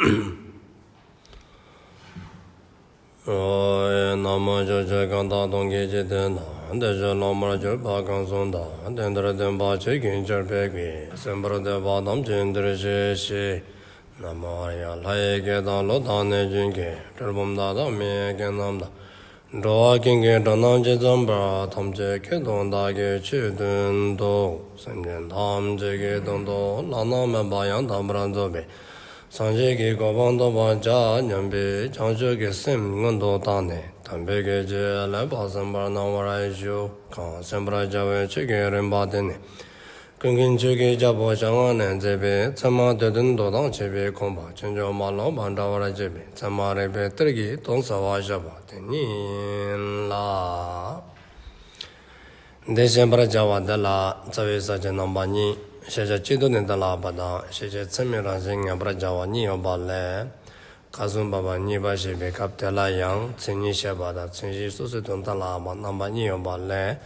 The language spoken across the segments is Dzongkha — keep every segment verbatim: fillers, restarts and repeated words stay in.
ན་མོ། ཕྱོགས་བཅུའི་གང་དག་སྟོང་གི་འཇིག་རྟེན་ན། བདེ་གཤེགས་སློབ་མར་གྱུར་པ་གང་གསུངས་དང་། དེང་འདིར་སྟོན་པ་ཆོས་ཀྱི་ཆར་འབེབས་ཀྱིས། གསན་པར་འདོད་པ་ཐམས་ཅད་འདིར་གཤེགས་ཤིག། ན་མོ། ཨཱརྱ། ལྷ་ཡི་སྐད་དང་ཀླུ་དང་གནོད་སྦྱིན་སྐད། གྲུལ་བུམ་དག་དང་མི་ཡི་སྐད་རྣམས་དང་། འགྲོ་བ་ཀུན་གྱི་སྒྲ་རྣམས་ཇི་ཙམ་པར། ཐམས་ཅད་སྐད་དུ་བདག་གིས་ཆོས་བསྟན་ཏོ། སེམས་ཅན་ཐམས་ཅད་ཀྱི་དོན་དུ་བླ་ན་མེད་པ་ཡང་དག་པར་རྫོགས་པའི་སངས་རྒྱས་ཀྱི་གོ་འཕང་ཐོབ་པར་བྱ་སྙམ་པའི་བྱང་ཆུབ་ཀྱི་སེམས་སྔོན་དུ་བཏང་ནས་དམ་པའི་ཆོས་ལེགས་པར་གསན་པར་གནང་བར་ཞུ། གང་གསན་པར་བྱ་བའི་ཆོས་ཀྱི་རིམ་པ་དེ་ནི། ཀུན་མཁྱེན་ཆོས་ཀྱི་རྒྱལ་པོ་ཞལ་སྔ་ནས་མཛད་པའི་ཚད་མ་སྡེ་བདུན་མདོ་དང་བཅས་པའི་དགོངས་པ་ཕྱིན་ཅི་མ་ལོག་པར་འགྲེལ་བར་བྱེད་པའི་ཚད་མ་རིགས་པའི་གཏེར་གྱི་དོན་གསལ་བར་བཤད་པ་དེ་ཉིད་ཡིན་ལ། འདི་བཤད་པར་བྱ་བ་དེ་ལ་རྩ་བའི་ས་བཅད་རྣམ་པ་གཉིས། ཤེས་བྱ་སྤྱི་ལྡོག་ནས་གཏན་ལ་དབབ་པ་དང་། ཤེས་བྱེད་ཚད་མའི་རང་བཞིན་ངེས་པར་བྱ་བ་གཉིས་ཡོད་པ་ལས། སྐབས་སུ་བབ་པ་གཉིས་པ་བཤད་པའི་སྐབས་དེ་ལ་ཡང་མཚན་ཉིད་བཤད་པ་དང་མཚན་གཞི་སོ་སོའི་དོན་གཏན་ལ་དབབ་པ་རྣམ་པ་གཉིས་ཡོད་པ་ལས།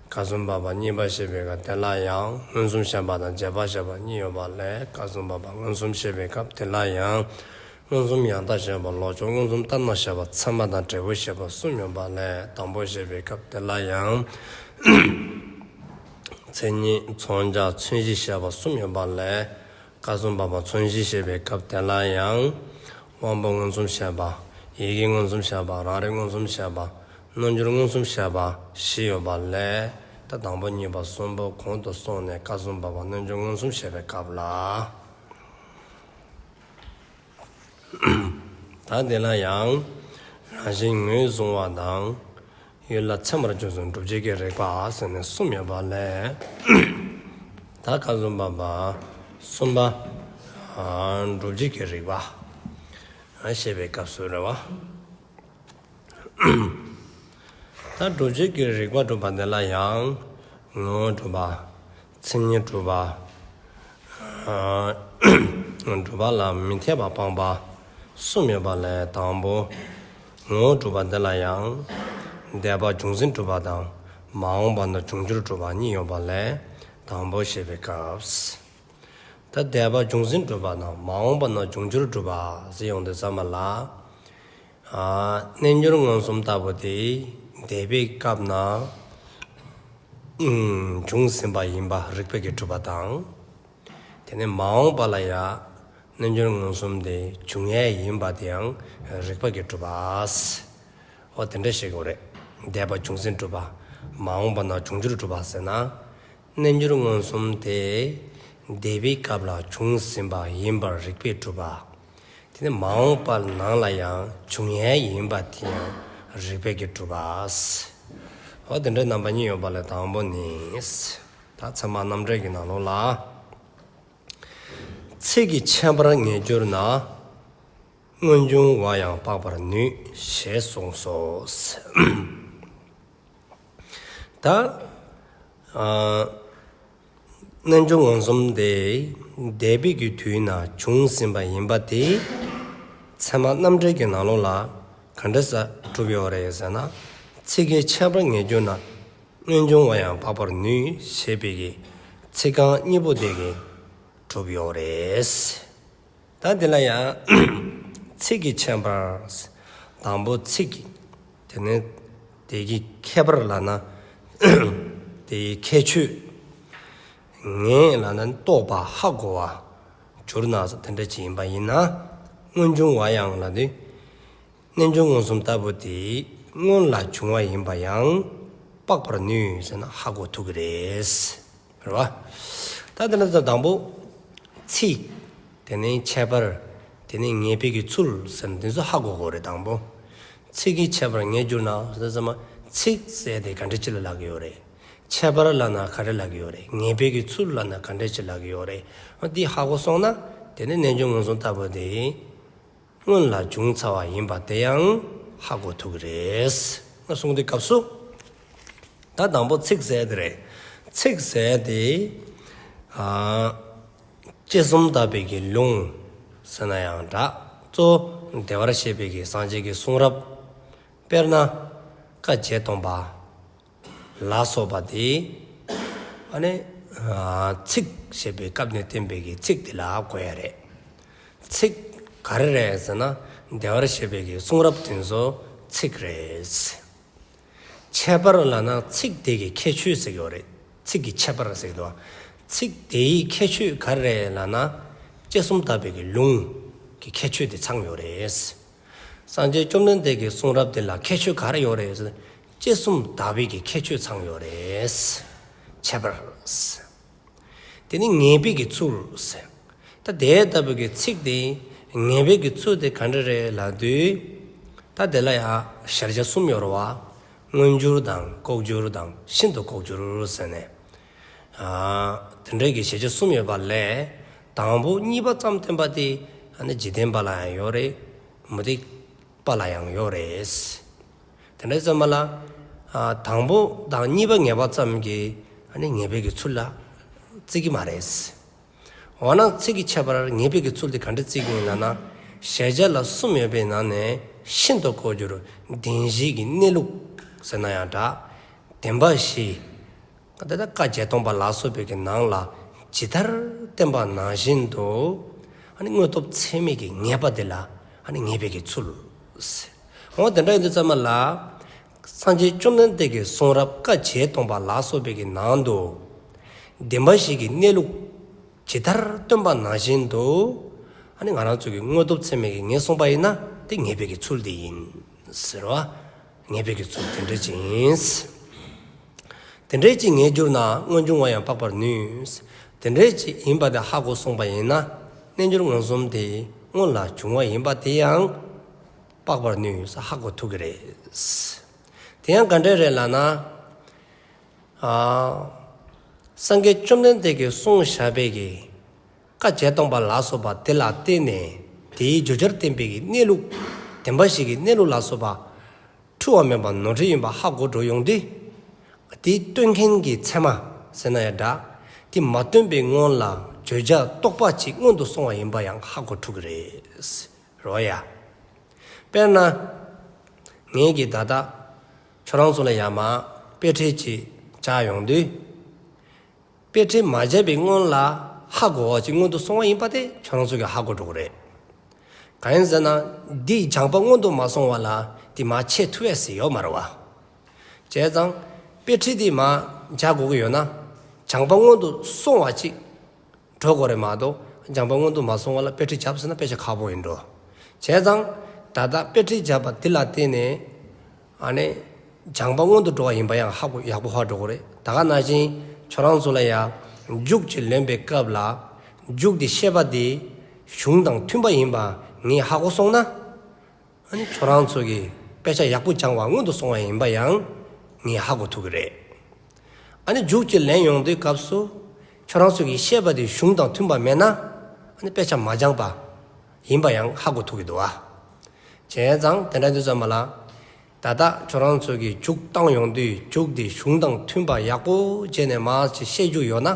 སྐབས་སུ་བབ་པ་གཉིས་པ་བཤད་པའི་སྐབས་དེ་ལ་ཡང་མངོན་སུམ་བཤད་པ་དང་རྗེས་དཔག་བཤད་པ་གཉིས་ཡོད་པ་ལས། སྐབས་སུ་བབ་པ་མངོན་སུམ་བཤད་པའི་སྐབས་དེ་ལ་ཡང་མངོན་སུམ་ཡང་དག་བཤད་པ། ལོག་ཕྱོགས་མངོན་སུམ་ལྟར་སྣང་བཤད་པ། ཚད་མ་དང་འབྲས་བུ་བཤད་པ་གསུམ་ཡོད་པ་ལས། དང་པོ་བཤད་པའི་སྐབས་དེ་ལ་ཡང་མཚན་ཉིད་མཚོན་བྱ་མཚན་གཞི་བཤད་པ་གསུམ་ཡོད་པ་ལས། སྐབས་སུ་བབ་པ་མཚན་གཞི་བཤད་པའི་སྐབས་དེ་ལ་ཡང་དབང་པོ་མངོན་སུམ་བཤད་པ། ཡིད་ཀྱི་མངོན་སུམ་བཤད་པ། རང་རིག་མངོན་སུམ་བཤད་པ། རྣལ་འབྱོར་མངོན་སུམ་བཤད་པ་བཞི་ཡོད་པ་ལས། ད་དང་པོ་གཉིས་པ་གསུམ་པོ་གོང་དུ་སོང་ནས་སྐབས་སུ་བབ་པ་རྣལ་འབྱོར་མངོན་སུམ་བཤད་པའི་སྐབས་ལ། ད་དེ་ལ་ཡང་རང་བཞིན་ངོས་བཟུང་བ་དང་། ཡུལ་ལ་ཚད་མར་འཇོག་ཚུལ། སྒྲུབ་བྱེད་ཀྱི་རིགས་པ་ཟེར་ནས་གསུམ་ཡོད་པ་ལས། ད་སྐབས་སུ་བབ་པ་གསུམ་པ། ཨ་སྒྲུབ་བྱེད་ཀྱི་རིགས་པ་བཤད་པའི་སྐབས་སུ་རེད་བ། ད་སྒྲུབ་བྱེད་ཀྱི་རིགས་པ་སྒྲུབ་པ་འདི་ལ་ཡང་ངོ་བོ་སྒྲུབ་པ། མཚན་ཉིད་སྒྲུབ་པ། ཨ་སྒྲུབ་པ་ལ་མི་འཐད་པ་སྤང་པ་གསུམ་ཡོད་པ་ལས། དང་པོ་ངོ་བོ་སྒྲུབ་པ་འདི་ལ་ཡང་འདས་པ་བྱུང་ཟིན་སྒྲུབ་པ་དང་མ་འོངས་པ་ན་འབྱུང་འགྱུར་སྒྲུབ་པ་གཉིས་ཡོད་པ་ལས། དང་པོ་བཤད་པའི་སྐབས། ད་འདས་པ་བྱུང་ཟིན་སྒྲུབ་པ་དང་མ་འོངས་པ་ན་འབྱུང་འགྱུར་སྒྲུབ་པ་ཟེར་ཡོང་དུས་ཙམ་པ་ལ། ཨ་རྣལ་འབྱོར་མངོན་སུམ་ལྟ་བུ་དེ་འདས་པའི་སྐབས་ན་ཨུམ་བྱུང་ཟིན་པ་ཡིན་པ་རིགས་པས་ཀྱིས་གྲུབ་པ་དང་། དེ་ནས་མ་འོངས་པ་ལ་ཡང་རྣལ་འབྱོར་མངོན་སུམ་དེ་འབྱུང་ཡས་ཡིན་པ་དེའང་རིགས་པས་ཀྱིས་གྲུབ་པ། འོ་དེ་འདྲ་ཞིག་དགོས་རེད། འདས་པ་བྱུང་ཟིན་གྲུབ་པ། མ་འོངས་པ་ན་འབྱུང་འགྱུར་གྲུབ་པ་ཟེར་ན། རྣལ་འབྱོར་མངོན་སུམ་དེ་འདས་པའི་སྐབས་ལ་བྱུང་ཟིན་པ་ཡིན་པར་རིགས་པས་གྲུབ་པ། དེ་ནས་མ་འོངས་པ་ནང་ལ་ཡང་འབྱུང་ཡས་ཡིན་པ་དེ་ཡང་རིགས་པས་ཀྱིས་གྲུབ་པ། འོ་དེ་འདྲའི་རྣམ་པ་གཉིས་ཡོད་པ་ལས། དང་པོ་ནི། ད་ཚད་མ་རྣམ་འགྲེལ་གྱི་ནང་ལོགས་ལ། ཚིག་གི་ཁྱད་པར་ངེས་གྱུར་ན། སྔོན་བྱུང་བ་ཡང་དཔག་པར་ནུས། ཞེས་གསུངས་སོ། ད་ཨ་རྣལ་འབྱོར་མངོན་སུམ་དེ་འདས་པའི་གི་དུས་ན་བྱུང་ཟིན་པ་ཡིན་པ་དེ་ཚད་མ་རྣམ་འགྲེལ་གྱི་ནང་ལོགས་ལ་ག་འདྲ་ས་གྲུབ་ཡོད་རེད་ཟེར་ན། ཚིག་གི་ཁྱད་པར་ངེས་གྱུར་ན། སྔོན་བྱུང་བ་ཡང་དཔག་པར་ནུས། ཞེས་པའི་གི་ཚིག་རྐང་གཉིས་པོ་དེ་གིས་གྲུབ་ཡོད་རེད། ད་དེ་ལ་ཡང་ཚིག་གི་ཁྱད་པར། དང་པོ་ཚིག་གི། དེ་ནས་དེ་གི་ཁྱད་པར་ལབ་ན། དེའི་ཁྱད་ཆོས། ངེས་ལབ་ན་རྟོགས་པ་ཧ་གོ་བ། གྱུར་ན་དེ་འདྲ་ཅིག་ཡིན་པ་ཡིན་ན། སྔོན་བྱུང་བ་ཡང་ལབ་དུས། རྣལ་འབྱོར་མངོན་སུམ་ལྟ་བུ་དེ་སྔོན་ལ་བྱུང་བ་ཡིན་པ་ཡང་དཔག་པར་ནུས་ཟེར་ན་ཧ་གོ་ཐུབ་ཀྱི་རེད། རེད་བ། ད་དེ་ལ་ད་དང་པོ་ཚིག། དེ་ནས་ཁྱད་པར། དེ་ནས་ངེས་པའི་གི་ཚུལ་ཟེར་ན་དེ་ཚོ་ཧ་གོ་དགོས་རེད། དང་པོ་ཚིག་གི་ཁྱད་པར་ངེས་གྱུར་ན་ཟེར་ཙམ་པ། ཚིག་ཟེར་དེ་ག་འདྲ་ཅིག་ལ་ལབ་ཀྱི་ཡོད་རེད། ཁྱད་པར་ལབ་ན་ག་རེ་ལབ་ཀྱི་ཡོད་རེད། ངེས་པའི་གི་ཚུལ་ལབ་ན་ག་འདྲ་ཅིག་ལབ་ཀྱི་ཡོད་རེད། འདི་ཧ་གོ་སོང་ན་དེ་ནས་རྣལ་འབྱོར་མངོན་སུམ་ལྟ་བུ་དེ། སྔོན་ལ་བྱུང་ཚར་བ་ཡིན་པ་དེ་ཡང་ཧ་གོ་ཐུབ་ཀྱི་རེད། ང་གསུང་དུས་སྐབས་སུ། ད་དང་པོ་ཚིག་ཟེར་དེ་རེད། ཚིག་ཟེར་དེ། ཨ་དཔྱད་གསུམ་དག་པའི་གི་ལུང་ཟེར་ན་ཡང་འདྲ། གཙོ་བོ་བདེ་བར་གཤེགས་པའི་གི་སངས་རྒྱས་ཀྱི་གསུང་རབ། དཔེར་ན་བཀའ་བརྒྱད་སྟོང་པ། ལ་སོགས་པ་དེ། ཨ་ནི་ཨ་ཚིག་ཞེས་པའི་སྐབས་ནས་བསྟན་པའི་གི་ཚིག་དེ་ལ་གོ་ཡ་རེད། ཚིག་ ག་རེ་རེད་ཟེར་ན། བདེ་བར་གཤེགས་པའི་གི་གསུང་རབ་དེ་ཚོ་ཚིག་རེད། ཁྱད་པར་ལབ་ན་ཚིག་དེ་གི་ཁྱད་ཆོས་ཟེར་གྱི་ཡོད་རེད། ཚིག་གི་ཁྱད་པར་ཟེར་གྱི་འདུག། ཚིག་དེའི་ཁྱད་ཆོས་ག་རེ་རེད་ལབ་ན། དཔྱད་གསུམ་དག་པའི་གི་ལུང་གི་ཁྱད་ཆོས་དེ་ཚང་ཡོད་རེད། སངས་རྒྱས་བཅོམ་ལྡན་འདས་ཀྱི་གསུང་རབ་དེ་ལ་ཁྱད་ཆོས་ག་རེ་ཡོད་རེད་ཟེར་ན། དཔྱད་གསུམ་དག་པའི་གི་ཁྱད་ཆོས་ཚང་ཡོད་རེད། ཁྱད་པར། དེ་ནི་ངེས་པའི་གི་ཚུལ་ཟེར། ད་དེ་ལྟ་བུའི་གི་ཚིག་དེ་ངེས་པའི་གི་ཚུལ་དེ་ག་འདྲ་རེད་ལབ་དུས། ད་དེ་ལ་ཡང་གཞལ་བྱ་གསུམ་ཡོད་རེད་བ། མངོན་གྱུར་དང་ལྐོག་གྱུར་དང་ཤིན་ཏུ་ལྐོག་གྱུར་ཟེར་ནས། ཨ། དེ་འདྲའི་གི་གཞལ་བྱ་གསུམ་ཡོད་པ་ལས། དང་པོ་གཉིས་པ་ཙམ་བསྟན་པ་དེ་ཨ་ནི་འཇིག་རྟེན་པ་ལ་ཡང་ཡོད་རེད། མུ་སྟེགས་པ་ལ་ཡང་ཡོད་རེད། དེ་འདྲ་ཙམ་མ་ལ། ཨ། དང་པོ་དང་གཉིས་པ་ངེས་པ་ཙམ་གྱིས་ཨ་ནི་ངེས་པའི་གི་ཚུལ་ལ་བརྩི་གི་མ་རེད། འོ་ན་ཚིག་གི་ཁྱད་པར་ངེས་པའི་གི་ཚུལ་དེ་ག་འདྲ་བརྩི་གི་ཡིན་ལབ་ན། གཞལ་བྱ་ལ་གསུམ་ཡོད་པའི་ནང་ནས་ཤིན་ཏུ་ལྐོག་གྱུར་བདེན་བཞིའི་གི་གནས་ལུགས་ཟེར་ན་ཡང་འདྲ། བདེན་པ་བཞི། ད་ལྟ་བཀའ་བརྒྱད་སྟོང་པ་ལ་སོགས་པའི་གི་ནང་ལ་ཇི་ལྟར་བསྟན་པ་ནང་བཞིན་དུ་ཨ་ནི་དངོས་སྟོབས་ཚད་མའི་གི་ངེས་པ་དེ་ལ་ཨ་ནི་ངེས་པའི་གི་ཚུལ་ཟེར། འོ་དེ་འདྲ་ཡིན་དུས་ཙམ་མ་ལ། སངས་རྒྱས་བཅོམ་ལྡན་འདས་ཀྱི་གསུང་རབ་བཀའ་བརྒྱད་སྟོང་པ་ལ་སོགས་པའི་གི་ནང་དུ་བདེན་པ་བཞི་གི་གནས་ལུགས་ཇི་ལྟར་སྟོན་པ་ནང་བཞིན་དུ་ཨ་ནི་ང་རང་ཚོ་གི་དངོས་སྟོབས་ཚད་མའི་གི་ངེས་སོང་པ་ཡིན་ན་དེ་ངེས་པའི་གི་ཚུལ་དེ་ཡིན་ཟེར་བ། ངེས་པའི་གི་ཚུལ་དེ་འདྲ་ཅིག་ཡིན། དེ་འདྲ་ཅིག་ངེས་གྱུར་ན་སྔོན་འཇུག་ལྔ་ཡང་དཔག་པར་ནུས། དེ་འདྲ་ཅིག་ཡིན་པ་དེ་ཧ་གོ་སོང་པ་ཡིན་ན་རྣལ་འབྱོར་མངོན་སུམ་དེ་སྔོན་ལ་བྱུང་བ་ཡིན་པ་དེ་ཡང་དཔག་པར་ནུས་ཧ་གོ་ཐུབ་ཀྱི་རེད། དེ་ཡང་ག་འདྲ་རེད་ལབ་ན། ཨ། སངས་རྒྱས་བཅོམ་ལྡན་འདས་ཀྱིས་གསུངས་བཞག་པའི་གི་བཀའ་བརྒྱད་སྟོང་པ་ལ་སོགས་པ་དེ་ལ་བརྟེན་ནས་དེའི་བརྗོད་བྱར་བསྟན་པའི་གི་གནས་ལུགས་བདེན་པ་བཞི་གི་གནས་ལུགས་ལ་སོགས་པ་འཁྲུལ་བ་མེད་པ་ནོར་འཁྲུལ་ཡིན་པ་ཧ་གོ་འགྲོ་ཡོང་དུས། དེ་སྟོན་མཁན་གྱི་ཚད་མ་ཟེར་ན་ཡང་འདྲ། དེ་མ་སྟོན་པའི་སྔོན་ལ་བརྗོད་བྱ་རྟོགས་པ་ཅིག་སྔོན་དུ་སོང་བ་ཡིན་པ་ཡང་ཧ་གོ་ཐུབ་ཀྱི་རེད། རོ་ཡ། དཔེར་ན། ངེད་ཀྱིས་ད་ལྟ་ཁྱོད་རང་ཚོ་ལ་ཡར་མར་དཔེ་ཁྲིད་ཅིག་བཅར་ཡོང་དུས། དཔེ་ཁྲིད་མ་བྱས་པའི་སྔོན་ལ་ཧ་གོ་བ་ཅིག་སྔོན་དུ་སོང་བ་ཡིན་པ་དེ་ཁྱོད་རང་ཚོ་གིས་ཧ་གོ་འགྲོ་གི་རེད། གང་ཡིན་ཟེར་ན། འདི་སྦྱངས་པ་སྔོན་དུ་མ་སོང་བ་ལ་དེ་མར་འཆད་ཐུབ་ཡས་ཟེར་ཡོད་མ་རེད་བ། བྱས་ཙང་། དཔེ་ཁྲིད་དེ་མར་བྱ་དགོས་ཀྱི་ཡོད་ན། སྦྱངས་པ་སྔོན་དུ་སོང་བ་ཅིག་འགྲོ་དགོས་རེད་མ་གཏོགས། སྦྱངས་པ་སྔོན་དུ་མ་སོང་བ་ལ་དཔེ་ཁྲིད་བྱས་ཟེར་ན་དཔེ་ཆ་ཁག་པོ་ཡིན་འགྲོ། བྱས་ཙང་། ད་ལྟ་དཔེ་ཁྲིད་བྱས་པ་འདི་ལ་བརྟེན་ནས། ཨ་ནི། སྦྱངས་པ་སྔོན་དུ་འགྲོ་བ་ཡིན་པ་ཡང་ཧ་གོ་ཡག་པོ་ཧ་འགྲོ་གི་རེད། ད་ག་ནང་བཞིན་ཁྱོད་རང་ཚོ་ལ་ཡང་མཇུག་ཅིག་ལེན་པའི་སྐབས་ལ་མཇུག་དེ་བཤད་པ་དེ་གཞུང་དང་མཐུན་པ་ཡིན་པ་ངས་ཧ་གོ་སོང་ན། ཨ་ནི་ཁྱོད་རང་ཚོ་གིས་དཔེ་ཆ་ཡག་པོ་སྦྱངས་པ་སྔོན་དུ་སོང་བ་ཡིན་པ་ཡང་ངས་ཧ་གོ་ཐུབ་ཀྱི་རེད། ཨ་ནི་མཇུག་ཅིག་ལེན་ཡོང་དུས་སྐབས་སུ་ཁྱོད་རང་ཚོ་གིས་བཤད་པ་དེ་གཞུང་དང་མཐུན་པ་མེད་ན། ཨ་ནི་དཔེ་ཆ་མ་སྦྱངས་པ་ཡིན་པ་ཡང་ཧ་གོ་ཐུབ་ཀྱི་འདུག་ཨ། བྱས་ཙང་དེ་འདྲ་དུས་ཙམ་པ་ལ། ད་ལྟ་ཁྱོད་རང་ཚོ་གིས་མཇུག་བཏང་ཡོང་དུས་མཇུག་དེ་གཞུང་དང་མཐུན་པ་ཡག་པོ་བྱས་ནས་མར་ཅིག་བཤད་རྒྱུ་ཡོད་ན།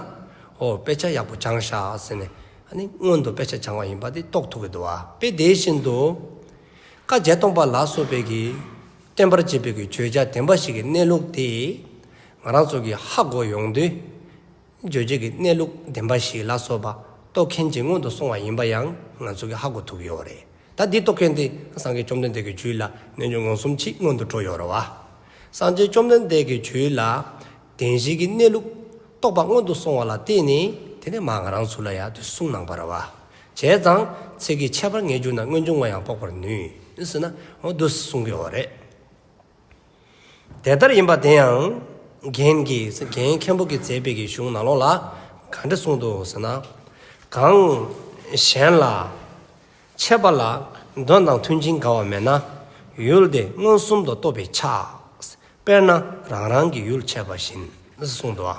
ཨོ་དཔེ་ཆ་ཡག་པོ་སྦྱངས་ཤག་ཟེར་ནས། ཨ་ནི་སྔོན་དུ་དཔེ་ཆ་སྦྱངས་པ་ཡིན་པ་དེ་རྟོགས་ཐུབ་ཀྱི་འདུག་ཨ། དཔེ་དེ་བཞིན་དུ། བཀའ་བརྒྱད་སྟོང་པ་ལ་སོགས་པའི་གི་བསྟན་པར་བྱེད་པའི་གི་བརྗོད་བྱ་བདེན་པ་བཞི་གི་གནས་ལུགས་དེ་ང་རང་ཚོ་གིས་ཧ་གོ་ཡོང་དུས། བརྗོད་བྱེད་ཀྱི་གནས་ལུགས་བདེན་པ་བཞི་ལ་སོགས་པ་རྟོགས་མཁན་ཅིག་སྔོན་དུ་སོང་བ་ཡིན་པ་ཡང་ང་ཚོ་གིས་ཧ་གོ་ཐུབ་ཀྱི་ཡོད་རེད། ད་འདི་རྟོགས་མཁན་དེ་སངས་རྒྱས་བཅོམ་ལྡན་འདས་ཀྱི་རྒྱུད་ལ་རྣལ་འབྱོར་མངོན་སུམ་ཅིག་སྔོན་དུ་འགྲོ་ཡོད་རེད་བ། སངས་རྒྱས་བཅོམ་ལྡན་འདས་ཀྱི་རྒྱུད་ལ་བདེན་བཞི་གི་གནས་ལུགས་རྟོགས་པ་སྔོན་དུ་སོང་བ་ལ་བརྟེན་ནས་དེ་ནས་མར་ང་རང་ཚོ་ལ་ཡང་དེ་གསུངས་གནང་བ་རེད་བ། བྱས་ཙང་ཚིག་གི་ཁྱད་པར་ངེས་གྱུར་ན་སྔོན་འཇུག་ལྔ་ཡང་དཔོག་པར་ནུས་ཟེར་ན། འོ་འདུག་གསུང་གི་ཡོད་རེད། དེ་ལྟར་ཡིན་པ་དེ་ཡང་རྒན་གྱིས་རྒན་མཁན་པོ་གིས་མཛད་པའི་གི་གཞུང་ནང་ལོགས་ལ་ག་འདྲ་གསུངས་འདུག་ཟེར་ན། གང་གཞན་ལ་འཆད་པ་ལ་དོན་དང་མཐུན་ཅིང་འགལ་བ་མེད་ན་ཡུལ་དེ་མངོན་སུམ་དུ་རྟོགས་པས་ཁྱབ། དཔེར་ན་རང་རང་གི་ཡུལ་འཆད་པ་བཞིན་གསུངས་འདུག་ཨ།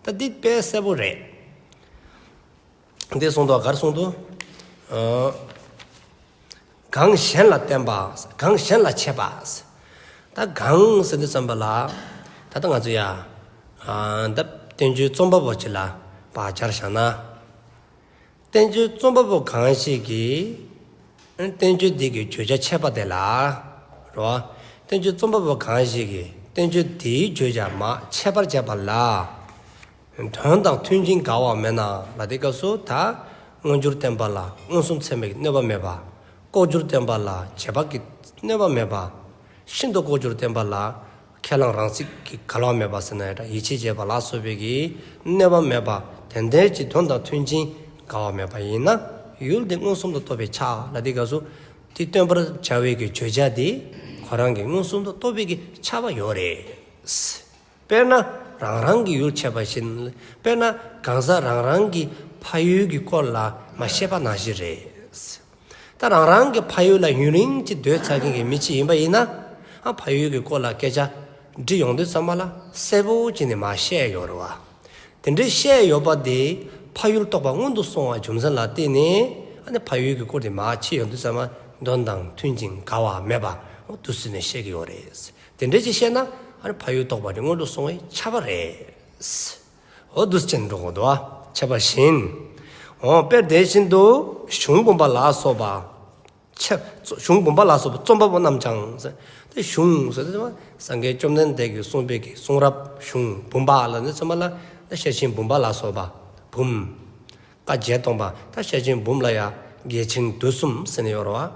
ད་འདི་དཔེ་གསལ་པོ་རེད། འདི་གསུངས་འདུག་ག་རེ་གསུངས་འདུག། ཨ། གང་གཞན་ལ་བསྟན་པ། གང་གཞན་ལ་འཆད་པ། ད་གང་ཟེར་དུས་ཙམ་པ་ལ། ད་ལྟ་ང་ཚོ་ཡ། ཨ། ད་བསྟན་བཅོས་རྩོམ་པ་པོ་ཅིག་ལ་ཕར་སྦྱར་བཞག་ན། བསྟན་བཅོས་རྩོམ་པ་པོ་གང་ཞིག་གིས་བསྟན་བཅོས་འདི་གི་བརྗོད་བྱ་འཆད་པ་དེ་ལ། རོ། བསྟན་བཅོས་རྩོམ་པ་པོ་གང་ཞིག་གིས་བསྟན་བཅོས་འདིའི་བརྗོད་བྱ་མར་འཆད་པར་བྱེད་པ་ལ། དོན་དང་མཐུན་ཅིང་འགལ་བ་མེད་ན་ལབ་དུས་སྐབས་སུ་ད་མངོན་གྱུར་བསྟན་པ་ལ་མངོན་སུམ་ཚད་མའི་གནོད་པ་མེད་པ། ལྐོག་གྱུར་བསྟན་པ་ལ་རྗེས་དཔག་གི་གནོད་པ་མེད་པ། ཤིན་ཏུ་ལྐོག་གྱུར་བསྟན་པ་ལ་ཁས་བླངས་རང་ཚིག་གི་འགལ་བ་མེད་པ་ཟེར་ན་ཡང་འདྲ། ཡིད་ཆེས་བྱེད་པ་ལ་སོགས་པའི་གི་གནོད་པ་མེད་པ། དེ་འདྲའི་ཅིག་དོན་དང་མཐུན་ཅིང་འགལ་བ་མེད་པ་ཡིན་ན། ཡུལ་དེ་མངོན་སུམ་དུ་རྟོགས་པས་ཁྱབ་ལ། དེ་སྐབས་སུ་དེ་སྟོན་པར་བྱ་བའི་གི་བརྗོད་བྱ་དེ་ཁོ་རང་གི་མངོན་སུམ་དུ་རྟོགས་པའི་གི་ཁྱབ་པ་ཡོད་རེད། དཔེར་ན་རང་རང་གི་ཡུལ་འཆད་པ་བཞིན། དཔེར་ན་གང་ཟག་རང་རང་གི་ཕ་ཡུལ་གྱི་སྐོར་ལ་མ་བཤད་པ་ནང་བཞིན་རེད། ད་རང་རང་གི་ཕ་ཡུལ་ལ་ཡུན་རིང་ཅིག་སྡོད་ཚར་མཁན་གྱི་མི་ཅིག་ཡིན་པ་ཡིན་ན། ཨ་ཕ་ཡུལ་གྱི་སྐོར་ལ་སྐད་ཆ་འདྲི་ཡོང་དུས་ཙམ་པ་ལ་གསལ་པོ་བྱས་ནས་མར་བཤད་ཡོད་རེད་བ། དེ་འདྲའི་བཤད་ཡོད་པ་དེ་ཕ་ཡུལ་རྟོགས་པ་སྔོན་དུ་སོང་བའི་རྒྱུ་མཚན་ལ་བརྟེན་ནས། ཨ་ནི་ཕ་ཡུལ་གྱི་སྐོར་དེ་མར་འཆད་ཡོང་དུས་ཙམ་པ་དོན་དང་མཐུན་ཅིང་འགལ་བ་མེད་པ་འོ་འདུག་སེ་ནས་བཤད་ཀྱི་ཡོད་རེད། དེ་འདྲ་ཅིག་བཤད་ན་ཨ་ནི་ཕ་ཡུལ་རྟོགས་པ་དེ་སྔོན་དུ་སོང་བས་ཁྱབ་པ་རེད། འོ་འདུག་སེ་བྱས་ནས་འགྲོ་དགོས་འདུག་བ། འཆད་པ་བཞིན། འོ་དཔེ་དེ་བཞིན་དུ་གཞུང་འབུམ་པ་ལ་སོགས་པ། འཆད། གཞུང་འབུམ་པ་ལ་སོགས་པ་རྩོམ་པ་པོ་རྣམས་ཀྱང་། དེ་གཞུང་ཟེར་དུས་ཙམ་པ་སངས་རྒྱས་བཅོམ་ལྡན་འདས་ཀྱིས་གསུངས་པའི་གི་གསུང་རབ་གཞུང་འབུམ་པ་ལ་ནི་ཚང་མ་ལ་ཤེར་ཕྱིན་འབུམ་པ་ལ་སོགས་པ་འབུམ། བཀའ་བརྒྱད་སྟོང་པ། ད་ཤེར་ཕྱིན་འབུམ་ལ་ཡང་རྒྱས་ཆེན་བསྡུས་གསུམ་ཟེར་ནས་ཡོད་རེད་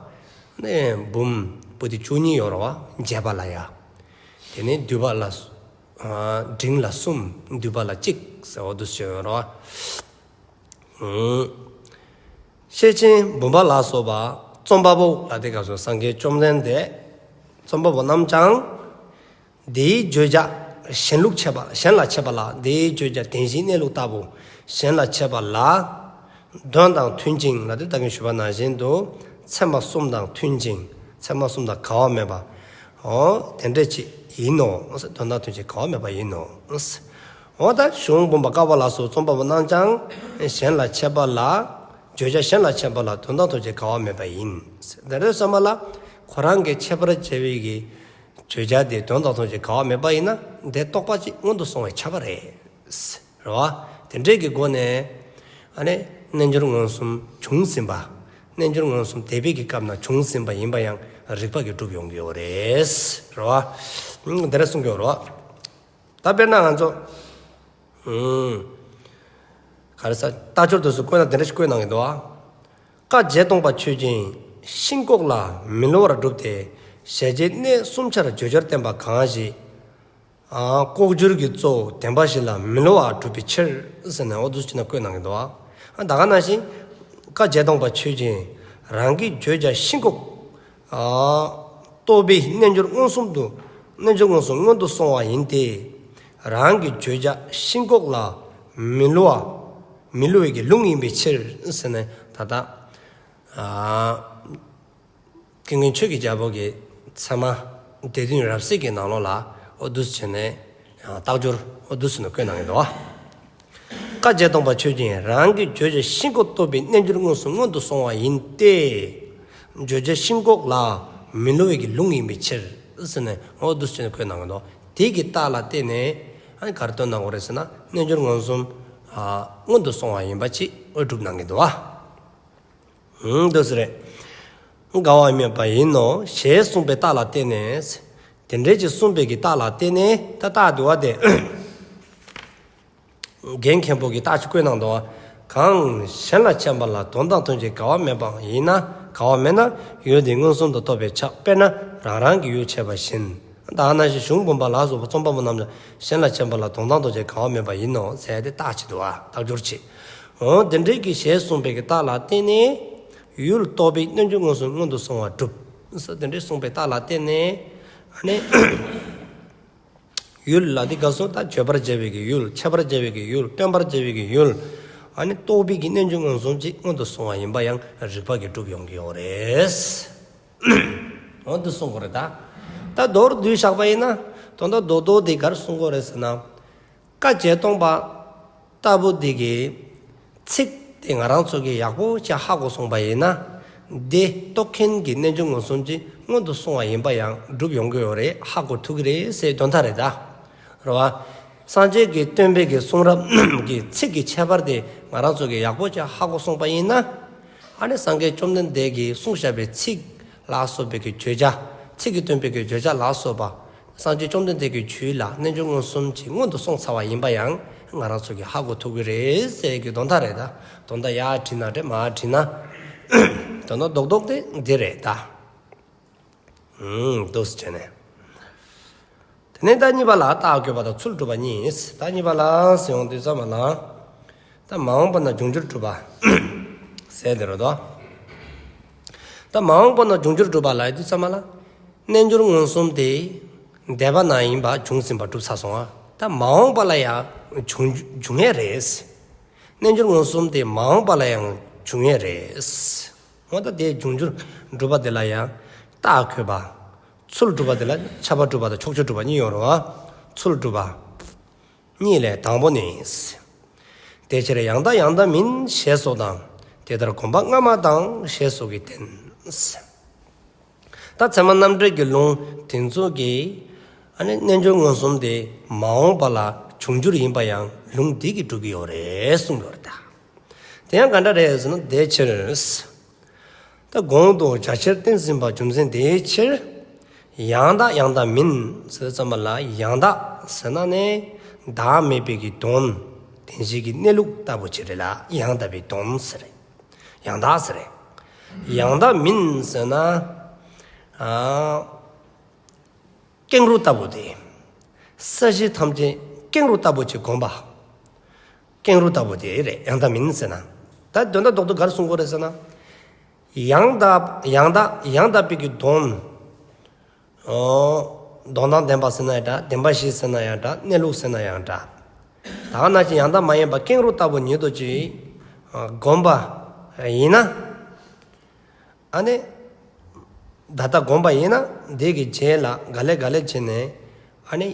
བ། ནས་འབུམ་པོ་ཏི་བཅུ་གཉིས་ཡོད་རེད་བ། རྒྱས་པ་ལ་ཡང་། དེ་ནས་བསྡུས་པ་ལ་ཨ་འབྲིང་ལ་གསུམ། བསྡུས་པ་ལ་གཅིག་ཟེར་འོ་འདུག་སེ་ཡོད་རེད་བ། ཤེར་ཕྱིན་འབུམ་པ་ལ་སོགས་པ་རྩོམ་པ་པོ་ལ་དེ་སྐབས་སུ་སངས་རྒྱས་བཅོམ་ལྡན་འདས། རྩོམ་པ་པོ་རྣམས་ཀྱང་། དེའི་བརྗོད་བྱ་གཞན་ལུགས་འཆད་པ། གཞན་ལ་འཆད་པ་ལ། དེའི་བརྗོད་བྱ་བདེན་བཞིའི་གནས་ལུགས་ལྟ་བུ་གཞན་ལ་འཆད་པ་ལ། དོན་དང་མཐུན་ཅིང་ལ་དེ་ད་གིན་ཞུས་པ་ནང་བཞིན་དུ་ཚད་མ་གསུམ་དང་མཐུན་ཅིང་ཚད་མ་གསུམ་དང་འགལ་བ་མེད་པ། འོ་དེ་འདྲ་ཅིག་ཡིན་ནོ། དོན་དང་མཐུན་ཅིང་འགལ་བ་མེད་པ་ཡིན་ནོ། འོ་ད་གཞུང་འབུམ་པ་ཀ་པ་ལ་སོགས་རྩོམ་པ་པོ་རྣམས་ཀྱང་གཞན་ལ་འཆད་པ་ལ། བརྗོད་བྱ་གཞན་ལ་འཆད་པ་ལ་དོན་དང་མཐུན་ཅིང་འགལ་བ་མེད་པ་ཡིན། དེ་འདྲ་སོང་ཙང་ལ་ཁོ་རང་གིས་འཆད་པར་བྱ་བའི་གི་བརྗོད་བྱ་དེ་དོན་དང་མཐུན་ཅིང་འགལ་བ་མེད་པ་ཡིན་ན་དེ་རྟོགས་པ་ཅིག་སྔོན་དུ་སོང་བས་ཁྱབ་པ་རེད། རེད་བ། དེ་འདྲའི་གི་སྒོ་ནས་ཨ་ནི་རྣལ་འབྱོར་མངོན་སུམ་བྱུང་ཟིན་པ། རྣལ་འབྱོར་མངོན་སུམ་འདས་པའི་གི་སྐབས་ན་བྱུང་ཟིན་པ་ཡིན་པ་ཡང་རིགས་པ་གིས་གྲུབ་ཡོང་གི་ཡོད་རེད། རེད་བ། དེ་འདྲ་གསུང་གི་ཡོད་རེད་བ། ད་དཔེར་ན་ང་ཚོ། ཨུམ། ག་རེ་ཟ། རྟགས་སྦྱོར་དུས་སུ་བཀོད་ན་དེ་འདྲ་ཞིག་བཀོད་གནང་གི་འདུག་ཨ། བཀའ་བརྒྱད་སྟོང་པ་ཆོས་ཅན། ཤིན་ལྐོག་ལ་མི་སླུ་བར་སྒྲུབ་སྟེ། གཞལ་བྱའི་གནས་གསུམ་ཆར་བརྗོད་བྱར་བསྟན་པ་གང་ཞིག། ཨ། ལྐོག་གྱུར་གྱི་གཙོ་བོ་བདེན་པ་བཞི་ལ་མི་སླུ་བར་སྒྲུབ་པའི་ཕྱིར་ཟེར་ནས་འོ་འདུག་སེ་བྱས་ནས་བཀོད་གནང་གི་འདུག་ཨ། ད་ག་ནང་བཞིན། བཀའ་བརྒྱད་སྟོང་པ་ཆོས་ཅན། རང་གི་བརྗོད་བྱ་ཤིན་ལྐོག་ཨ། རྟོགས་པའི་རྣལ་འབྱོར་མངོན་སུམ་དུ། རྣལ་འབྱོར་མངོན་སུམ་སྔོན་དུ་སོང་བ་ཡིན་ཏེ། རང་གི་བརྗོད་བྱ་ཤིན་ལྐོག་ལ་མི་སླུ་བ། མི་སླུ་བའི་གི་ལུང་ཡིན་པའི་ཕྱིར་ཟེར་ནས་ད་ལྟ། ཨ། ཀུན་མཁྱེན་ཆོས་ཀྱི་རྒྱལ་པོ་གི་ཚད་མ་སྡེ་བདུན་རབ་གསལ་གྱི་ནང་ལོགས་ལ་འོ་འདུག་སེ་བྱས་ནས་རྟགས་སྦྱོར་འོ་འདུག་སེ་བྱས་ནས་བཀོད་གནང་གི་འདུག་བ། བཀའ་བརྒྱད་སྟོང་པ་ཆོས་ཅན། རང་གི་བརྗོད་བྱ་ཤིན་ལྐོག་རྟོགས་པའི་རྣལ་འབྱོར་མངོན་སུམ་སྔོན་དུ་སོང་བ་ཡིན་ཏེ། བརྗོད་བྱ་ཤིན་ལྐོག་ལ་མི་སླུ་བའི་གི་ལུང་ཡིན་པའི་ཕྱིར་ཟེར་ནས་འོ་འདུག་སེ་བྱས་ནས་བཀོད་གནང་གི་འདུག། དེ་གི་རྟགས་ལ་བརྟེན་ནས་ཨ་ནི་ག་རེ་སྟོན་གནང་གི་ཡོད་རེད་ཟེར་ན་རྣལ་འབྱོར་མངོན་སུམ་ཨ་སྔོན་དུ་སོང་བ་ཡིན་པ་ཅིག་འོ་སྒྲུབ་གནང་གི་འདུག་བ། ཨུམ། འདུག་སེ་རེད། འགལ་བ་མེད་པ་ཡིན་ནོ་ཞེས་གསུངས་པའི་རྟགས་ལ་བརྟེན་ནས། དེ་འདྲའི་ཅིག་གསུངས་པའི་གི་རྟགས་ལ་བརྟེན་ནས་ད་རྟགས་འདུག་བ་དེ། རྒན་མཁན་པོ་གིས་རྟགས་ཅིག་བཀོད་གནང་འདུག་བ། གང་གཞན་ལ་འཆད་པ་ལ་དོན་དང་མཐུན་ཅིང་འགལ་བ་མེད་པ་ཡིན་ན། འགལ་བ་མེད་ན་ཡུལ་དེ་མངོན་སུམ་དུ་རྟོགས་པས་ཁྱབ། དཔེར་ན་རང་རང་གི་ཡུལ་འཆད་པ་བཞིན། ད་ག་ནང་བཞིན་གཞུང་འབུམ་པ་ལ་སོགས་པ་རྩོམ་པ་པོ་རྣམས་ཀྱང་གཞན་ལ་འཆད་པ་ལ་དོན་དང་མཐུན་ཅིང་འགལ་བ་མེད་པ་ཡིན་ནོ་ཟེར་ཏེ་རྟགས་ཅིག་འདུག་བ། རྟགས་སྦྱོར་ཅིག། འོ་དེ་འདྲའི་གི་ཞེས་གསུངས་པའི་གི་རྟགས་ལ་བརྟེན་ནས་ཡུལ་རྟོགས་པའི་རྣལ་འབྱོར་མངོན་སུམ་སྔོན་དུ་སོང་བ་སྒྲུབ། དེ་འདྲའི་གསུངས་པའི་རྟགས་ལ་བརྟེན་ནས་ཨ་ནི་ཡུལ་ལ་དེ་སྐབས་སུ་ད་བརྗོད་པར་བྱ་བའི་གི་ཡུལ། འཆད་པར་བྱ་བའི་གི་ཡུལ། སྟོན་པར་བྱ་བའི་གི་ཡུལ། ཨ་ནི་རྟོགས་པའི་གི་རྣལ་འབྱོར་མངོན་སུམ་ཅིག་སྔོན་དུ་སོང་བ་ཡིན་པ་ཡང་རིགས་པ་གིས་གྲུབ་ཡོང་གི་ཡོད་རེད། འོ་འདི་གསུང་གི་རེད་ད། ད་མདོར་བསྡུས་བཞག་པ་ཡིན་ན། དོན་དག་རྡོག་རྡོག་འདི་ག་རེ་གསུང་གི་རེད་ཟེར་ན། བཀའ་བརྒྱད་སྟོང་པ་ལྟ་བུ་འདི་གི་ཚིག་དེ་ང་རང་ཚོ་གིས་ཡག་པོ་ཅིག་ཧ་གོ་སོང་པ་ཡིན་ན། འདི་རྟོགས་མཁན་གྱི་རྣལ་འབྱོར་མངོན་སུམ་ཅིག་སྔོན་དུ་སོང་བ་ཡིན་པ་ཡང་གྲུབ་ཡོང་གི་ཡོད་རེད། ཧ་གོ་ཐུབ་ཀྱི་རེད་ཟེར་དོན་དག་རེད་ད། རེད་བ། སངས་རྒྱས་ཀྱི་སྟོན་པའི་གི་གསུང་རབ་ཀྱི་ཚིག་གི་ཁྱད་པར་དེ་ང་རང་ཚོ་གིས་ཡག་པོ་ཅིག་ཧ་གོ་སོང་པ་ཡིན་ན། ཨ་ནི་སངས་རྒྱས་བཅོམ་ལྡན་འདས་ཀྱིས་གསུངས་བཞག་པའི་ཚིག་ལ་སོགས་པའི་གི་བརྗོད་བྱ། ཚིག་གིས་སྟོན་པའི་གི་བརྗོད་བྱ་ལ་སོགས་པ། སངས་རྒྱས་བཅོམ་ལྡན་འདས་ཀྱི་རྒྱུད་ལ་རྣལ་འབྱོར་མངོན་སུམ་ཅིག་སྔོན་དུ་སོང་ཚར་བ་ཡིན་པ་ཡང་ང་རང་ཚོ་གིས་ཧ་གོ་ཐུབ་ཀྱི་རེད་ཟེར་གྱི་དོན་དག་རེད་ད། དོན་དག་ཡར་དྲིས་ན་འགྲིག་མར་དྲིས་ན། དོན་དག་རྡོག་རྡོག་དེ་འདི་རེད་ད། ཨུམ། འདུག་སེ་བྱས་ནས། དེ་ནས་ད་གཉིས་པ་ལ་རྟགས་འཁོད་པ་དང་ཚུལ་གྲུབ་པ་གཉིས། ད་གཉིས་པ་ལ་ཟེར་ཡོང་དུས་ཙམ་པ་ལ། ད་མ་འོངས་པ་ན་འབྱུང་འགྱུར་གྲུབ་པ་ཟེར་དེ་རེད་དོ། ད་མ་འོངས་པ་ན་འབྱུང་འགྱུར་གྲུབ་པ་ལ་ཡོང་དུས་ཙམ་པ་ལ། རྣལ་འབྱོར་མངོན་སུམ་དེ། འདས་པ་ན་ཡིན་པ་བྱུང་ཟིན་པ་གྲུབ་ཚར་སོང་ང་། ད་མ་འོངས་པ་ལ་ཡང་འབྱུང་འབྱུང་ཡས་རེད། རྣལ་འབྱོར་མངོན་སུམ་དེ་མ་འོངས་པ་ལ་ཡང་འབྱུང་ཡས་རེད། འོ་ད་དེ་འབྱུང་འགྱུར་གྲུབ་པ་དེ་ལ་ཡང་རྟགས་འཁོད་པ། ཚུལ་གྲུབ་པ་དེ་ལ་ཁྱབ་པ་གྲུབ་པ་དང་ཕྱོགས་ཆོས་གྲུབ་པ་གཉིས་ཡོད་རེད་བ། ཚུལ་གྲུབ་པ་གཉིས་ལས་དང་པོ་ནི། དེ་ཕྱིར་ཡང་དག་ཡང་དག་མིན་ཞེས་སོགས་དང་། དེ་ལྟར་སྒོམ་པ་སྔ་མ་དང་ཞེས་སོགས་ཀྱིས་བསྟན། ད་ཚད་མ་རྣམ་འགྲེལ་གྱི་ལུང་དེ་ཚོ་གིས་ཨ་ནི་རྣལ་འབྱོར་མངོན་སུམ་དེ་མ་འོངས་པ་ལ་འབྱུང་འགྱུར་ཡིན་པ་ཡང་ལུང་འདི་གིས་སྒྲུབ་ཀྱི་ཡོད་རེད་གསུངས་ཡོད་རེད་ད། དེ་ཡང་ག་འདྲ་རེད་ཟེར་ན། དེ་ཕྱིར། ད་གོང་དུ་རྒྱ་ཆེར་བསྟན་ཟིན་པ་རྒྱུ་མཚན་དེའི་ཕྱིར། ཡང་དག་ཡང་དག་མིན་ཟེར་ཙམ་པ་ལ་ཡང་དག་ཟེར་ན་ནི་བདག་མེད་པའི་གི་དོན། བདེན་བཞི་གི་གནས་ལུགས་ལྟ་བུ་ཅིག་རེད་ལ་ཡང་དག་པའི་དོན་ཟེར་རེད། ཡང་དག་ཟེར་རེད། ཡང་དག་མིན་ཟེར་ན། ཨ། ཀེང་རུས་ལྟ་བུ་དེ། ས་གཞི་ཐམས་ཅད་ཀེང་རུས་ལྟ་བུ་ཅིག་བསྒོམ་པ། ཀེང་རུས་ལྟ་བུ་དེ་རེད། ཡང་དག་མིན་ཟེར་ན། ད་དོན་དག་རྡོག་རྡོག་ག་རེ་གསུང་དགོས་རེད་ཟེར་ན། ཡང་དག་ཡང་དག་ཡང་དག་པའི་གི་དོན། ཨོ། དོན་དམ་བདེན་པ་ཟེར་ན་ཡང་འདྲ། བདེན་པ་བཞི་ཟེར་ན་ཡང་འདྲ། གནས་ལུགས་ཟེར་ན་ཡང་འདྲ། ད་ག་ནང་བཞིན་ཡང་དག་མ་ཡིན་པ་ཀེང་རུས་ལྟ་བུ་ཉིད་དུ་ཅིག་བསྒོམ་པ་ཡིན་ན། ཨ་ནི། ད་ལྟ་བསྒོམ་པ་ཡིན་ན་འདི་གི་རྗེས་ལ་ག་ལེ་ག་ལེ་བྱས་ནས་ཨ་ནི་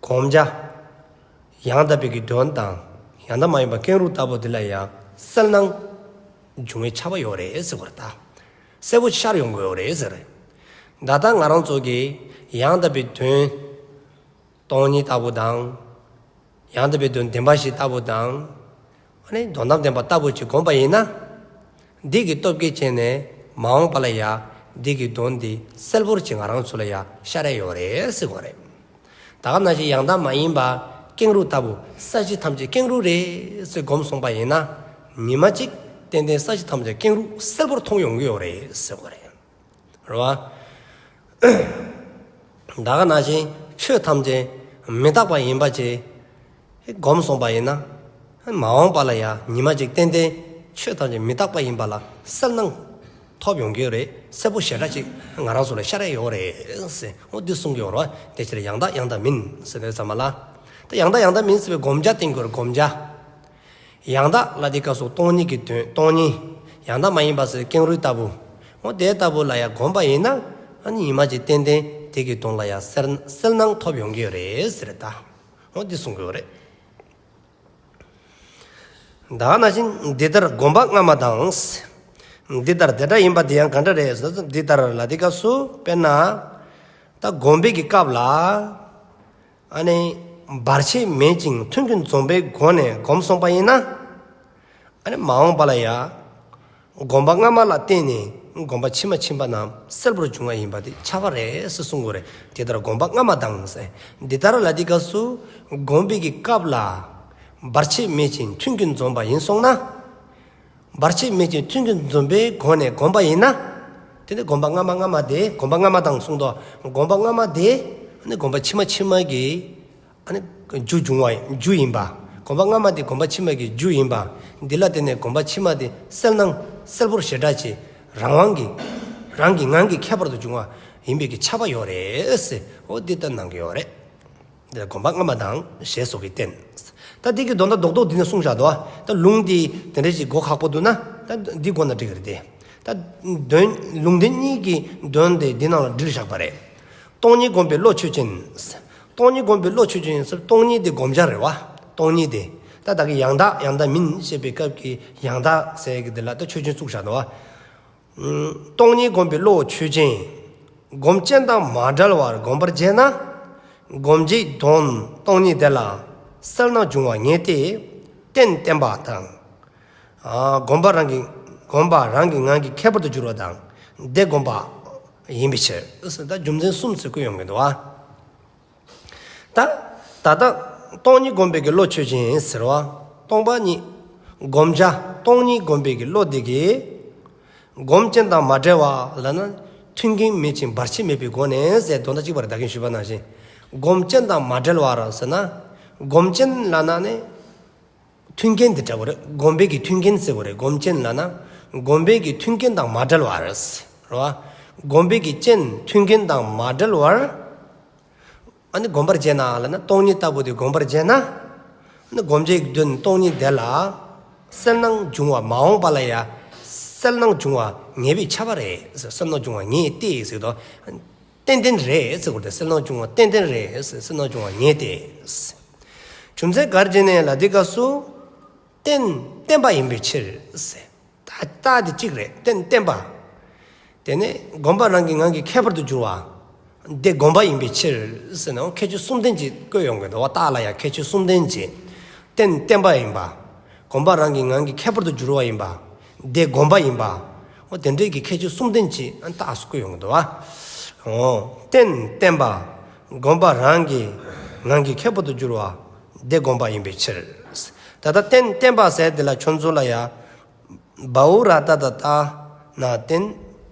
བསྒོམ་བྱ་ཡང་དག་པའི་གི་དོན་དང་ཡང་དག་མ་ཡིན་པ་ཀེང་རུས་ལྟ་བུ་འདི་ལ་ཡང་གསལ་སྣང་འབྱུང་བའི་ཆ་བ་ཡོད་རེད་ཟེར་བ་རེད་ད། གསལ་པོ་ཤར་ཡོང་གི་ཡོད་རེད་ཟེར། ད་ལྟ་ང་རང་ཚོ་གི་ཡང་དག་པའི་དོན། སྟོང་ཉིད་ལྟ་བུ་དང་། ཡང་དག་པའི་དོན་བདེན་པ་བཞི་ལྟ་བུ་དང་། ཨ་ནི་དོན་དམ་བདེན་པ་ལྟ་བུ་ཅིག་བསྒོམ་པ་ཡིན་ན། འདི་གི་སྟོབས་ཀྱིས་བྱས་ནས་མ་འོངས་པ་ལ་ཡང་འདི་གི་དོན་འདི་གསལ་པོར་ཅིག་ང་རང་ཚོ་ལ་ཡང་ཤར་ཡ་ཡོད་རེད་ཟེར་གོ་རེད། ད་ག་ནང་བཞིན་ཡང་དག་མ་ཡིན་པ་ཀེང་རུས་ལྟ་བུ་ས་གཞི་ཐམས་ཅད་ཀེང་རུས་རེད་ཟེར་བསྒོམ་སོང་པ་ཡིན་ན། ཉི་མ་གཅིག་ཏན་ཏན་ས་གཞི་ཐམས་ཅད་ཀེང་རུས་གསལ་པོར་མཐོང་ཡོང་གི་ཡོད་རེད་ཟེར་གོ་རེད། རེད་བ། ད་ག་ནང་བཞིན་ཆོས་ཐམས་ཅད་མི་རྟག་པ་ཡིན་པ་ཅིག་བསྒོམ་སོང་པ་ཡིན་ན། མ་འོངས་པ་ལ་ཡང་ཉི་མ་གཅིག་ཏན་ཏན་ཆོས་ཐམས་ཅད་མི་རྟག་པ་ཡིན་པ་ལ་གསལ་སྣང་ཐོབ་ཡོང་གི་ཡོད་རེད། གསལ་པོ་ཞེ་དྲག་ཅིག་ང་རང་ཚོ་ལ་ཤར་ཡ་ཡོད་རེད་ཟེར། འོ་འདི་གསུང་གི་ཡོད་རེད་བ། དེ་ཕྱིར་ཡང་དག་ཡང་དག་མིན་ཟེར་དུས་ཙམ་པ་ལ། ད་ཡང་དག་ཡང་དག་མིན་ཟེར་བའི་བསྒོམ་བྱ་བསྟན་གྱི་ཡོད་རེད། བསྒོམ་བྱ། ཡང་དག་ལ་དེའི་སྐབས་སུ་སྟོང་ཉིད་ཀྱི་དོན། སྟོང་ཉིད། ཡང་དག་མ་ཡིན་པ་ཟེར་ཀེང་རུས་ལྟ་བུ། འོ་དེ་ལྟ་བུ་ལ་ཡང་བསྒོམ་པ་ཡིན་ན། ཨ་ནི་ཉི་མ་གཅིག་ཏན་ཏན་དེ་གི་དོན་ལ་ཡང་གསལ་གསལ་སྣང་ཐོབ་ཡོང་གི་ཡོད་རེད་ཟེར་ད། འོ་འདི་གསུང་གི་ཡོད་རེད། ད་ནང་བཞིན་འདི་ལྟར་སྒོམ་པ་སྔ་མ་དང་། འདི་ལྟར་དེ་འདྲ་ཡིན་པ་དེ་ཡང་ག་འདྲ་རེད་ཟེར་ན། འདི་ལྟར་ལ་དེའི་སྐབས་སུ་དཔེར་ན། ད་སྒོམ་པའི་གི་སྐབས་ལ། ཨ་ནི་བར་ཆད་མེད་ཅིང་མཐུན་རྐྱེན་འཛོམས་པའི་སྒོ་ནས་བསྒོམས་སོང་པ་ཡིན་ན། ཨ་ནི་མ་འོངས་པ་ལ་ཡང་སྒོམ་པ་སྔ་མ་ལ་བརྟེན་ནས་སྒོམ་པ་ཕྱི་མ་ཕྱི་མ་རྣམས་གསལ་པོར་འབྱུང་བ་ཡིན་པ་དེ་ཁྱབ་པ་རེད་ཟེར་གསུང་དགོས་རེད། དེ་ལྟར་སྒོམ་པ་སྔ་མ་དང་ཟེར། འདི་ལྟར་ལ་དེའི་སྐབས་སུ་སྒོམ་པའི་གི་སྐབས་ལ་བར་ཆད་མེད་ཅིང་མཐུན་རྐྱེན་འཛོམས་པ་ཡིན་སོང་ན། བར་ཆད་མེད་ཅིང་མཐུན་རྐྱེན་འཛོམས་པའི་སྒོ་ནས་བསྒོམས་པ་ཡིན་ན། དེ་ནི་སྒོམ་པ་སྔ་མ་སྔ་མ་དེ། སྒོམ་པ་སྔ་མ་དང་གསུངས་ཏོ། སྒོམ་པ་སྔ་མ་དེ་ནི་སྒོམ་པ་ཕྱི་མ་ཕྱི་མ་གི་ཨ་ནི་རྒྱུ་འབྱུང་བ་རྒྱུ་ཡིན་པ། སྒོམ་པ་སྔ་མ་དེ་སྒོམ་པ་ཕྱི་མ་གི་རྒྱུ་ཡིན་པ། འདི་ལ་བརྟེན་ནས་སྒོམ་པ་ཕྱི་མ་དེ་གསལ་སྣང་གསལ་པོར་ཞེ་དྲག་ཅིག་རང་དབང་གི་རང་གི་ངང་གིས་ཁྱད་པར་དུ་འབྱུང་བ་ཡིན་པའི་གི་ཁྱབ་པ་ཡོད་རེད་ཟེར། འོ་འདི་ལྟར་གནང་གི་ཡོད་རེད། འདི་ལ་སྒོམ་པ་སྔ་མ་དང་ཞེས་སོགས་ཀྱིས་བསྟན། ད་འདི་གི་དོན་དག་རྡོག་རྡོག་འདི་ནས་གསུངས་བཞག་འདུག་བ། ད་ལུང་འདི་དེ་འདྲ་ཞིག་གོ་ཁག་པོ་འདུག་ན་ད་འདི་གོ་ན་འགྲིག་གི་རེད་དེ། ད་དོན་ལུང་འདི་གཉིས་ཀྱི་དོན་དེ་འདི་ནང་ལ་བསྒྲིལ་བཞག་པ་རེད། སྟོང་ཉིད་བསྒོམས་པའི་བློ་ཆོས་ཅན། སྟོང་ཉིད་བསྒོམས་པའི་བློ་ཆོས་ཅན་ཟེར། སྟོང་ཉིད་དེ་བསྒོམ་བྱ་རེད་བ། སྟོང་ཉིད་དེ། ད་ད་གི་ཡང་དག་ཡང་དག་མིན་ཞེས་པའི་སྐབས་ཀྱི་ཡང་དག་ཟེར་གི་འདི་ལ་ད་ཆོས་ཅན་བཙུགས་བཞག་འདུག་བ། སྟོང་ཉིད་བསྒོམས་པའི་བློ་ཆོས་ཅན། སྒོམ་རྐྱེན་དང་མ་བྲལ་བར་བསྒོམ་པར་བྱས་ན། སྒོམ་བྱེད་དོན་སྟོང་ཉིད་དེ་ལ་གསལ་སྣང་འབྱུང་བ་ངེས་ཏེ། རྟེན་བརྟན་པ་དང་། ཨ་སྒོམ་པ་རང་གི་སྒོམ་པ་རང་གི་ངང་གིས་ཁྱད་པར་དུ་འགྱུར་བ་དང་དེ་སྒོམ་པ་ཡིན་པའི་ཕྱིར། ད་རྒྱུ་མཚན་གསུམ་ཟེར་བཀོད་ཡོང་གི་འདུག་བ། ད་ད་ལྟ་སྟོང་ཉིད་བསྒོམས་པའི་གི་བློ་ཆོས་ཅན་ཟེར་བ། སྟོང་པ་ཉིད་བསྒོམ་བྱ་སྟོང་ཉིད་བསྒོམས་པའི་གི་བློ་དེ་གིས་ སྒོམ་རྐྱེན་དང་མ་བྲལ་བ་ལབ་ན་མཐུན་རྐྱེན་མེད་ཅིང་བར་ཆད་མེད་པའི་སྒོ་ནས་ཟེར་དོན་དག་གཅིག་པ་རེད། ད་གིན་ཞུས་པ་ནང་བཞིན་སྒོམ་རྐྱེན་དང་མ་བྲལ་བར་ཟེར་ན། སྒོམ་རྐྱེན་ལབ་ན་ནི་མཐུན་རྐྱེན་དེ་འདྲ་བོ་རེད། སྒོམ་པའི་གི་མཐུན་རྐྱེན་ཟེར་བ་རེད། སྒོམ་རྐྱེན་ལབ་ན་སྒོམ་པའི་གི་མཐུན་རྐྱེན་དང་མ་བྲལ་བར་ཟེར་བ། སྒོམ་པའི་གི་རྐྱེན་མཐུན་རྐྱེན་དང་མ་བྲལ་བར། ཨ་ནི་སྒོམ་པར་བྱས་ན་ལབ་ན་སྟོང་ཉིད་ལྟ་བུ་དེ་སྒོམ་པར་བྱས་ན། ཨ་ནི་སྒོམ་བྱེད་ཀྱི་དོན་སྟོང་ཉིད་དེ་ལ་གསལ་སྣང་འབྱུང་བ་མ་འོངས་པ་ལ་ཡང་གསལ་སྣང་འབྱུང་བ་ངེས་པས་ཁྱབ་པ་རེད། གསལ་སྣང་འབྱུང་བ་ངེས་ཏེ་ཟེར་དོ། ཏན་ཏན་རེད་ཟེར་དགོས་ཏེ། གསལ་སྣང་འབྱུང་བ་ཏན་ཏན་རེད་ཟེར། གསལ་སྣང་འབྱུང་བ་ངེས་ཏེ། རྒྱུ་མཚན་ག་རེ་བྱས་ནས་ལབ་དུས་སྐབས་སུ་རྟེན་བརྟན་པ་ཡིན་པའི་ཕྱིར་ཟེར། རྟགས་དེ་གཅིག་རེད། རྟེན་བརྟན་པ། དེ་ནས་སྒོམ་པ་རང་གི་ངང་གིས་ཁྱད་པར་དུ་འགྱུར་བ། དེ་སྒོམ་པ་ཡིན་པའི་ཕྱིར་ཟེར་ནས་ཁྱད་ཆོས་གསུམ་ལྡན་ཅིག་བཀོད་ཡོང་གི་འདུག་བ། རྟགས་ལ་ཡང་ཁྱད་ཆོས་གསུམ་ལྡན་ཅིག་རྟེན་བརྟན་པ་ཡིན་པ། སྒོམ་པ་རང་གི་ངང་གིས་ཁྱད་པར་དུ་འགྱུར་བ་ཡིན་པ། དེ་སྒོམ་པ་ཡིན་པ། འོ་དེ་འདྲའི་གི་ཁྱད་ཆོས་གསུམ་ལྡན་ཅིག་རྟགས་སུ་བཀོད་ཡོང་གི་འདུག་བ། འོ་རྟེན་བརྟན་པ། སྒོམ་པ་རང་གི་ངང་གིས་ཁྱད་པར་དུ་འགྱུར་བ། དེ་སྒོམ་པ་ཡིན་པའི་ཕྱིར། ད་ལྟ་རྟེན་བརྟན་པ་ཟེར་དེ་ལ་ཁྱོད་ཚོ་ལ་ཡ། བའུ་ར་ཏ་བཏགས་བཏགས་ན་བརྟེན།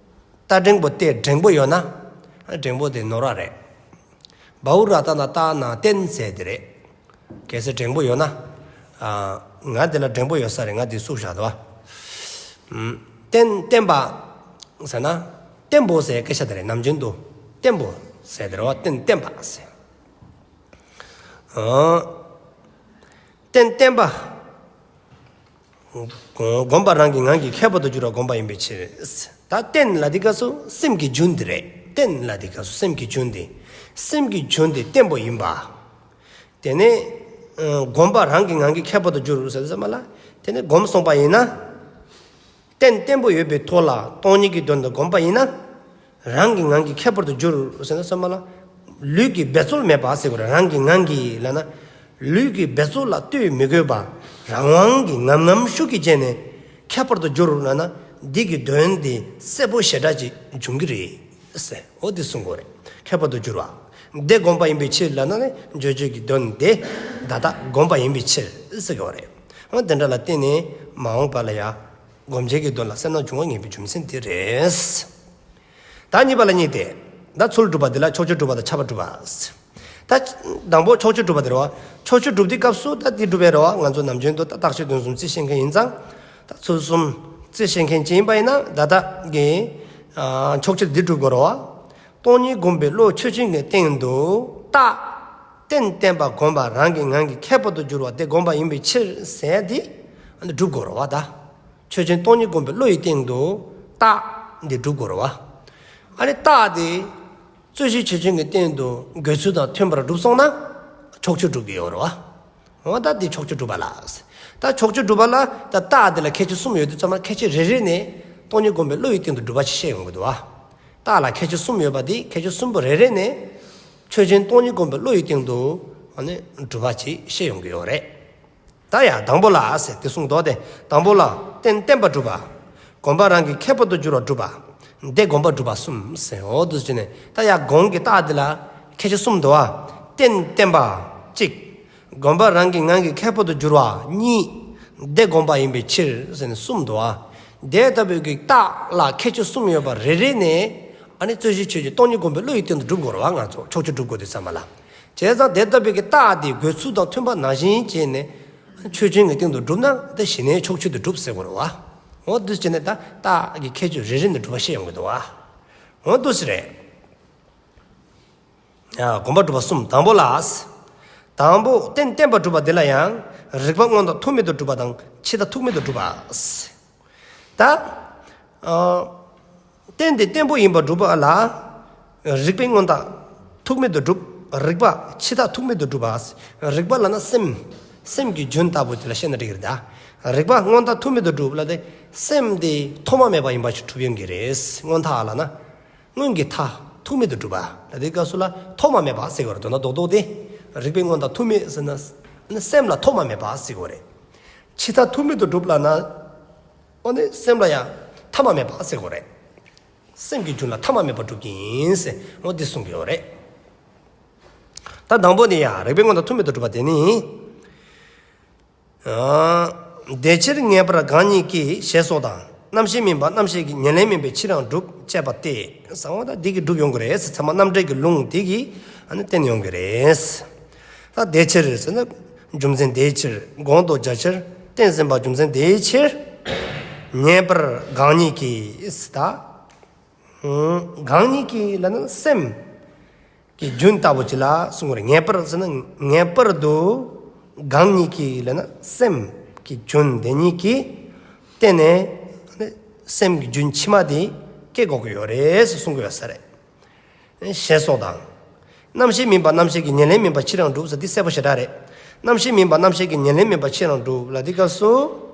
ཏ་འགྲེང་བུ་ཏེ་འགྲེང་བུ་ཡོད་ན། འགྲེང་བུ་དེ་ནོར་བ་རེད། བའུ་ར་ཏ་བཏགས་བཏགས་ན་བརྟེན་ཟེར་དེ་རེད། གལ་སྲིད་འགྲེང་བུ་ཡོད་ན། ཨ། ང་དེ་ལ་འགྲེང་བུ་ཡོད་ས་རེད། ང་དེ་བསུབས་བཞག་འདུག་བ། ཨམ། རྟེན་བརྟན་པ་ཟེར་ན། བརྟན་པོ་ཟེར་སྐད་ཆ་དེ་རེད། ནམ་རྒྱུན་དུ་བརྟན་པོ་ཟེར་དེ་རེད་བ། རྟེན་བརྟན་པ་ཟེར། ཨ། རྟེན་བརྟན་པ། སྒོམ་པ་རང་གི་ངང་གིས་ཁྱད་པར་དུ་འགྱུར་བ་སྒོམ་པ་ཡིན་པའི་ཕྱིར། ད་རྟེན་ལབ་དུས་སྐབས་སུ་སེམས་ཀྱི་རྒྱུན་དེ་རེད། རྟེན་ལབ་དུས་སྐབས་སུ་སེམས་ཀྱི་རྒྱུན་དེ། སེམས་ཀྱི་རྒྱུན་དེ་བརྟན་པོ་ཡིན་པ། དེ་ནས་ཨ་སྒོམ་པ་རང་གི་ངང་གིས་ཁྱད་པར་དུ་འགྱུར་ཟེར་ཙམ་པ་ལ། དེ་ནས་སྒོམ་སོང་པ་ཡིན་ན། རྟེན་བརྟན་པོ་ཡོད་པའི་ཐོག་ལ་སྟོང་ཉིད་ཀྱི་དོན་དུ་སྒོམ་པ་ཡིན་ན། རང་གི་ངང་གིས་ཁྱད་པར་དུ་འགྱུར་ཟེར་ན་ཙམ་པ་ལ། ལུས་ཀྱི་འབད་རྩོལ་མེད་པ་ཟེར་དགོས་རེད། རང་གི་ངང་གིས་ལབ་ན། ལུས་ཀྱི་འབད་རྩོལ་ལ་ལྟོས་མི་དགོས་པ། རང་དབང་གིས་ངམ་ངམ་ཤུགས་ཀྱིས་བྱས་ནས་ཁྱད་པར་དུ་འགྱུར་ལབ་ན། འདི་གི་དོན་དེ་གསལ་པོ་ཞེ་དྲག་ཅིག་འབྱུང་གི་རེད་ཟེར། འོ་འདི་གསུང་དགོས་རེད། ཁྱད་པར་དུ་འགྱུར་བ། དེ་སྒོམ་པ་ཡིན་པའི་ཕྱིར་ལབ་ན་ནི་རྗོད་བྱེད་ཀྱི་དོན་དེ་ད་ལྟ་སྒོམ་པ་ཡིན་པའི་ཕྱིར་ཟེར་དགོས་རེད། འོ་དེ་འདྲ་ལ་བརྟེན་ནས་མ་འོངས་པ་ལ་ཡང་སྒོམ་བྱེད་ཀྱི་དོན་ལ་གསལ་སྣང་འབྱུང་བ་ངེས་པའི་རྒྱུ་མཚན་དེ་རེད། ད་གཉིས་པ་ལ་གཉིས་ཏེ། ད་ཚུལ་སྒྲུབ་པ་འདི་ལ་ཕྱོགས་ཆོས་སྒྲུབ་པ་དང་ཁྱབ་པ་སྒྲུབ་པ། ད་དང་པོ་ཕྱོགས་ཆོས་སྒྲུབ་པ་དེ་རེད་བ། ཕྱོགས་ཆོས་སྒྲུབ་དུས་སྐབས་སུ་ད་འདི་སྒྲུབ་པ་རེད་བ། ང་ཚོ་ནམ་རྒྱུན་དུ་ད་རྟགས་ཆོས་དོན་གསུམ་རྩིས་ཤེས་མཁན་ཡིན་ཙང་། ད་ཚུལ་གསུམ་རྩིས་ཤེས་མཁན་ཅིག་ཡིན་པ་ཡིན་ན་ད་ལྟ་གི་ཨ་ཕྱོགས་ཆོས་འདི་སྒྲུབ་དགོས་རེད་བ། སྟོང་ཉིད་སྒོམ་པའི་བློ་ཆོས་ཅན་གྱི་སྟེང་དུ་རྟགས། རྟེན་བརྟན་པ་སྒོམ་པ་རང་གི་ངང་གིས་ཁྱད་པར་དུ་འགྱུར་བ་དེ་སྒོམ་པ་ཡིན་པའི་ཕྱིར་ཟེར་དེ་སྒྲུབ་དགོས་རེད་བ་ད། ཆོས་ཅན་སྟོང་ཉིད་སྒོམ་པའི་བློ་ཡི་སྟེང་དུ་རྟགས་འདི་སྒྲུབ་དགོས་རེད་བ། ཨ་ནི་རྟགས་དེ་རྩོད་གཞི་ཆོས་ཅན་གྱི་སྟེང་དུ་འགོད་ཚུལ་དང་མཐུན་པར་སྒྲུབ་སོང་ན་ཕྱོགས་ཆོས་སྒྲུབ་ཀྱི་ཡོད་རེད་བ། འོ་ད་འདི་ཕྱོགས་ཆོས་སྒྲུབ་པ་ལ། ད་ཕྱོགས་ཆོས་སྒྲུབ་པ་ལ་ད་རྟགས་འདི་ལ་ཁྱད་ཆོས་གསུམ་ཡོད་དུས་ཙམ་པ་ཁྱད་ཆོས་རེ་རེ་ནས་སྟོང་ཉིད་སྒོམ་པའི་བློ་ཡི་སྟེང་དུ་སྒྲུབ་པ་ཅིག་བཤད་ཡོང་གི་འདུག་བ། རྟགས་ལ་ཁྱད་ཆོས་གསུམ་ཡོད་པ་འདི་ཁྱད་ཆོས་གསུམ་པོ་རེ་རེ་ནས་ཆོས་ཅན་སྟོང་ཉིད་སྒོམ་པའི་བློ་ཡི་སྟེང་དུ་ཨ་ནི་སྒྲུབ་པ་ཅིག་བཤད་ཡོང་གི་ཡོད་རེད། ད་ཡ་དང་པོ་ལ་ཟེར་དེ་གསུངས་འདུག་སྟེ། དང་པོ་ལ་རྟེན་བརྟན་པ་སྒྲུབ་པ། སྒོམ་པ་རང་གིས་ཁྱད་པར་དུ་འགྱུར་བ་སྒྲུབ་པ། དེ་སྒོམ་པ་སྒྲུབ་པ་གསུམ་ཟེར། འོ་འདུག་སེ་བྱས་ནས་ད་ཡ་གོང་གི་རྟགས་འདི་ལ་ཁྱད་ཆོས་གསུམ་འདུག་བ། རྟེན་བརྟན་པ་གཅིག་སྒོམ་པ་རང་གི་ངང་གིས་ཁྱད་པར་དུ་འགྱུར་བ་གཉིས། དེ་སྒོམ་པ་ཡིན་པའི་ཕྱིར་ཟེར་ནས་གསུམ་འདུག་བ། དེ་ལྟ་བུའི་གི་རྟགས་ལ་ཁྱད་ཆོས་གསུམ་ཡོད་པ་རེ་རེ་ནས་ཨ་ནི་རྩོད་གཞི་ཆོས་ཅན་སྟོང་ཉིད་སྒོམ་པའི་བློ་ཡི་སྟེང་དུ་སྒྲུབ་དགོས་རེད་བ། ང་ཚོ་ཕྱོགས་ཆོས་སྒྲུབ་དགོས་དུས་ཙམ་པ་ལ། བྱས་ཙང་དེ་ལྟ་བུའི་གི་རྟགས་དེ་འགོད་ཚུལ་དང་མཐུན་པ་ནང་བཞིན་བྱས་ནས་ཆོས་ཅན་གྱི་སྟེང་དུ་སྒྲུབ་ན་དེ་གཞི་ནས་ཕྱོགས་ཆོས་དེ་གྲུབ་ཟེར་དགོས་རེད་བ། འོ་འདུག་སེ་བྱས་ནས་ད་རྟགས་ཀྱི་ཁྱད་ཆོས་རེ་རེ་ནས་སྒྲུབ་པ་བཤད་ཡོང་གི་འདུག་བ། འོ་འདུག་སེ་རེད། ཡ། སྒོམ་པ་སྒྲུབ་པ་གསུམ། དང་པོ་ལ། དང་པོ་རྟེན་བརྟན་པ་སྒྲུབ་པ་འདི་ལ་ཡང་རིགས་པ་སྔོན་མཐའ་ཐུག་མེད་དུ་སྒྲུབ་པ་དང་ཕྱི་མཐའ་ཐུག་མེད་དུ་སྒྲུབ་པ། ད་ཨ་རྟེན་དེ་བརྟན་པོ་ཡིན་པར་སྒྲུབ་པ་ལ་རིགས་པའི་སྔོན་མཐའ་ཐུག་མེད་དུ་སྒྲུབ། རིགས་པ་ཕྱི་མཐའ་ཐུག་མེད་དུ་སྒྲུབ་པ། རིགས་པ་ལབ་ན་སེམས། སེམས་ཀྱི་རྒྱུན་ལྟ་བུ་དེ་ལ་བཤད་ན་འགྲིག་གི་རེད་ད། རིགས་པ་སྔོན་མཐའ་ཐུག་མེད་དུ་སྒྲུབ་ལབ་དེ་སེམས་དེ་ཐོག་མ་མེད་པ་ཡིན་པ་ཞིག་གྲུབ་ཡོང་གི་རེད། སྔོན་མཐའ་ལབ་ན། སྔོན་གྱི་མཐའ་ཐུག་མེད་དུ་སྒྲུབ་པ། ད་དེའི་སྐབས་སུ་ལ་ཐོག་མ་མེད་པ་ཟེར་གྱི་ཡོད་རེད། དོན་དག་རྡོག་རྡོག་དེ། རིགས་པའི་སྔོན་མཐའ་ཐུག་མེད་ཟེར་ན། ནི་སེམས་ལ་ཐོག་མ་མེད་པ་ཟེར་གྱི་ཡོད་རེད། ཕྱི་མཐའ་ཐུག་མེད་དུ་སྒྲུབ་ལབ་ན། འོ་ནི་སེམས་ལ་ཡང་ཐ་མ་མེད་པ་ཟེར་གྱི་ཡོད་རེད། སེམས་ཀྱི་རྒྱུན་ལ་ཐ་མ་མེད་པར་སྒྲུབ་ཀྱི་ཡིན་ཟེར། འོ་འདི་གསུང་གི་ཡོད་རེད། ད་དང་པོ་ནི་ཡང་རིགས་པའི་སྔོན་མཐའ་ཐུག་མེད་དུ་སྒྲུབ་པ་དེ་ནི། ཨ། དེ་ཕྱིར་ངེས་པར་གང་ཉིད་ཀྱི་ཞེས་སོགས་དང་ རྣམ་ཤེས་མིན་པ་རྣམ་ཤེས་ཀྱི་ཉེར་ལེན་མིན་པའི་ཕྱིར་ཡང་འགྲུབ་ཅེས་པ་སྟེ། ཟེར་བ་ད་འདི་གིས་འགྲུབ་ཡོང་གི་རེད། ཚད་མ་རྣམ་འགྲེལ་གྱི་ལུང་འདི་གིས་ཨ་ནི་བསྟན་ཡོང་གི་རེད། ད་དེའི་ཕྱིར་ཟེར་ན། རྒྱུ་མཚན་དེའི་ཕྱིར། གོང་དུ་རྒྱ་ཆེར་བསྟན་ཟིན་པ་རྒྱུ་མཚན་དེའི་ཕྱིར། ངེས་པར་གང་ཉིད་ཀྱིས། ད་གང་ཉིད་ཀྱིས་ལབ་ན་སེམས་ཀྱི་རྒྱུན་ལྟ་བུ་ཅིག་ལ་གསུང་གི་རེད། ངེས་པར་ཟེར་ན་ངེས་པར་དུ། གང་ཉིད་ཀྱིས་ལབ་ན་སེམས་ཀྱི་རྒྱུན་དེ་ཉིད་ཀྱིས་བརྟེན་ནས་སེམས་ཀྱི་རྒྱུན་ཕྱི་མ་དེ་སྐྱེ་དགོས་ཀྱི་ཡོད་རེད་ཟེར་གསུང་གི་ཡོད་ས་རེད། ཞེས་སོགས་དང་། རྣམ་ཤེས་མིན་པ་རྣམ་ཤེས་ཀྱི་ཉེར་ལེན་མིན་པ་ཕྱིར་ཡང་འགྲུབ་ཟེར་འདི་གསལ་པོ་ཞེ་དྲག་རེད། རྣམ་ཤེས་མིན་པ་རྣམ་ཤེས་ཀྱི་ཉེར་ལེན་མིན་པ་ཕྱིར་ཡང་འགྲུབ་ལ་འདི་སྐབས་སུ།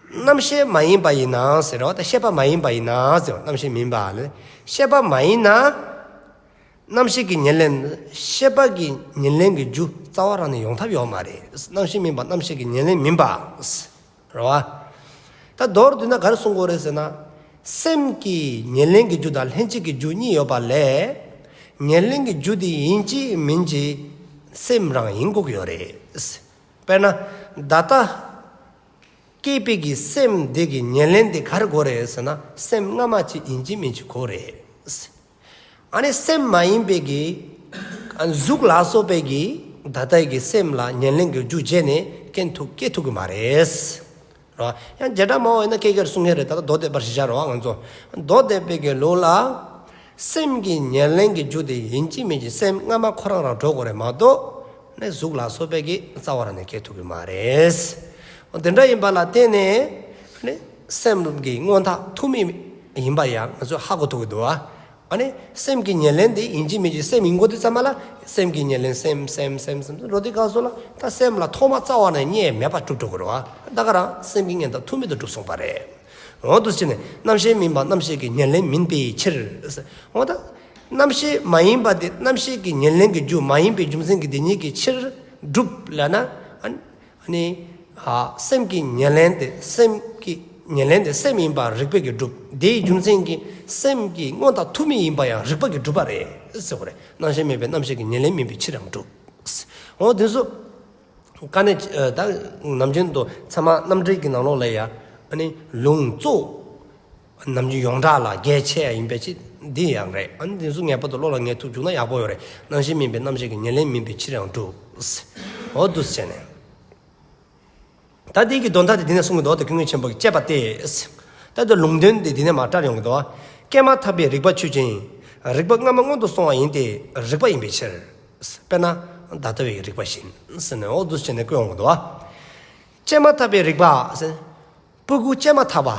རྣམ་ཤེས་མ་ཡིན་པ་ཡིན་ན་ཟེར་རོ། ད་ཤེས་པ་མ་ཡིན་པ་ཡིན་ན་ཟེར་རོ། རྣམ་ཤེས་མིན་པ་ལ་ཤེས་པ་མ་ཡིན་ན། རྣམ་ཤེས་ཀྱི་ཉེར་ལེན། ཤེས་པ་གི་ཉེར་ལེན་གྱི་རྒྱུ་རྩ་བ་རང་ནས་ཡོང་ཐབས་ཡོད་མ་རེད། རྣམ་ཤེས་མིན་པ་རྣམ་ཤེས་ཀྱི་ཉེར་ལེན་མིན་པ། རེད་བ། ད་མདོར་བསྡུས་ན་ག་རེ་གསུང་དགོས་རེད་ཟེར་ན། སེམས་ཀྱི་ཉེར་ལེན་གྱི་རྒྱུ་དང་ལྷན་ཅིག་གི་རྒྱུ་གཉིས་ཡོད་པ་ལས། ཉེར་ལེན་གྱི་རྒྱུ་དེ་ཡིན་གཅིག་མིན་གཅིག་སེམས་རང་ཡིན་དགོས་ཀྱི་ཡོད་རེད། དཔེར་ན། ད་ལྟ་སྐྱེས་པའི་གི་སེམས་དེ་གི་ཉེར་ལེན་དེ་ག་རེ་དགོས་རེད་ཟེར་ན་སེམས་སྔ་མ་ཅིག་ཡིན་གཅིག་མིན་གཅིག་དགོས་རེད། ཨ་ནི་སེམས་མ་ཡིན་པའི་གི་ཨ་གཟུགས་ལ་སོགས་པའི་གི་ད་ལྟའི་གི་སེམས་ལ་ཉེར་ལེན་གྱི་རྒྱུ་བྱས་ནས་སྐྱེ་ཐུབ་སྐྱེ་ཐུབ་ཀྱི་མ་རེད། རེད་བ། ཡང་བྱེ་བྲག་སྨྲ་བ་ཡིན་ན་སྐྱེ་གི་རེད་གསུང་མཁན་རེད། ད་ལྟ་མདོ་སྡེ་པར་གཞི་བཞག་རེད་བ། ང་ཚོ་མདོ་སྡེ་པའི་གི་ལུགས་ལ་སེམས་ཀྱི་ཉེར་ལེན་གྱི་རྒྱུ་དེ་ཡིན་གཅིག་མིན་གཅིག་སེམས་སྔ་མ་ཁོ་རང་རང་འགྲོ་དགོས་རེད་མ་གཏོགས་ནི་གཟུགས་ལ་སོགས་པའི་གི་རྩ་བ་རང་ནས་སྐྱེ་ཐུབ་ཀྱི་མ་རེད། འོ་དེ་འདྲ་ཡིན་པ་ལ་བརྟེན་ནས་ནི་སེམས་ཀྱི་མངོན་མཐའ་ཐུག་མེད་ཡིན་པ་ཡང་ང་ཚོས་ཧ་གོ་ཐུབ་ཀྱི་འདུག་བ། ཨ་ནི་སེམས་ཀྱི་ཉེར་ལེན་དེ་ཡིན་གཅིག་མིན་གཅིག་སེམས་ཡིན་དགོས་དུས་ཙམ་པ་ལ་སེམས་ཀྱི་ཉེར་ལེན་སེམས་སེམས་སེམས་སེམས་འགྲོ་དུས་སྐབས་སུ་ལ་ད་སེམས་ལ་ཐོག་མ་རྩ་བ་ནས་རྙེད་མེད་པ་གྲུབ་འགྲོ་གི་རེད་བ། ད་ག་རང་སེམས་ཀྱི་མངོན་མཐའ་ཐུག་མེད་དུ་གྲུབ་སོང་པ་རེད། འོ་འདུག་བྱས་ནས་རྣམ་ཤེས་མིན་པ་རྣམ་ཤེས་ཀྱི་ཉེར་ལེན་མིན་པའི་ཕྱིར། འོ་ད་རྣམ་ཤེས་མ་ཡིན་པ་དེ་རྣམ་ཤེས་ཀྱི་ཉེར་ལེན་གྱི་རྒྱུ་མ་ཡིན་པའི་རྒྱུ་མཚན་གྱིས་དེ་ཉིད་ཀྱི་ཕྱིར་གྲུབ་ལབ་ན། ཨ་ནི། ཨ་ནི། ཨ་སེམས་ཀྱི་ཉེར་ལེན་དེ་སེམས་ཀྱི་ཉེར་ལེན་དེ་སེམས་ཡིན་པ་རིགས་པས་ཀྱིས་གྲུབ། དེའི་རྒྱུ་མཚན་གྱིས་སེམས་ཀྱི་མངོན་མཐའ་ཐུག་མེད་ཡིན་པ་ཡང་རིགས་པས་ཀྱིས་གྲུབ་པ་རེད་ཟེར་བ་རེད། རྣམ་ཤེས་མིན་པའི་རྣམ་ཤེས་ཀྱི་ཉེར་ལེན་མིན་པའི་ཕྱིར་ཡང་གྲུབ། འོ་དེ་ཚོ་དཀའ་གནད་ཨ་ད་ནམ་རྒྱུན་དུ་ཚད་མ་རྣམ་འགྲེལ་གྱི་ནང་ལོགས་ལ་ཡ་ཨ་ནི་ལུང་གཙོ་ནམ་རྒྱུན་ཡོངས་གྲགས་ལ་གལ་ཆེ་ཡ་ཡིན་པའི་ཕྱིར་འདི་ཡང་རེད། ཨ་ནི་དེ་ཚོ་ངེས་པར་དུ་བློ་ལ་ངེས་ཐུབ་བཅུག་ན་ཡག་པོ་ཡོད་རེད། རྣམ་ཤེས་མིན་པའི་རྣམ་ཤེས་ཀྱི་ཉེར་ལེན་མིན་པའི་ཕྱིར་ཡང་གྲུབ། འོ་འདུག་བྱས་ནས། ད་འདི་གི་དོན་དག་དེ་འདི་ནས་གསུང་གི་འདུག་བ། དེ་ཀུན་མཁྱེན་ཆེན་པོ་གིས་དཔྱད་པ་སྟེ། ད་དེ་ལུང་དོན་དེ་འདི་ནས་མར་བཀྲལ་ཡོང་གི་འདུག་བ། སྐྱེས་མ་ཐག་པའི་རིག་པ་ཆོས་ཅན། རིག་པ་སྔ་མ་སྔོན་དུ་སོང་བ་ཡིན་ཏེ། རིག་པ་ཡིན་པའི་ཕྱིར། དཔེར་ན་ད་ལྟ་བའི་རིག་པ་བཞིན་ཟེར་ནས་འོ་འདུག་བྱས་ནས་བཀོད་ཡོང་གི་འདུག་བ། སྐྱེས་མ་ཐག་པའི་རིག་པ་ཟེར། སྤུ་གུ་སྐྱེས་མ་ཐག་པ།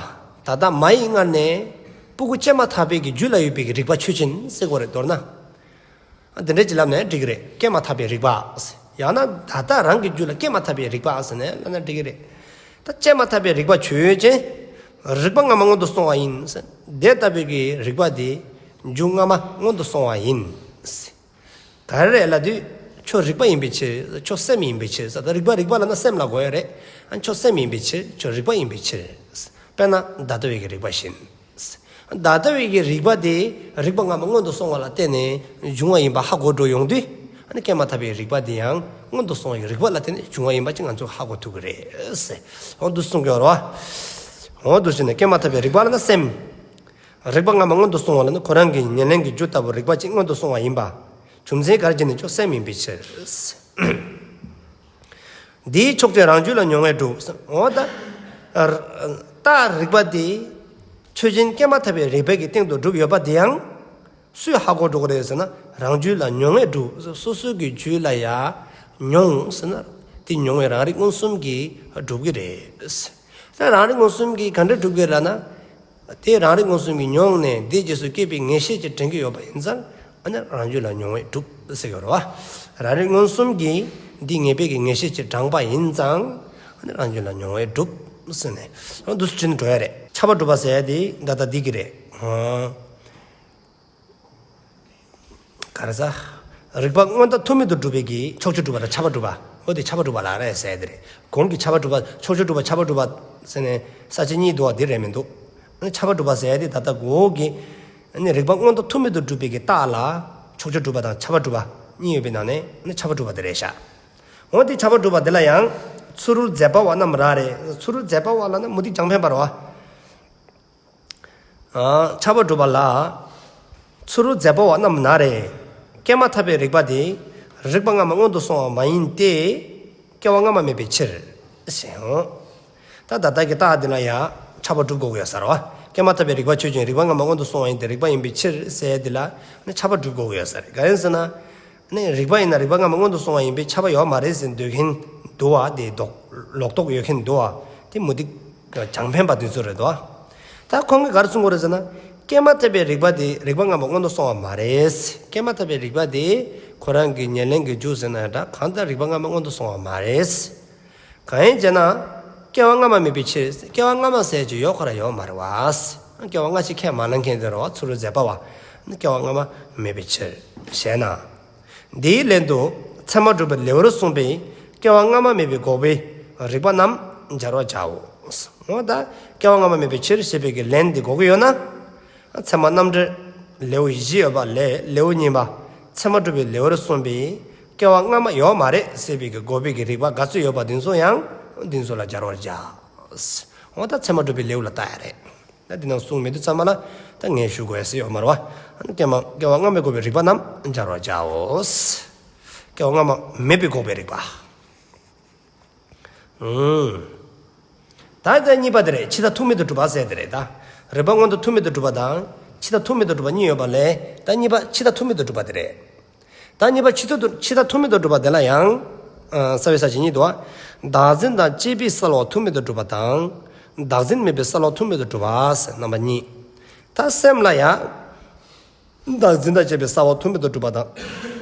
ད་ལྟ་མ་ཡི་མངལ་ནས་སྤུ་གུ་སྐྱེས་མ་ཐག་པའི་གི་རྒྱུད་ལ་ཡོད་པའི་གི་རིག་པ་ཆོས་ཅན་ཟེར་དགོས་རེད། མདོར་ན། ཨ་དེ་འདྲ་ཅིག་ལབ་ནས་འགྲིག་གི་རེད། སྐྱེས་མ་ཐག་པའི་རིག་པ། ཡང་ན་ད་ལྟ་རང་གི་རྒྱུད་ལ་སྐྱེས་མ་ཐག་པའི་རིག་པ་ཟེར་ནས་ལབ་ན་འགྲིག་གི་རེད། ད་སྐྱེས་མ་ཐག་པའི་རིག་པ་ཆོས་ཅན། རིག་པ་སྔ་མ་སྔོན་དུ་སོང་བ་ཡིན། དེ་ལྟ་བུའི་གི་རིག་པ་དེ་རྒྱུ་སྔ་མ་སྔོན་དུ་སོང་བ་ཡིན། ག་རེ་རེད་ལབ་དུས་ཁྱོད་རིག་པ་ཡིན་པའི་ཕྱིར། ཁྱོད་སེམས་ཡིན་པའི་ཕྱིར། ད་རིག་པ་རིག་པ་ལབ་ན་སེམས་ལ་གོ་ཡ་རེད། ཨ་ཁྱོད་སེམས་ཡིན་པའི་ཕྱིར། ཁྱོད་རིག་པ་ཡིན་པའི་ཕྱིར། དཔེར་ན་ད་ལྟ་བའི་གི་རིག་པ་བཞིན། ད་ལྟ་བའི་གི་རིག་པ་དེ་རིག་པ་སྔ་མ་སྔོན་དུ་སོང་བ་ལ་བརྟེན་ནས་བྱུང་བ་ཡིན་པ་ཧ་གོ་འགྲོ་ཡོང་དུས། ཨ་ནི་སྐྱེས་མ་ཐག་པའི་རིག་པ་དེ་ཡང་སྔོན་དུ་སོང་བའི་རིག་པ་ལ་བརྟེན་ནས་བྱུང་བ་ཡིན་པ་ཅིག་ང་ཚོས་ཧ་གོ་ཐུབ་ཀྱི་རེད་ཟེར། འོ་འདུག་གསུང་གི་ཡོད་རེད་བ། འོ་འདུག་ཟེར་ནས་སྐྱེས་མ་ཐག་པའི་རིག་པ་ལབ་ན་སེམས། རིག་པ་སྔ་མ་སྔོན་དུ་སོང་བ་ལབ་ན་ཁོ་རང་གི་ཉེར་ལེན་གྱི་རྒྱུ་ལྟ་བུ་རིག་པ་ཅིག་སྔོན་དུ་སོང་བ་ཡིན་པ། རྒྱུ་མཚན་ག་རེ་བྱས་ནས་ཁྱོད་སེམས་ཡིན་པའི་ཕྱིར། འདིའི་ཕྱོགས་ཆོས་རང་རྒྱུད་ལ་མྱོང་བས་གྲུབ། འོ་ད། རྟགས་རིག་པ་དེ་ཆོས་ཅན་སྐྱེས་མ་ཐག་པའི་རིག་པའི་གི་སྟེང་དུ་གྲུབ་ཡོད་པ་དེ་ཡང་སུས་ཧ་གོ་འགྲོ་གི་རེད་ཟེར་ན་རང་རྒྱུད་ལ་མྱོང་བས་གྲུབ། སོ་སོའི་གི་རྒྱུད་ལ་ཡ་མྱོང་ཟེར་ན་དེ་མྱོང་བའི་རང་རིག་མངོན་སུམ་གྱིས་གྲུབ་ཀྱི་རེད། ད་རང་རིག་མངོན་སུམ་གྱིས་ག་འདྲ་གྲུབ་ཀྱི་རེད་ལབ་ན། དེ་རང་རིག་མངོན་སུམ་གྱིས་མྱོང་ནས་དེའི་རྗེས་སུ་སྐྱེས་པའི་ངེས་ཤེས་ཀྱི་དྲན་གྱི་ཡོད་པ་ཡིན་ཙང་ཨ་ནི་རང་རྒྱུད་ལ་མྱོང་བས་གྲུབ་ཟེར་གྱི་ཡོད་རེད་བ། རང་རིག་མངོན་སུམ་གྱིས་འདི་ངེས་པའི་གི་ངེས་ཤེས་ཀྱིས་དྲངས་པ་ཡིན་ཙང་ཨ་ནི་རང་རྒྱུད་ལ་མྱོང་བས་གྲུབ་ཟེར་ནས་འདུག་སེ་བྱས་ནས་འགྲོ་ཡ་རེད། ཁྱབ་པ་སྒྲུབ་པ་ཟེར་ཡ་དེ་ད་ལྟ་འདི་གི་རེད། ག་རེ་ཟ། རིག་པ་སྔོན་མཐའ་ཐུག་མེད་དུ་སྒྲུབ་པའི་གི་ཕྱོགས་ཆོས་སྒྲུབ་པ་དང་ཁྱབ་པ་སྒྲུབ་པ། འོ་དེ་ཁྱབ་པ་སྒྲུབ་པ་ལ་རེད་ཟེར་ཡ་དེ་རེད། གོང་གི་ཁྱབ་པ་སྒྲུབ་པ་ཕྱོགས་ཆོས་སྒྲུབ་པ་ཁྱབ་པ་སྒྲུབ་པ་ཟེར་ནས་ས་བཅད་གཉིས་འདུག་བ་དེ་རེད་མི་འདུག་ཨ་ནི་ཁྱབ་པ་སྒྲུབ་པ་ཟེར་ཡ་དེ་ད་ལྟ་གོང་གི་ཨ་ནི་རིག་པ་སྔོན་མཐའ་ཐུག་མེད་དུ་སྒྲུབ་པའི་གི་རྟགས་ལ་ཕྱོགས་ཆོས་སྒྲུབ་པ་དང་ཁྱབ་པ་སྒྲུབ་པ་གཉིས་ཡོད་པའི་ནང་ནས་ཨ་ནི་ཁྱབ་པ་སྒྲུབ་པ་དེ་རེད་ཤག་འོ་དེ་ཁྱབ་པ་སྒྲུབ་པ་དེ་ལ་ཡང་ཚུ་རོལ་མཛད་པ་བ་རྣམས་ར་རེད། ཚུ་རོལ་མཛད་པ་བ་ལབ་ན་མུ་སྟེགས་རྒྱང་འཕེན་པ་རེད་བ། ཨ། ཁྱབ་པ་སྒྲུབ་པ་ལ། ཚུ་རོལ་མཛད་པ་བ་རྣམས་ན་རེ། སྐྱེས་མ་ཐག་པའི་རིགས་པ་དེ། རིགས་པ་སྔ་མ་སྔོན་དུ་སོང་བ་མ་ཡིན་ཏེ། སྐྱེ་བ་སྔ་མ་མེད་པའི་ཕྱིར། ཞེས་འོ། ད་ད་ལྟ་གི་རྟགས་འདི་ལ་ཡང་ཁྱབ་པ་སྒྲུབ་དགོས་ཀྱི་ཡོད་ས་རེད་བ། སྐྱེས་མ་ཐག་པའི་རིགས་པ་ཆོས་ཅན། རིགས་པ་སྔ་མ་སྔོན་དུ་སོང་བ་ཡིན་ཏེ། རིགས་པ་ཡིན་པའི་ཕྱིར་ཟེར་འདི་ལ་ནི་ཁྱབ་པ་སྒྲུབ་དགོས་ཀྱི་ཡོད་ས་རེད། གང་ཡིན་ཟེར་ན། ནི་རིགས་པ་ཡིན་ན་རིགས་པ་སྔ་མ་སྔོན་དུ་སོང་བ་ཡིན་པས་ཁྱབ་པ་ཡོད་མ་རེད་ཟེར་འདོད་མཁན་འདུག་བ། དེ་ལྡོག་ལོག་རྟོག་ཡོད་མཁན་འདུག་བ། དེ་མུ་སྟེགས་རྒྱང་འཕེན་པ་དེ་ཚོ་རེད་དོ། ད་ཁོང་གིས་ག་རེ་གསུང་གི་རེད་ཟེར་ན། སྐྱེས་མ་ཐག་པའི་རིགས་པ་དེ་རིགས་པ་སྔ་མ་སྔོན་དུ་སོང་བ་མ་རེད། སྐྱེས་མ་ཐག་པའི་རིགས་པ་དེ་ཁོ་རང་གི་ཉེར་ལེན་གྱི་རྒྱུ་ཟེར་ན་འདྲ། གང་ལྟར་རིགས་པ་སྔ་མ་སྔོན་དུ་སོང་བ་མ་རེད། གང་ཡིན་ཟེར་ན། སྐྱེ་བ་སྔ་མ་མེད་པའི་ཕྱིར། སྐྱེ་བ་སྔ་མ་ཟེར་རྒྱུ་ཡོད་ཁོ་རང་ཡོད་མ་རེད་བ། སྐྱེ་བ་སྔ་ཕྱི་ཁས་མ་ལེན་མཁན་དེ་རེད་བ། ཚུ་རོལ་མཛད་པ་བ། སྐྱེ་བ་སྔ་མ་མེད་པའི་ཕྱིར། ཞེ་ན། འདིའི་ལན་དུ་ཚད་མ་སྒྲུབ་པའི་ལེའུར་གསུངས་པའི་སྐྱེ་བ་སྔ་མ་མེད་པའི་འགོག་པའི་རིགས་པ་རྣམས་སྦྱར་བར་བྱའོ། འོ་ད་སྐྱེ་བ་སྔ་མ་མེད་པའི་ཕྱིར་ཞེས་པའི་གི་ལན་འདི་དགོས་ཀྱི་ཡོད་ན། ཚད་མ་རྣམ་འགྲེལ་ལེའུ་བཞི་ཡོད་པ་ལས་ལེའུ་གཉིས་པ་ཚད་མ་སྒྲུབ་པའི་ལེའུར་གསུངས་པའི་སྐྱེ་བ་སྔ་མ་ཡོད་མ་རེད་ཟེར་བའི་གི་འགོག་པའི་གི་རིགས་པ་ག་ཚོད་ཡོད་པ་དེ་ཚོ་ཡང་དེ་ཚོ་ལ་སྦྱར་བར་བྱ། འོ་ད་ཚད་མ་སྒྲུབ་པའི་ལེའུ་ལ་ལྟ་ཡ་རེད། ད་འདི་ནང་གསུངས་མེད་དུས་ཙམ་པ་ལ་ད་ངས་ཞུ་དགོས་ཡ་ཟེར་ཡོད་མ་རེད་བ། ཨ་ནི་སྐྱེ་མ་སྐྱེ་བ་སྔ་མའི་འགོག་པའི་རིགས་པ་རྣམས་སྦྱར་བར་བྱའོ། སྐྱེ་བ་སྔ་མ་མེད་པའི་འགོག་པའི་རིགས་པ། ཨུམ། ད་ད་གཉིས་པ་དེ་རེད། ཕྱི་མཐའ་ཐུག་མེད་དུ་སྒྲུབ་པ་ཟེར་དེ་རེད་ད། རིགས་པ་སྔོན་དུ་ཐུག་མེད་དུ་སྒྲུབ་པ་དང་ཕྱི་མཐའ་ཐུག་མེད་དུ་སྒྲུབ་པ་གཉིས་ཡོད་པ་ལས་ད་གཉིས་པ་ཕྱི་མཐའ་ཐུག་མེད་དུ་སྒྲུབ་པ་དེ་རེད། ད་གཉིས་པ་ཕྱི་མཐའ་ཐུག་ཕྱི་མཐའ་ཐུག་མེད་དུ་སྒྲུབ་པ་དེ་ལ་ཡང་། ཨ། རྩ་བའི་ས་བཅད་གཉིས་འདུག་བ། བདག་འཛིན་དང་བཅས་པའི་སེལ་བ་ཐུག་མེད་དུ་སྒྲུབ་པ་དང་། བདག་འཛིན་མེད་པའི་སེལ་བ་ཐུག་མེད་དུ་སྒྲུབ་པ་ཟེར་རྣམ་པ་གཉིས། ད་སེམས་ལ་ཡང་། བདག་འཛིན་དང་བཅས་པའི་སེལ་བ་ཐུག་མེད་དུ་སྒྲུབ་པ་དང་།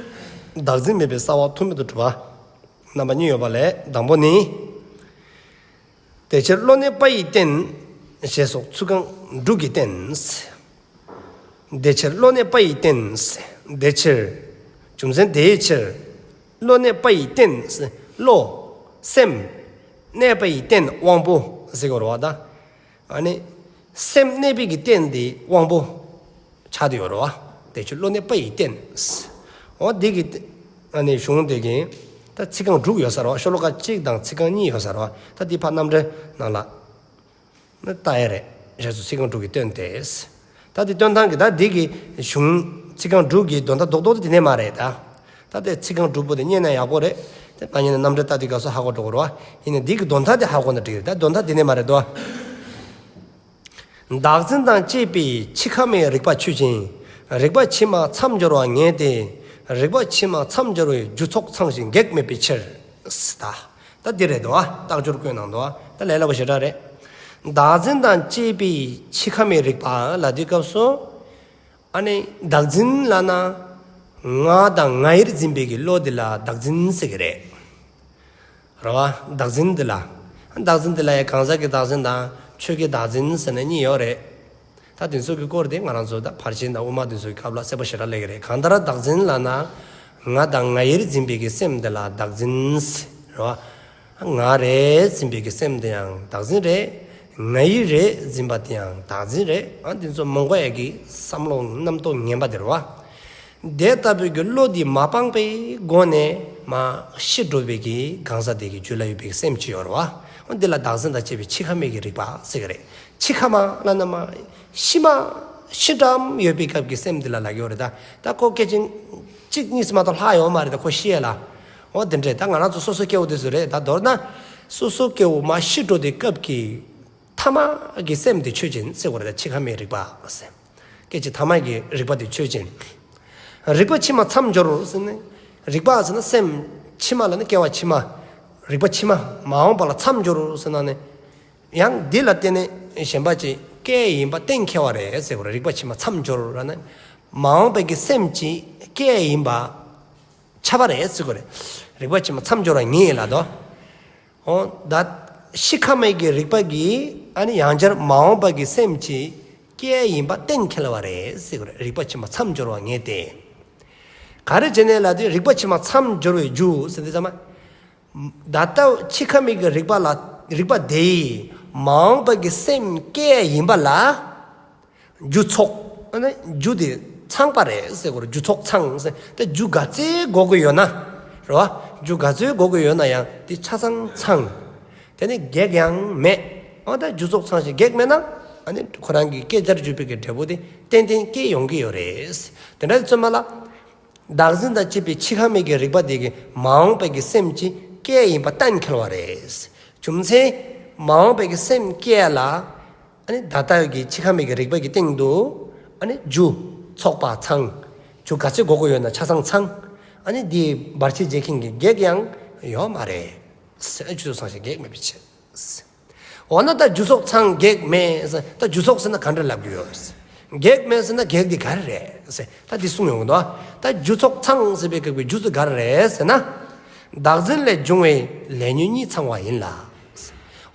བདག་འཛིན་མེད་པའི་སེལ་བ་ཐུག་མེད་དུ་སྒྲུབ་པ། རྣམ་པ་གཉིས་ཡོད་པ་ལས་དང་པོ་ནི། དེ་ཕྱིར་བློ་གནས་པ་ཡི་རྟེན། ཞེས་སོགས་ཚིག་རྐང་དྲུག་གིས་བསྟན། དེ་ཕྱིར་བློ་གནས་པ་ཡི་རྟེན། དེ་ཕྱིར། རྒྱུ་མཚན་དེའི་ཕྱིར། བློ་གནས་པ་ཡི་རྟེན། བློ། སེམས། གནས་པ་ཡི་རྟེན་དབང་པོ་ཟེར་དགོས་རེད་བ་ད། ཨ་ནི། སེམས་གནས་པའི་གི་རྟེན་དེ་དབང་པོ། ཆགས་བསྡད་ཡོད་རེད་བ། དེ་ཕྱིར་བློ་གནས་པ་ཡི་རྟེན། འོ་དེ་གི། ཨ་ནི་གཞུང་དེ་གི། ད་ཚིག་རྐང་དྲུག་ཡོད་ས་རེད་བ། ཤོ་ལོ་ཀ་གཅིག་དང་ཚིག་རྐང་གཉིས་ཡོད་ས་རེད་བ། ད་དེ་ཕར་རྣམ་འགྲེལ་ནང་ལ། ནི་ལྟ་ཡ་རེད། རྗེས་སུ་ཚིག་རྐང་དྲུག་གིས་སྟོན་ཏེ། ད་དེ་སྟོན་སྟངས་ཀྱི་ད་འདི་གི་གཞུང་ཚིག་རྐང་དྲུག་གི་དོན་དག་རྡོག་རྡོག་དེ་དེ་ནས་མ་རེད་ད། ད་དེ་ཚིག་རྐང་དྲུག་པོ་དེ་རྙེད་ན་ཡག་པོ་རེད། དེ་མ་རྙེད་ན་རྣམ་འགྲེལ་ལྟ་དུས་སྐབས་སུ་ཧ་གོ་འགྲོ་གི་རེད་བ། ཡིན་ནའི་འདི་གི་དོན་དག་དེ་ཧ་གོ་ན་འགྲིག་རེད། ད་དོན་དག་དེ་ནས་མ་རེད་དོ། བདག་འཛིན་དང་བཅས་པའི་འཆི་ཁ་མའི་རིགས་པ་ཆོས་ཅན། རིགས་པ་ཕྱི་མ་མཚམས་སྦྱོར་བ་ངེས་ཏེ། རིགས་པ་ཕྱི་མ་མཚམས་སྦྱོར་བའི་རྒྱུ་ཚོགས་ཚང་ཞིང་གེགས་མེད་པའི་ཕྱིར། ད། ད་འདི་རེད་དོ། རྟགས་སྦྱོར་བཀོད་གནང་འདུག་ད་ལས་སླ་པོ་ཞེ་དྲག་རེད། བདག་འཛིན་དང་བཅས་པའི་འཆི་ཁ་མའི་རིགས་པ་ལ་དེའི་སྐབས་སུ། ཨ་ནི་བདག་འཛིན་ལབ་ན། ང་དང་ང་ཡིར་འཛིན་པའི་གི་བློ་འདི་ལ་བདག་འཛིན་ཟེར་གི་རེད། རེད་བ། བདག་འཛིན་འདི་ལ། བདག་འཛིན་འདི་ལ་ཡང་གང་ཟག་གི་བདག་འཛིན་དང་ཆོས་ཀྱི་བདག་འཛིན་ཟེར་ནས་གཉིས་ཡོད་རེད། ད་དེ་ཚོ་གི་སྐོར་དེ་ང་རང་ཚོ་ད་ཕར་ཕྱིན་དང་དབུ་མ་དེ་ཚོ་གི་སྐབས་ལ་གསལ་པོ་ཞེ་དྲག་སླེབས་ཀྱི་རེད། གང་ལྟར་བདག་འཛིན་ལབ་ན། ང་དང་ང་ཡིར་འཛིན་པའི་གི་སེམས་དེ་ལ་བདག་འཛིན་ཟེར་རེད་བ། ང་རེད་འཛིན་པའི་གི་སེམས་དེ་ཡང་བདག་འཛིན་རེད། ང་ཡི་རེད་འཛིན་པ་དེ་ཡང་བདག་འཛིན་རེད། ཨ་དེ་ཚོ་མང་པོ་ཡ་གི་བསམ་བློ་རྣམ་རྟོག་ངན་པ་དེ་རེད་བ། དེ་ལྟ་བུའི་གི་བློ་འདི་མ་སྤངས་པའི་སྒོ་ནས་མ་ཤི་འགྲོ་བའི་གི་གང་ཟག་དེ་གི་རྒྱུད་ལ་ཡོད་པའི་སེམས་ཅིག་ཡོད་རེད་བ། འོ་འདི་ལ་བདག་འཛིན་དང་བཅས་པའི་འཆི་ཁ་མའི་གི་རིགས་པ་ཟེར་གི་རེད། འཆི་ཁ་མ་ལབ་ན་མ་ཤི་མ་ཤི་འགྲམ་ཡོད་པའི་སྐབས་ཀྱི་སེམས་འདི་ལ་ལབ་ཀྱི་ཡོད་རེད་ད། ད་ཁོ་སྐད་ཅིག་གཅིག་གཉིས་སུ་མ་གཏོགས་ལྷག་ཡོད་མ་རེད་ད་ཁོ་ཤི་ཡས་ལ། འོ་དེ་འདྲས་ད་ང་རང་ཚོ་སོ་སོ་སྐྱེ་བོ་དེ་ཚོ་རེད་ད། མདོར་ན་སོ་སོ་སྐྱེ་བོ་མ་ཤི་འགྲོ་དེ་སྐབས་ཀྱི་ཐ་མ་གི་སེམས་དེ་ཆོས་ཅན་ཟེར་དགོས་རེད་ད། འཆི་ཁ་མའི་རིགས་པ་ཟེར། སྐད་ཅིག་ཐ་མ་གི་རིགས་པ་དེ་ཆོས་ཅན། རིགས་པ་ཕྱི་མ་མཚམས་སྦྱོར་ཟེར་ནས། རིགས་པ་ཟེར་ན་སེམས་ཕྱི་མ་ལབ་ན་སྐྱེ་བ་ཕྱི་མ། རིགས་པ་ཕྱི་མ་མ་འོངས་པ་ལ་མཚམས་སྦྱོར་ཟེར་ན་ནི། ཡང་འདི་ལ་བརྟེན་ནས་གཞན་པ་ཅིག་སྐྱེ་ཡིན་པ་གཏན་འཁེལ་བ་རེད་ཟེར་དགོས་རེད། རིགས་པ་ཕྱི་མ་མཚམས་སྦྱོར་ལབ་ན། མ་འོངས་པའི་གི་སེམས་ཅིག་སྐྱེ་ཡིན་པ། ཁྱབ་པ་རེད་ཟེར་དགོས་རེད། རིགས་པ་ཕྱི་མ་མཚམས་སྦྱོར་བ་ངེས་ལ་དོ། འོ་ད་ཤི་ཁ་མའི་གི་རིགས་པ་གིས་ཨ་ནི་ཡང་བསྐྱར་མ་འོངས་པ་གི་སེམས་ཅིག་སྐྱེ་ཡིན་པ་གཏན་འཁེལ་བ་རེད་ཟེར་དགོས་རེད། རིགས་པ་ཕྱི་མ་མཚམས་སྦྱོར་བ་ངེས་ཏེ། ག་རེ་བྱས་ནས་ལབ་དུས་རིགས་པ་ཕྱི་མ་མཚམས་སྦྱོར་བའི་རྒྱུ་ཟེར་དུས་ཙམ་པ། ད་ལྟ་འཆི་ཁ་མའི་གི་རིགས་པ་ལ་རིགས་པ་དེ་ཡིས་མ་འོངས་པ་གི་སེམས་སྐྱེ་ཡིན་པ་ལ། རྒྱུ་ཚོགས། ཨ་ནི་རྒྱུ་དེ་ཚང་པ་རེད་ཟེར་དགོས་རེད། རྒྱུ་ཚོགས་ཚང་ཟེར་ཏེ་རྒྱུ་ག་ཚོད་དགོས་ཀྱི་ཡོད་ན། རེད་བ། རྒྱུ་ག་ཚོད་དགོས་ཀྱི་ཡོད་ན་ཡང་དེ་ཆ་ཚང་ཚང་། དེ་ནི་གེགས་ཡང་མེད། འོ་ད་རྒྱུ་ཚོགས་ཚང་ཞིང་གེགས་མེད་ན། ཨ་ནི་ཁོ་རང་གི་སྐྱེ་བྱར་གྱུར་པའི་གི་འབྲས་བུ་དེ་ཏན་ཏན་སྐྱེ་ཡོང་གི་ཡོད་རེད། དེ་འདྲ་ཙམ་མ་ལ། བདག་འཛིན་དང་བཅས་པའི་འཆི་ཁ་མའི་གི་རིག་པ་དེ་གིས་མ་འོངས་པའི་གི་སེམས་ཅིག་སྐྱེ་ཡིན་པ་གཏན་འཁེལ་བ་རེད། རྒྱུ་མཚན། མ་འོངས་པའི་གི་སེམས་སྐྱེ་ལ། ཨ་ནི་ད་ལྟ་གི་འཆི་ཁ་མའི་གི་རིག་པ་གི་སྟེང་དུ། ཨ་ནི་རྒྱུ། ཚོགས་པ་ཚང་། རྒྱུ་ག་ཚོད་དགོས་ཀྱི་ཡོད་ན་ཆ་ཚང་ཚང་། ཨ་ནི་དེའི་བར་ཆད་བྱེད་མཁན་གྱི་བགེགས་ཡང་ཡོད་མ་རེད། རྒྱུ་ཚོགས་ཚང་ཞིང་བགེགས་མེད་པའི་ཕྱིར། འོ་ན་ད་རྒྱུ་ཚོགས་ཚང་བགེགས་མེད་ཟེར། ད་རྒྱུ་ཚོགས་ཟེར་ན་ག་འདྲ་ལབ་ཀྱི་ཡོད། བགེགས་མེད་ཟེར་ན་བགེགས་འདི་ག་རེ་རེད་ཟེར། ད་འདི་གསུང་ཡོང་གི་འདུག་ད་རྒྱུ་ཚོགས་ཚང་ཟེར་བའི་སྐབས་ཀྱི་རྒྱུ་ཚོགས་ག་རེ་རེད་ཟེར་ན། བདག་འཛིན་ལས་བྱུང་བའི་ལས་ཉོན་གཉིས་ཚང་བ་ཡིན་ལ།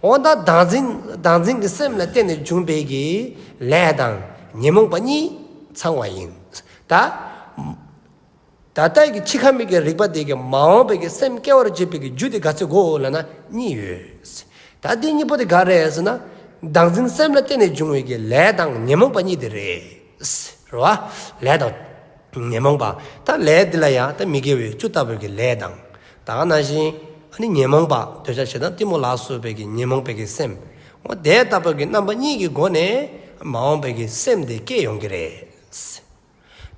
འོ་ད་བདག་འཛིན་བདག་འཛིན་གྱི་སེམས་ལ་བརྟེན་ནས་བྱུང་བའི་གི་ལས་དང་ཉོན་མོངས་པ་གཉིས་ཚང་བ་ཡིན། ད། ད་ལྟའི་གི་འཆི་ཁ་མའི་གི་རིག་པ་དེ་གིས་མ་འོངས་པའི་གི་སེམས་སྐྱེ་བར་བྱེད་པའི་གི་རྒྱུ་དེ་ག་ཚོད་དགོས་ལབ་ན་གཉིས་ཡོད། ད་དེ་གཉིས་པོ་དེ་ག་རེ་རེད་ཟེར་ན། བདག་འཛིན་སེམས་ལ་བརྟེན་ནས་བྱུང་བའི་གི་ལས་དང་ཉོན་མོངས་པ་གཉིས་དེ་རེད། རེད་བ། ལས་དང་། ཉོན་མོངས་པ། ད་ལས་འདི་ལ་ཡང་ད་མི་དགེ་བའི་བཅུ་ལྟ་བུའི་གི་ལས་དང་། ད་ག་ནང་བཞིན། ཨ་ནི་ཉོན་མོངས་པ་འདོད་ཆགས་ཞེ་སྡང་གཏི་མུག་ལ་སོགས་པའི་གི་ཉོན་མོངས་པའི་གི་སེམས། འོ་དེ་ལྟ་བུའི་གི་རྣམ་པ་གཉིས་ཀྱི་སྒོ་ནས་མ་འོངས་པའི་གི་སེམས་དེ་སྐྱེ་ཡོང་གི་རེད།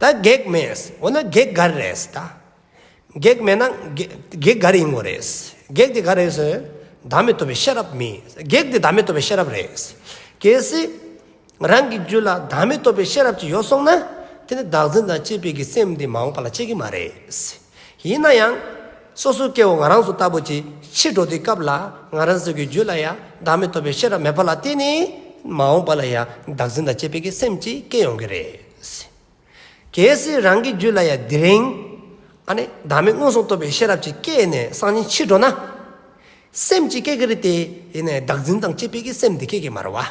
ད་བགེགས་མེད། འོ་ན་བགེགས་ག་རེ་རེད་ད། བགེགས་མེད་ན་བགེགས་བགེགས་ག་རེ་ཡིན་དགོས་རེད། བགེགས་དེ་ག་རེ་རེད་ཟེར། བདག་མེད་རྟོགས་པའི་ཤེས་རབ་མེད། བགེགས་དེ་བདག་མེད་རྟོགས་པའི་ཤེས་རབ་རེད། གལ་སྲིད་རང་གི་རྒྱུད་ལ་བདག་མེད་རྟོགས་པའི་ཤེས་རབ་ཅིག་ཡོད་སོང་ན། དེ་ནི་བདག་འཛིན་དང་བཅས་པའི་གི་སེམས་དེ་མ་འོངས་པ་ལ་སྐྱེ་གི་མ་རེད། ཡིན་ན་ཡང་། སོ་སོ་སྐྱེ་བོ་ང་རང་ཚོ་ལྟ་བུ་ཅིག་འཆི་འགྲོ་དུས་སྐབས་ལ་ང་རང་ཚོ་གི་རྒྱུད་ལ་ཡང་བདག་མེད་རྟོགས་པའི་ཤེས་རབ་མེད་པ་ལ་བརྟེན་ནས་མ་འོངས་པ་ལ་ཡང་བདག་འཛིན་དང་བཅས་པའི་གི་སེམས་ཅིག་སྐྱེ་ཡོང་གི་རེད། གལ་སྲིད་རང་གི་རྒྱུད་ལ་ཡང་དེ་རིང་། ཨ་ནི་བདག་མེད་མངོན་སུམ་རྟོགས་པའི་ཤེས་རབ་ཅིག་སྐྱེས་ནས་སང་ཉིན་འཆི་འགྲོ་ན། སེམས་ཅིག་སྐྱེ་གི་རེད་དེ། ཡིན་ནའི་བདག་འཛིན་དང་བཅས་པའི་གི་སེམས་དེ་སྐྱེ་གི་མ་རེད་བ།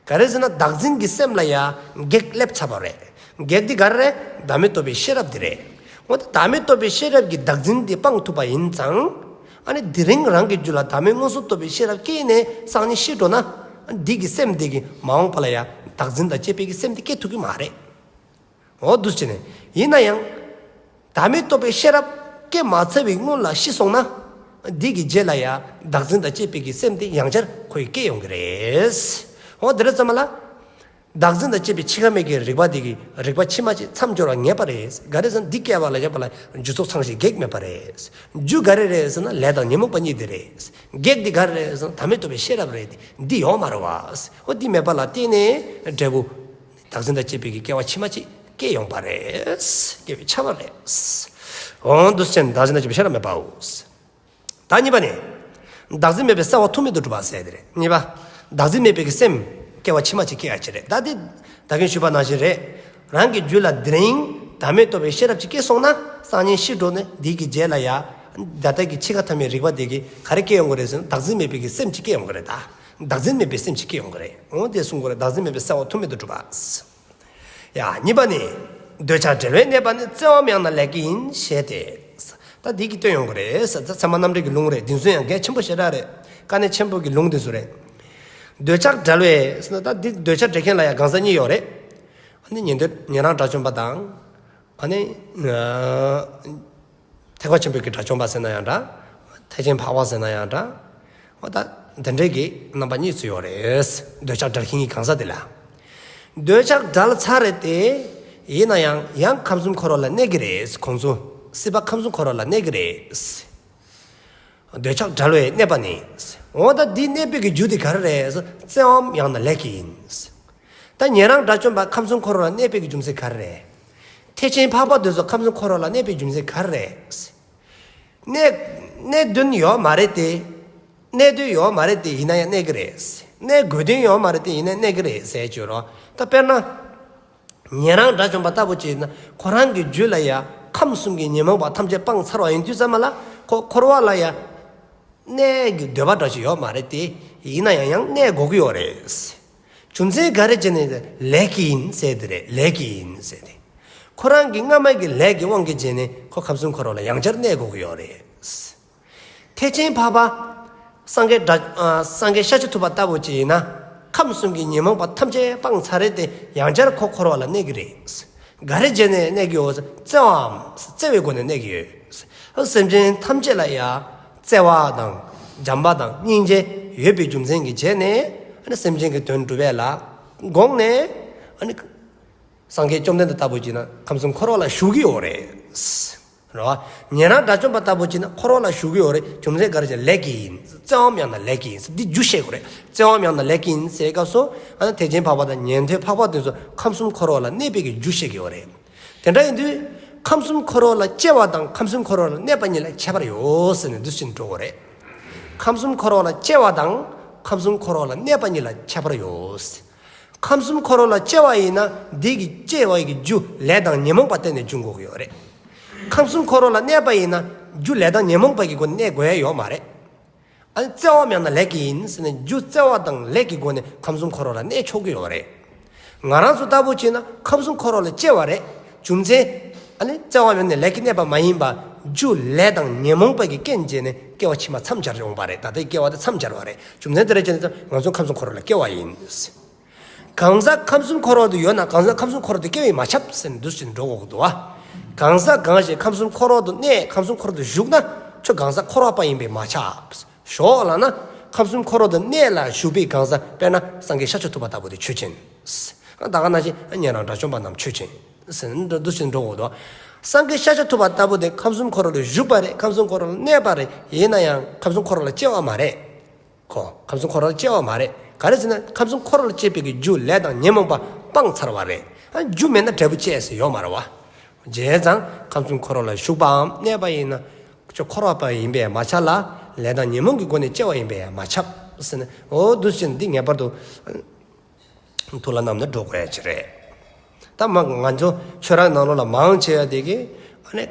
ག་རེ་ཟེར་ན་བདག་འཛིན་གྱི་སེམས་ལ་ཡང་བགེགས་སླེབས་ཚར་བ་རེད། བགེགས་འདི་ག་རེ་རེད། བདག་མེད་རྟོགས་པའི་ཤེས་རབ་འདི་རེད། འོ་ད་བདག་མེད་རྟོགས་པའི་ཤེས་རབ་ཀྱིས་བདག་འཛིན་འདི་སྤང་ཐུབ་པ་ཡིན་ཙང་། ཨ་ནི་དེ་རིང་རང་གི་རྒྱུད་ལ་བདག་མེད་མངོན་སུམ་རྟོགས་པའི་ཤེས་རབ་སྐྱེས་ནས་སང་ཉིན་ཤི་འགྲོ་ན། ཨ་ནི་འདི་གི་སེམས་འདི་གིས་མ་འོངས་པ་ལ་ཡང་བདག་འཛིན་དང་བཅས་པའི་གི་སེམས་འདི་སྐྱེ་ཐུབ་ཀྱི་མ་རེད། འོ་འདུག་བྱས་ནས་ཡིན་ན་ཡང་། བདག་མེད་རྟོགས་པའི་ཤེས་རབ་སྐྱེ་མ་ཚར་བའི་སྔོན་ལ་ཤི་སོང་ན། འདི་གི་རྗེས་ལ་ཡང་བདག་འཛིན་དང་བཅས་པའི་གི་སེམས་དེ་ཡང་བསྐྱར་ཁོ་ཡི་སྐྱེ་ཡོང་གི་རེད། འོ་དེ་རེད་ཙམ་མ་ལ། བདག་འཛིན་དང་བཅས་པའི་འཆི་ཁ་མའི་གི་རིག་པ་དེ་གི་རིག་པ་ཕྱི་མ་ཅིག་མཚམས་སྦྱོར་བ་ངེས་པ་རེད། ག་རེ་ཟེར་ན་འདི་སྐྱེ་བ་ལ་ཡོད་པ་ལ་རྒྱུ་ཚོགས་ཚང་ཞིང་བགེགས་མེད་པ་རེད། རྒྱུ་ག་རེ་རེད་ཟེར་ན་ལས་དང་ཉོན་མོངས་པ་གཉིས་དེ་རེད། བགེགས་འདི་ག་རེ་རེད་ཟེར་ན་བདག་མེད་རྟོགས་པའི་ཤེས་རབ་རེད། འདི་ཡོད་མ་རེད་བ། འོ་འདི་མེད་པ་ལ་བརྟེན་ནས་འབྲས་བུ། བདག་འཛིན་དང་བཅས་པའི་གི་སྐྱེ་བ་ཕྱི་མ་ཅིག་སྐྱེ་ཡོང་པ་རེད། སྐྱེ་བའི་ཆ་བ་རེད། འོ་འདུག་སེ་བདག་འཛིན་དང་བཅས་པའི་ཤེས་རབ་མེད་པའོ། ད་གཉིས་པ་ནི། བདག་འཛིན་མེད་པའི་གསལ་བ་ཐུག་མེད་དུ་གྲུབ་པ་ཟེར་དེ་རེད། གཉིས་པ། བདག་འཛིན་མེད་པའི་གི་སེམས་སྐྱེ་བ་ཕྱི་མ་ཅིག་སྐྱེ་ཡ་ཅིག་རེད། ད་དེ་ད་གིན་ཞུས་པ་ནང་བཞིན་རེད། རང་གི་རྒྱུད་ལ་དེ་རིང་བདག་མེད་རྟོགས་པའི་ཤེས་རབ་ཅིག་སྐྱེས་སོང་ན་སང་ཉིན་ཤི་འགྲོ་ནས་འདི་གི་རྗེས་ལ་ཡ། ད་ལྟ་གི་འཆི་ཁ་མཐའ་མའི་རིག་པ་དེ་གི་ག་རེ་སྐྱེ་ཡོང་གི་རེད་ཟེར་ན་བདག་འཛིན་མེད་པའི་གི་སེམས་ཅིག་སྐྱེ་ཡོང་གི་རེད་ད། བདག་འཛིན་མེད་པའི་སེམས་ཅིག་སྐྱེ་ཡོང་གི་རེད། འོ་དེ་གསུང་གི་རེད། བདག་འཛིན་མེད་པའི་གསལ་བ་ཐུག་མེད་དུ་གྲུབ་པ། ཡ། གཉིས་པ་ནི། འདོད་ཆགས་བྲལ་བའི་གནས་པ་ནི་བཙལ་བའམ་ཡང་ན་ལས་ཀྱིས་ཡིན་ཞེས་ཏེ། ད་འདི་གི་སྟོན་ཡོང་གི་རེད། ཚད་མ་རྣམ་འགྲེལ་གྱི་ལུང་རེད། འདི་ཚོ་ཡང་གལ་ཆེན་པོ་ཞེ་དྲག་རེད། དཀའ་གནད་ཆེན་པོ་གི་ལུང་འདི་ཚོ་རེད། འདོད་ཆགས་བྲལ་བའི་ཟེར་ན་ད་འདི་འདོད་ཆགས་བྲལ་མཁན་ལ་ཡང་གང་ཟག་གཉིས་ཡོད་རེད། ཨ་ནི་ཉན་ཐོས་ཉན་རང་དགྲ་བཅོམ་པ་དང་། ཨ་ནི། ཐེག་པ་ཆེན་པོའི་གི་དགྲ་བཅོམ་པ་ཟེར་ན་ཡང་འདྲ། ཐེག་ཆེན་འཕགས་པ་ཟེར་ན་ཡང་འདྲ། འོ་ད་དེ་འདྲའི་གི་རྣམ་པ་གཉིས་སུ་ཡོད་རེད། འདོད་ཆགས་བྲལ་མཁན་གྱི་གང་ཟག་དེ་ལ། འདོད་ཆགས་བྲལ་ཚར་རེད་དེ། ཡིན་ན་ཡང་ཡང་ཁམས་གསུམ་འཁོར་བ་ལ་གནས་ཀྱི་རེད། ཁོང་ཚོ་སྲིད་པ་ཁམས་གསུམ་འཁོར་བ་ལ་གནས་ཀྱི་རེད། འདོད་ཆགས་བྲལ་བའི་གནས་པ་ནི། འོ་ད་འདི་གནས་པའི་གི་རྒྱུ་དེ་ག་རེ་རེད། བཙལ་བའམ་ཡང་ན་ལས་ཀྱིས་ཡིན། ད་ཉན་རང་དགྲ་བཅོམ་པ་ཁམས་གསུམ་འཁོར་བ་ལ་གནས་པའི་གི་རྒྱུ་མཚན་ག་རེ་རེད། ཐེག་ཆེན་འཕགས་པ་དེ་ཚོ་ཁམས་གསུམ་འཁོར་བ་ལ་གནས་པའི་རྒྱུ་མཚན་ག་རེ་རེད། གནས་གནས་དོན་ཡོད་མ་རེད་དེ། གནས་དོན་ཡོད་མ་རེད་དེ་ཡིན་ན་ཡང་གནས་ཀྱི་རེད། གནས་དགོས་དོན་ཡོད་མ་རེད་དེ་ཡིན་ན་གནས་ཀྱི་རེད་ཟེར་བརྗོད་རོགས། ད་དཔེར་ན། ཉན་རང་དགྲ་བཅོམ་པ་ལྟ་བུ་ཅིག་ཡིན་ན་ཁོ་རང་གི་རྒྱུད་ལ་ཡ་ཁམས་གསུམ་གྱི་ཉོན་མོངས་པ་ཐམས་ཅད་སྤངས་ཚར་བ་ཡིན་དུས་ཙམ་མ་ལ་ཁོ་འཁོར་བ་ལ་ཡ་གནས་ཀྱི་འདོད་པ་འདྲ་ཞིག་ཡོད་མ་རེད་དེ། ཡིན་ན་ཡང་ཡང་གནས་དགོས་ཀྱི་ཡོད་རེད། རྒྱུ་མཚན་ག་རེ་བྱས་ནས་ལས་ཀྱིས་ཡིན་ཟེར་དེ་རེད། ལས་ཀྱིས་ཡིན་ཟེར་དེ། ཁོ་རང་གི་སྔ་མ་གི་ལས་ཀྱི་དབང་གིས་བྱས་ནས་ཁོ་ཁམས་གསུམ་འཁོར་བ་ལ་ཡང་བསྐྱར་གནས་དགོས་ཀྱི་ཡོད་རེད། ཐེག་ཆེན་འཕགས་པ། སངས་རྒྱས་དགྲ་ཨ་སངས་རྒྱས་ཤཱཀྱ་ཐུབ་པ་ལྟ་བུ་ཅིག་ཡིན་ན། ཁམས་གསུམ་གྱི་ཉོན་མོངས་པ་ཐམས་ཅད་སྤངས་ཚར་རེད་དེ་ཡང་བསྐྱར་ཁོ་འཁོར་བ་ལ་གནས་ཀྱི་རེད། ག་རེ་བྱས་ནས་གནས་ཀྱི་ཡོད། བརྩེ་བའམ་བརྩེ་བའི་སྒོ་ནས་གནས་ཀྱི་ཡོད། སེམས་ཅན་ཐམས་ཅད་ལ་ཡ་བརྩེ་བ་དང་བྱམས་པ་དང་སྙིང་རྗེ་ཡོད་པའི་རྒྱུ་མཚན་གྱིས་བྱས་ནས་ཨ་ནི་སེམས་ཅན་གྱི་དོན་སྒྲུབ་པ་ལ་ དགོངས་ནས་ཨ་ནི་སངས་རྒྱས་བཅོམ་ལྡན་འདས་ལྟ་བུ་ཅིག་ན་ཁམས་གསུམ་འཁོར་བ་ལ་ཞུགས་ཀྱི་ཡོད་རེད། རེད་བ། ཉན་རང་དགྲ་བཅོམ་པ་ལྟ་བུ་ཅིག་ན་འཁོར་བ་ལ་ཞུགས་ཀྱི་ཡོད་རེད། རྒྱུ་མཚན་ག་རེ་ཟེར་ན་ལས་ཀྱིས་ཡིན། བརྩེ་བའམ་ཡང་ན་ལས་ཀྱིས་ཡིན། འདི་རྒྱུ་བཤད་དགོས་རེད། བརྩེ་བའམ་ཡང་ན་ལས་ཀྱིས་ཡིན་ཟེར་སྐབས་སུ་ཨ་ནི་ཐེག་ཆེན་འཕགས་པ་དང་ཉན་ཐོས་འཕགས་པ་དེ་ཚོ་ཁམས་གསུམ་འཁོར་བ་ལ་གནས་པའི་གི་རྒྱུ་བཤད་ཀྱི་ཡོད་རེད། དེ་འདྲ་ཡིན་དུས་ཁམས་གསུམ་འཁོར་བ་ལ་སྐྱེ་བ་དང་ཁམས་གསུམ་འཁོར་བ་ལ་གནས་པ་གཉིས་ལ་ཁྱད་པར་ཡོད་ཟེར་ནས་འདུག་ཕྱིན་འགྲོ་དགོས་རེད། ཁམས་གསུམ་འཁོར་བ་ལ་སྐྱེ་བ་དང་ཁམས་གསུམ་འཁོར་བ་ལ་གནས་པ་གཉིས་ལ་ཁྱད་པར་ཡོད། ཁམས་གསུམ་འཁོར་བ་ལ་སྐྱེ་བ་ཡིན་ན་འདི་གི་སྐྱེ་བ་གི་རྒྱུ་ལས་དང་ཉོན་མོངས་པ་བརྟེན་ནས་འབྱུང་དགོས་ཀྱི་ཡོད་རེད། ཁམས་གསུམ་འཁོར་བ་ལ་གནས་པ་ཡིན་ན་རྒྱུ་ལས་དང་ཉོན་མོངས་པ་གི་སྒོ་ནས་གནས་དགོས་ཡ་ཡོད་མ་རེད། ཨ་ནི་བརྩེ་བའམ་ཡང་ན་ལས་ཀྱིས་ཡིན་ཟེར་ནས་རྒྱུ་བརྩེ་བ་དང་ལས་ཀྱི་སྒོ་ནས་ཁམས་གསུམ་འཁོར་བ་ལ་གནས་ཆོག་གི་ཡོད་རེད། ང་རང་ཚོ་ལྟ་བུ་བྱས་ན་ཁམས་གསུམ་འཁོར་བ་ལ་སྐྱེ་བ་རེད། རྒྱུ་མཚན། ཨ་ནི་བརྩེ་བའམ་ཡང་ན་ལས་ཀྱིས་གནས་པ་མ་ཡིན་པ་རྒྱུ་ལས་དང་ཉོན་མོངས་པ་གི་རྐྱེན་བྱས་ནས་སྐྱེ་བ་ཕྱི་མ་མཚམས་སྦྱར་ཡོང་བ་རེད། ད་ལྟའི་སྐྱེ་བ་དེ་མཚམས་སྦྱར་བ་རེད། རྒྱུ་མཚན་དེ་རེད་བྱས་ནས་ང་ཚོ་ཁམས་གསུམ་འཁོར་བ་ལ་སྐྱེ་བ་ཡིན། གང་ཟག་ཁམས་གསུམ་འཁོར་བ་དུ་ཡོད་ན་གང་ཟག་ཁམས་གསུམ་འཁོར་བ་དུ་སྐྱེ་བས་མ་ཁྱབ་ཟེར་ནས་འདུག་ཟེར་འགྲོ་དགོས་འདུག་བ། གང་ཟག་གང་ཞིག་ཁམས་གསུམ་འཁོར་བ་དུ་གནས་ཁམས་གསུམ་འཁོར་བ་དུ་བཞུགས་ན་ཁྱོད་གང་ཟག་འཁོར་བ་པ་ཡིན་པས་མ་ཁྱབ། ཞོག་ལབ་ན་ཁམས་གསུམ་འཁོར་བ་དུ་གནས་ལ་བཞུགས་པའི་གང་ཟག་དཔེར་ན་སངས་རྒྱས་ཤཱཀྱ་ཐུབ་པ་ལྟ་བུ་དེ་ཆོས་ཅན། ད་ག་ནང་བཞིན་ཉན་རང་དགྲ་བཅོམ་པ་རྣམས་ཆོས་ཅན། ཟེར་ནས་འདུག་ཟེར་འགྲོ་དགོས་འདུག་སངས་རྒྱས་ཤཱཀྱ་ཐུབ་པ་ལྟ་བུ་དེ་ཁམས་གསུམ་འཁོར་བ་ལ་བཞུགས་པ་རེད། ཁམས་གསུམ་འཁོར་བ་ལ་གནས་པ་རེད། ཡིན་ན་ཡང་ཁམས་གསུམ་འཁོར་བ་ལ་སྐྱེ་བ་མ་རེད། ཁོ་ཁམས་གསུམ་འཁོར་བ་ལ་སྐྱེ་བ་མ་རེད། ག་རེ་ཟེར་ན་ཁམས་གསུམ་འཁོར་བ་ལ་སྐྱེ་བའི་གི་རྒྱུ་ལས་དང་ཉོན་མོངས་པ་སྤངས་ཚར་བ་རེད། ཨ་རྒྱུ་མེད་ན་འབྲས་བུ་སྐྱེ་ཟེར་ཡོད་མ་རེད་བ། བྱས་ཙང་ཁམས་གསུམ་འཁོར་བ་ལ་ཞུགས་པའམ་གནས་པ་ཡིན་ན་ཁྱོད་འཁོར་བ་པ་ཡིན་པས་མ་ཁྱབ་ལ་ལས་དང་ཉོན་མོངས་ཀྱི་སྒོ་ནས་སྐྱེ་བ་ཡིན་པས་མ་ཁྱབ་ཟེར་ནས། འོ་འདུག་ཟེར་ནས་འདི་ངེས་པར་དུ་ཐུགས་ལ་བསྣམས་ནས་འགྲོ་དགོས་ཡ་ཅིག་རེད། ད་མ་ང་ཚོ་ཆོས་ར་ནང་ལོགས་ལ་མང་ཆེ་བ་དེ་གི་ཨ་ནི་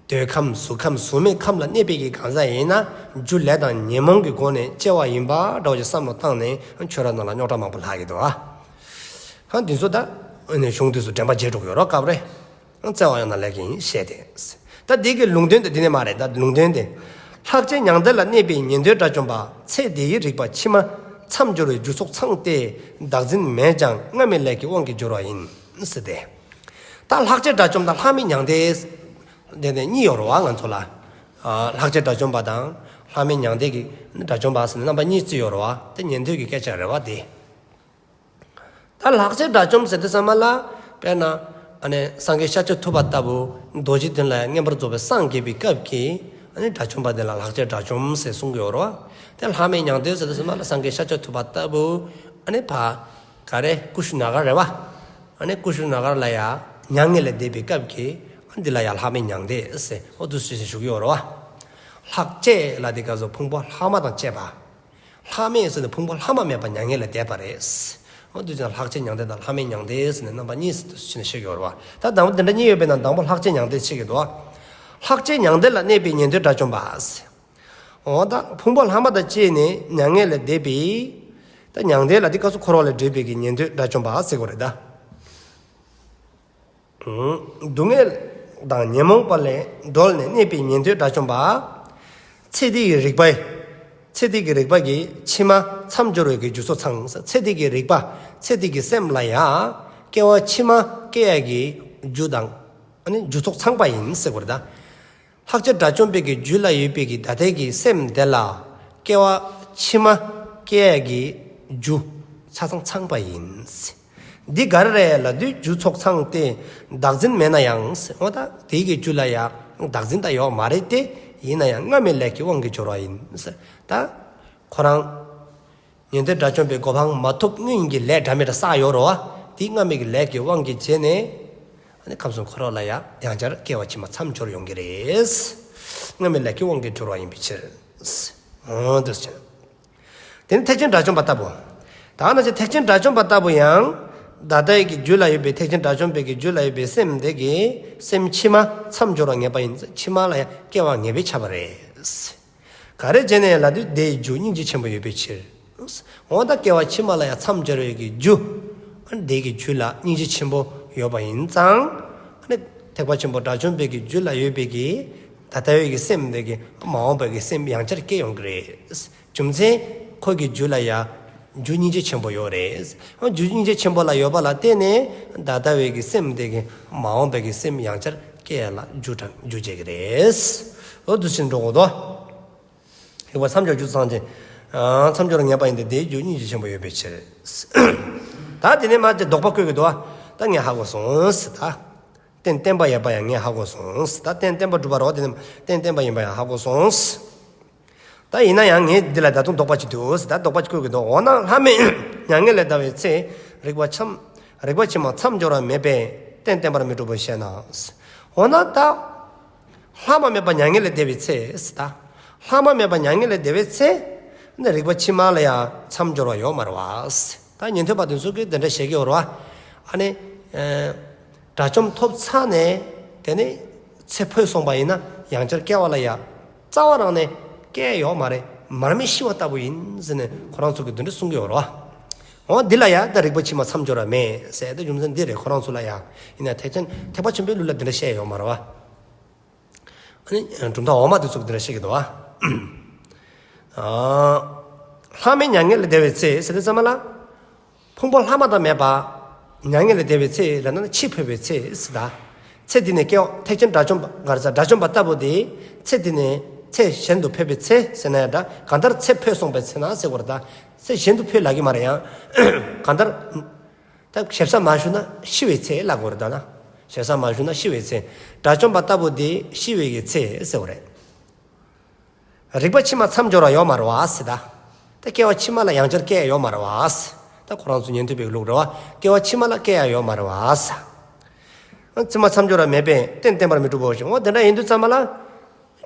འདོད་ཁམས་གཟུགས་ཁམས་གཟུགས་མེད་ཁམས་ལ་གནས་པའི་གི་གང་ཟག་ཡིན་ན་རྒྱུ་ལས་དང་ཉོན་མོངས་ཀྱི་སྒོ་ནས་སྐྱེ་བ་ཡིན་པ་འདྲ་བོ་ཅིག་བསམ་བློ་བཏང་ནས་ཆོས་ར་ནང་ལ་རྙོག་དྲ་མང་པོ་ལྷག་གི་འདུག་ཨ། ཧ་འདི་ཚོ་ད་ཨ་ནི་གཞུང་དུས་སུ་དྲན་པ་བརྗེད་འགྲོ་གི་ཡོད་རོགས་སྐབས་རེ། བརྩེ་བ་ཡང་ན་ལས་ཀྱིས་ཡིན་ཞེས་ཏེ། ད་འདི་གི་ལུང་དོན་དེ་འདི་ནས་མ་རེད། ད་ལུང་དོན་དེ། ལྷག་བཅས་མྱང་འདས་ལ་གནས་པའི་ཉན་ཐོས་དགྲ་བཅོམ་པ་ཚེ་འདི་ཡི་རིག་པ་ཕྱི་མ་མཚམས་སྦྱོར་བའི་རྒྱུ་ཚོགས་ཚང་སྟེ་བདག་འཛིན་མེད་ཀྱང་སྔ་མའི་ལས་ཀྱི་དབང་གིས་སྦྱོར་བ་ཡིན་ཟེར་ཏེ། ད་ལྷག་བཅས་དགྲ་བཅོམ་དང་ལྷག་མེད་མྱང་འདས་དེ་ནས་གཉིས་ཡོད་རེད་བ་ང་ཚོ་ལ། ལྷག་བཅས་དགྲ་བཅོམ་པ་དང་ལྷག་མེད་མྱང་འདས་ཀྱི་དགྲ་བཅོམ་པ་ཟེར་ནས་རྣམ་པ་གཉིས་བརྩི་ཡོད་རེད་བ། དེ་ཉན་ཐོས་ཀྱི་སྐད་ཆ་རེད་བ་དེ། ད་ལྷག་བཅས་དགྲ་བཅོམ་ཟེར་དུས་ཙམ་པ་ལ་དཔེར་ན་ཨ་ནི་སངས་རྒྱས་ཤཱཀྱ་ཐུབ་པ་ལྟ་བུ་རྡོ་རྗེ་གདན་ལ་མངོན་པར་རྫོགས་པའི་སངས་རྒྱས་པའི་སྐབས་ཀྱི་ཨ་ནི་དགྲ་བཅོམ་པ་དེ་ལ་ལྷག་བཅས་དགྲ་བཅོམ་ཟེར་གསུང་གི་ཡོད་རེད་བ། དེ་ལྷག་མེད་མྱང་འདས་ཟེར་དུས་ཙམ་པ་ལ་སངས་རྒྱས་ཤཱཀྱ་ཐུབ་པ་ལྟ་བུ་ཨ་ནི་ཕ་ག་རེ་ཀུ་ཤུ་ན་གར་རེད་བ། ཨ་ནི་ཀུ་ཤུ་ན་གར་ལ་ཡ་མྱ་ངན་ལས་འདས་པའི་སྐབས་ཀྱི་ཨ་འདི་ལ་ཡ་ལྷག་མེད་མྱང་འདས་ཟེར་འོ་འདུག་སེ་ཞུ་གི་ཡོད་རེད་བ། ལྷག་བཅས་ལ་དེ་ག་ཚོད་ཕུང་པོ་ལྷག་མ་དང་བཅས་པ། ལྷག་མེད་ཟེར་ནས་ཕུང་པོ་ལྷག་མ་མེད་པ་མྱ་ངན་ལས་འདས་པ་རེད། འོ་དུས་ཙམ་ལྷག་བཅས་མྱང་འདས་དང་ལྷག་མེད་མྱང་འདས་ཟེར་ནས་རྣམ་པ་གཉིས་སུ་ཕྱེ་ནས་བཤད་ཀྱི་ཡོད་རེད་བ། ད་དང་པོ་དེ་འདྲ་གཉིས་ཡོད་པའི་ནང་དང་པོ་ལྷག་བཅས་མྱང་འདས་ཕྱེ་གི་འདུག་བ། ལྷག་བཅས་མྱང་འདས་ལ་གནས་པའི་ཉན་ཐོས་དགྲ་བཅོམ་པ་ཟེར། འོ་ད་ཕུང་པོ་ལྷག་མ་དང་བཅས་ནས་མྱ་ངན་ལས་འདས་པའི་ད་མྱང་འདས་ལ་དེ་སྐབས་སུ་འཁོར་བ་ལས་གྲོལ་བའི་གི་ཉན་ཐོས་དགྲ་བཅོམ་པ་ཟེར་དགོས་རེད་ད། སྡུག་བསྔལ་དང་ཉོན་མོངས་པ་ལས་གྲོལ་ནས་གནས་པའི་ཉན་ཐོས་དགྲ་བཅོམ་པ། ཚེ་འདི་ཡི་རིག་པ། ཚེ་འདི་གི་རིག་པ་གི་ཕྱི་མ་མཚམས་སྦྱོར་བའི་གི་རྒྱུ་ཚོགས་ཚང་། ཚེ་འདི་གི་རིག་པ། ཚེ་འདི་གི་སེམས་ལ་ཡང་སྐྱེ་བ་ཕྱི་མ་སྐྱེ་ཡ་གི་རྒྱུ་དང་ཨ་ནི་རྒྱུ་ཚོགས་ཚང་པ་ཡིན་ཟེར་དགོས་རེད་ད། ལྷག་བཅས་དགྲ་བཅོམ་པའི་གི་རྒྱུད་ལ་ཡོད་པའི་གི་ད་ལྟའི་གི་སེམས་དེ་ལ་སྐྱེ་བ་ཕྱི་མ་སྐྱེ་ཡ་གི་རྒྱུ་ཆ་ཚང་ཚང་པ་ཡིན། འདི་ག་རེ་རེད་ལབ་དུས་རྒྱུ་ཚོགས་ཚང་སྟེ་བདག་འཛིན་མེད་ན་ཡང་ཟེར། འོ་ད་དེའི་གི་རྒྱུད་ལ་ཡང་བདག་འཛིན་ད་ཡོད་མ་རེད་དེ། ཡིན་ན་ཡང་སྔ་མའི་ལས་ཀྱི་དབང་གིས་སྦྱོར་བ་ཡིན་ཟེར། ད་ཁོ་རང་ཉན་ཐོས་དགྲ་བཅོམ་པའི་གོ་འཕང་མ་ཐོབ་སྔོན་གྱི་ལས་འདྲ་མི་འདྲ་བསགས་ཡོད་རེད་བ། དེ་སྔ་མའི་གི་ལས་ཀྱི་དབང་གིས་བྱས་ནས་ཨ་ནི་ཁམས་གསུམ་འཁོར་བ་ལ་ཡང་ཡང་བསྐྱར་སྐྱེ་བ་ཕྱི་མ་མཚམས་སྦྱོར་ཡོང་གི་རེད། སྔ་མའི་ལས་ཀྱི་དབང་གིས་སྦྱོར་བ་ཡིན་པའི་ཕྱིར། འོ་འདུག་ཟེར། དེ་ནི་ཐེག་ཆེན་དགྲ་བཅོམ་པ་ལྟ་བུ། ད་ནང་བཞིན་ཐེག་ཆེན་དགྲ་བཅོམ་པ་ལྟ་བུ་ཡང་ད་ལྟའི་གི་རྒྱུད་ལ་ཡོད་པའི་ཐེག་ཆེན་དགྲ་བཅོམ་པའི་གི་རྒྱུད་ལ་ཡོད་པའི་སེམས་དེ་གི་སེམས་ཕྱི་མ་མཚམས་སྦྱོར་བ་ངེས་པ་ཡིན། ཕྱི་མ་ལ་ཡང་སྐྱེ་བ་ངེས་པས་ཁྱབ་པ་རེད། ག་རེ་བྱས་ནས་ལབ་དུས་དེའི་རྒྱུ་སྙིང་རྗེ་ཆེན་པོ་ཡོད་པའི་ཕྱིར། འོ་ད་སྐྱེ་བ་ཕྱི་མ་ལ་ཡང་མཚམས་སྦྱོར་བའི་གི་རྒྱུ། ཨ་ནི་དེ་གི་རྒྱུད་ལ་སྙིང་རྗེ་ཆེན་པོ་ཡོད་པ་ཡིན་ཙང་། ཨ་ནི་ཐེག་པ་ཆེན་པོ་དགྲ་བཅོམ་པའི་གི་རྒྱུད་ལ་ཡོད་པའི་གི་ད་ལྟ་བའི་གི་སེམས་དེ་གི་མ་འོངས་པའི་གི་སེམས་ཡང་བསྐྱར་སྐྱེ་ཡོང་གི་རེད། རྒྱུ་མཚན་ཁོ་གི་རྒྱུད་ལ་ཡང་རྒྱུ་སྙིང་རྗེ་ཆེན་པོ་ཡོད་རེད། རྒྱུ་སྙིང་རྗེ་ཆེན་པོ་ལ་ཡོད་པ་ལ་བརྟེན་ནས་ད་ལྟ་བའི་གི་སེམས་དེ་གི་མ་འོངས་པའི་གི་སེམས་ཡང་བསྐྱར་སྐྱེ་ཡ་ལ་རྒྱུ་དང་རྒྱུ་བྱེད་ཀྱི་རེད། འོ་འདུག་སེ་འགྲོ་དགོས་དོ། རིག་པ་མཚམས་སྦྱོར་རྒྱུ་ཚང་ཅན། མཚམས་སྦྱོར་ངེས་པ་ཡིན་ཏེ་དེའི་རྒྱུ་སྙིང་རྗེ་ཆེན་པོ་ཡོད་པའི་ཕྱིར། ད་དེ་ནས་མར་དེ་དོགས་པ་བཀོད་ཀྱི་འདུག་བ། ད་ངས་ཧ་གོ་སོང་ཟེར་ད། རྟེན་བརྟེན་པ་ཡོད་པ་ཡང་ངས་ཧ་གོ་སོང་ཟེར་ད། རྟེན་བརྟེན་པར་སྒྲུབ་པ་རེད་བ། དེ་ནས་རྟེན་བརྟེན་པ་ཡིན་པ་ཡང་ཧ་གོ་སོང་ཟེར། ད་ཡིན་ན་ཡང་ངས་འདི་ལ་ད་དུང་དོགས་པ་ཅིག་འདུག་ཟེར་ད། དོགས་པ་ཅིག་བཀོད་ཀྱི་འདུག། འོ་ན་ལྷག་མེད་མྱ་ངན་ལས་འདའ་བའི་ཚེ། རིག་པ་མཚམས། རིག་པ་ཕྱི་མ་མཚམས་སྦྱོར་བ་མེད་པས་རྟེན་བརྟེན་པར་མི་འགྲུབ་བོ་ཞེ་ན། འོ་ན་ད། ལྷག་མ་མེད་པ་མྱ་ངན་ལས་འདའ་བའི་ཚེ་ཟེར་ད། ལྷག་མ་མེད་པ་མྱ་ངན་ལས་འདའ་བའི་ཚེ། ནི་རིག་པ་ཕྱི་མ་ལ་ཡང་མཚམས་སྦྱོར་བ་ཡོད་མ་རེད་བ་ཟེར། ད་ཉན་ཐོས་པ་དེ་ཚོ་གིས་འདི་འདྲ་བཤད་ཀྱི་ཡོད་རེད་བ། ཨ་ནི། ཨེ། དགྲ་བཅོམ་ཐོབ་ཚར་ནས་དེ་ནས་ཚེ་འཕོས་སོང་པ་ཡིན་ན་ཡང་བསྐྱར་སྐྱེ་བ་ལ་ཡ་རྩ་བ་རང་ནས་སྐྱེ་ཡོད་མ་རེད། མར་མེ་ཤི་བ་ལྟ་བུ་ཡིན་ཟེར་ནས་ཁོ་རང་ཚོ་གིས་འདི་འདྲ་གསུང་གི་ཡོད་རེད་བ། འོ་འདི་ལ་ཡ་ད་རིག་པ་ཕྱི་མ་མཚམས་སྦྱོར་བ་མེད་ཟེར་ད་རྒྱུ་མཚན་འདི་རེད། ཁོ་རང་ཚོ་ལ་ཡ་ཡིན་ན་ཐེག་ཆེན་ཐེག་པ་ཆེན་པོའི་ལུགས་ལ་འདི་འདྲ་བཤད་ཡོད་མ་རེད་བ། ཨ་ནི་གྲུབ་མཐའ་འོག་མ་དེ་ཚོ་གིས་འདི་འདྲ་བཤད་ཀྱི་འདུག་བ། ཨ། ལྷག་མེད་མྱ་ངན་ལས་འདའ་བའི་ཚེ་ཟེར་དུས་ཙམ་པ་ལ། ཕུང་པོ་ལྷག་མ་དང་མེད་པ། མྱ་ངན་ལས་འདའ་བའི་ཚེ་ལབ་ན་འཆི་འཕོས་པའི་ཚེ་ཟེར་ད། ཚེ་འདི་ནས་སྐྱེ་བ་ཐེག་ཆེན་དགྲ་བཅོམ་པ་ག་རེ་ཟེར་དགྲ་བཅོམ་པ་ལྟ་བུ་དེ། ཚེ་འདི་ནས་ཚེ་གཞན་དུ་འཕོས་པའི་ཚེ་ཟེར་ན་ཡང་འདྲ། གང་ལྟར་ཚེ་འཕོས་སོང་པའི་ཚེ་ན་ཟེར་དགོས་རེད་ད། ཚེ་གཞན་དུ་འཕོས་ལབ་ཀྱི་མ་རེད་ཡང་། གང་ལྟར། ད་ཞེ་ས་མ་ཞུ་ན་ཤི་བའི་ཚེ་ལབ་དགོས་རེད་ད་ན། ཞེ་ས་མ་ཞུ་ན་ཤི་བའི་ཚེ། དགྲ་བཅོམ་པ་ལྟ་བུ་དེ་ཤི་བའི་གི་ཚེ་ཟེར་བ་རེད། རིག་པ་ཕྱི་མ་མཚམས་སྦྱོར་བ་ཡོད་མ་རེད་བ་ཟེར་ད། ད་སྐྱེ་བ་ཕྱི་མ་ལ་ཡང་བསྐྱར་སྐྱེ་ཡོད་མ་རེད་བ་ཟེར། ད་ཁོ་རང་ཚོ་ཉན་ཐོས་པའི་ལུགས་རེད་བ། སྐྱེ་བ་ཕྱི་མ་ལ་སྐྱེ་ཡ་ཡོད་མ་རེད་བ་ཟེར། ཕྱི་མ་མཚམས་སྦྱོར་བ་མེད་པས་རྟེན་བརྟེན་པར་མི་འགྲུབ་བོ་ཞེས། འོ་དེ་འདྲ་ཡིན་དུས་ཙམ་པ་ལ།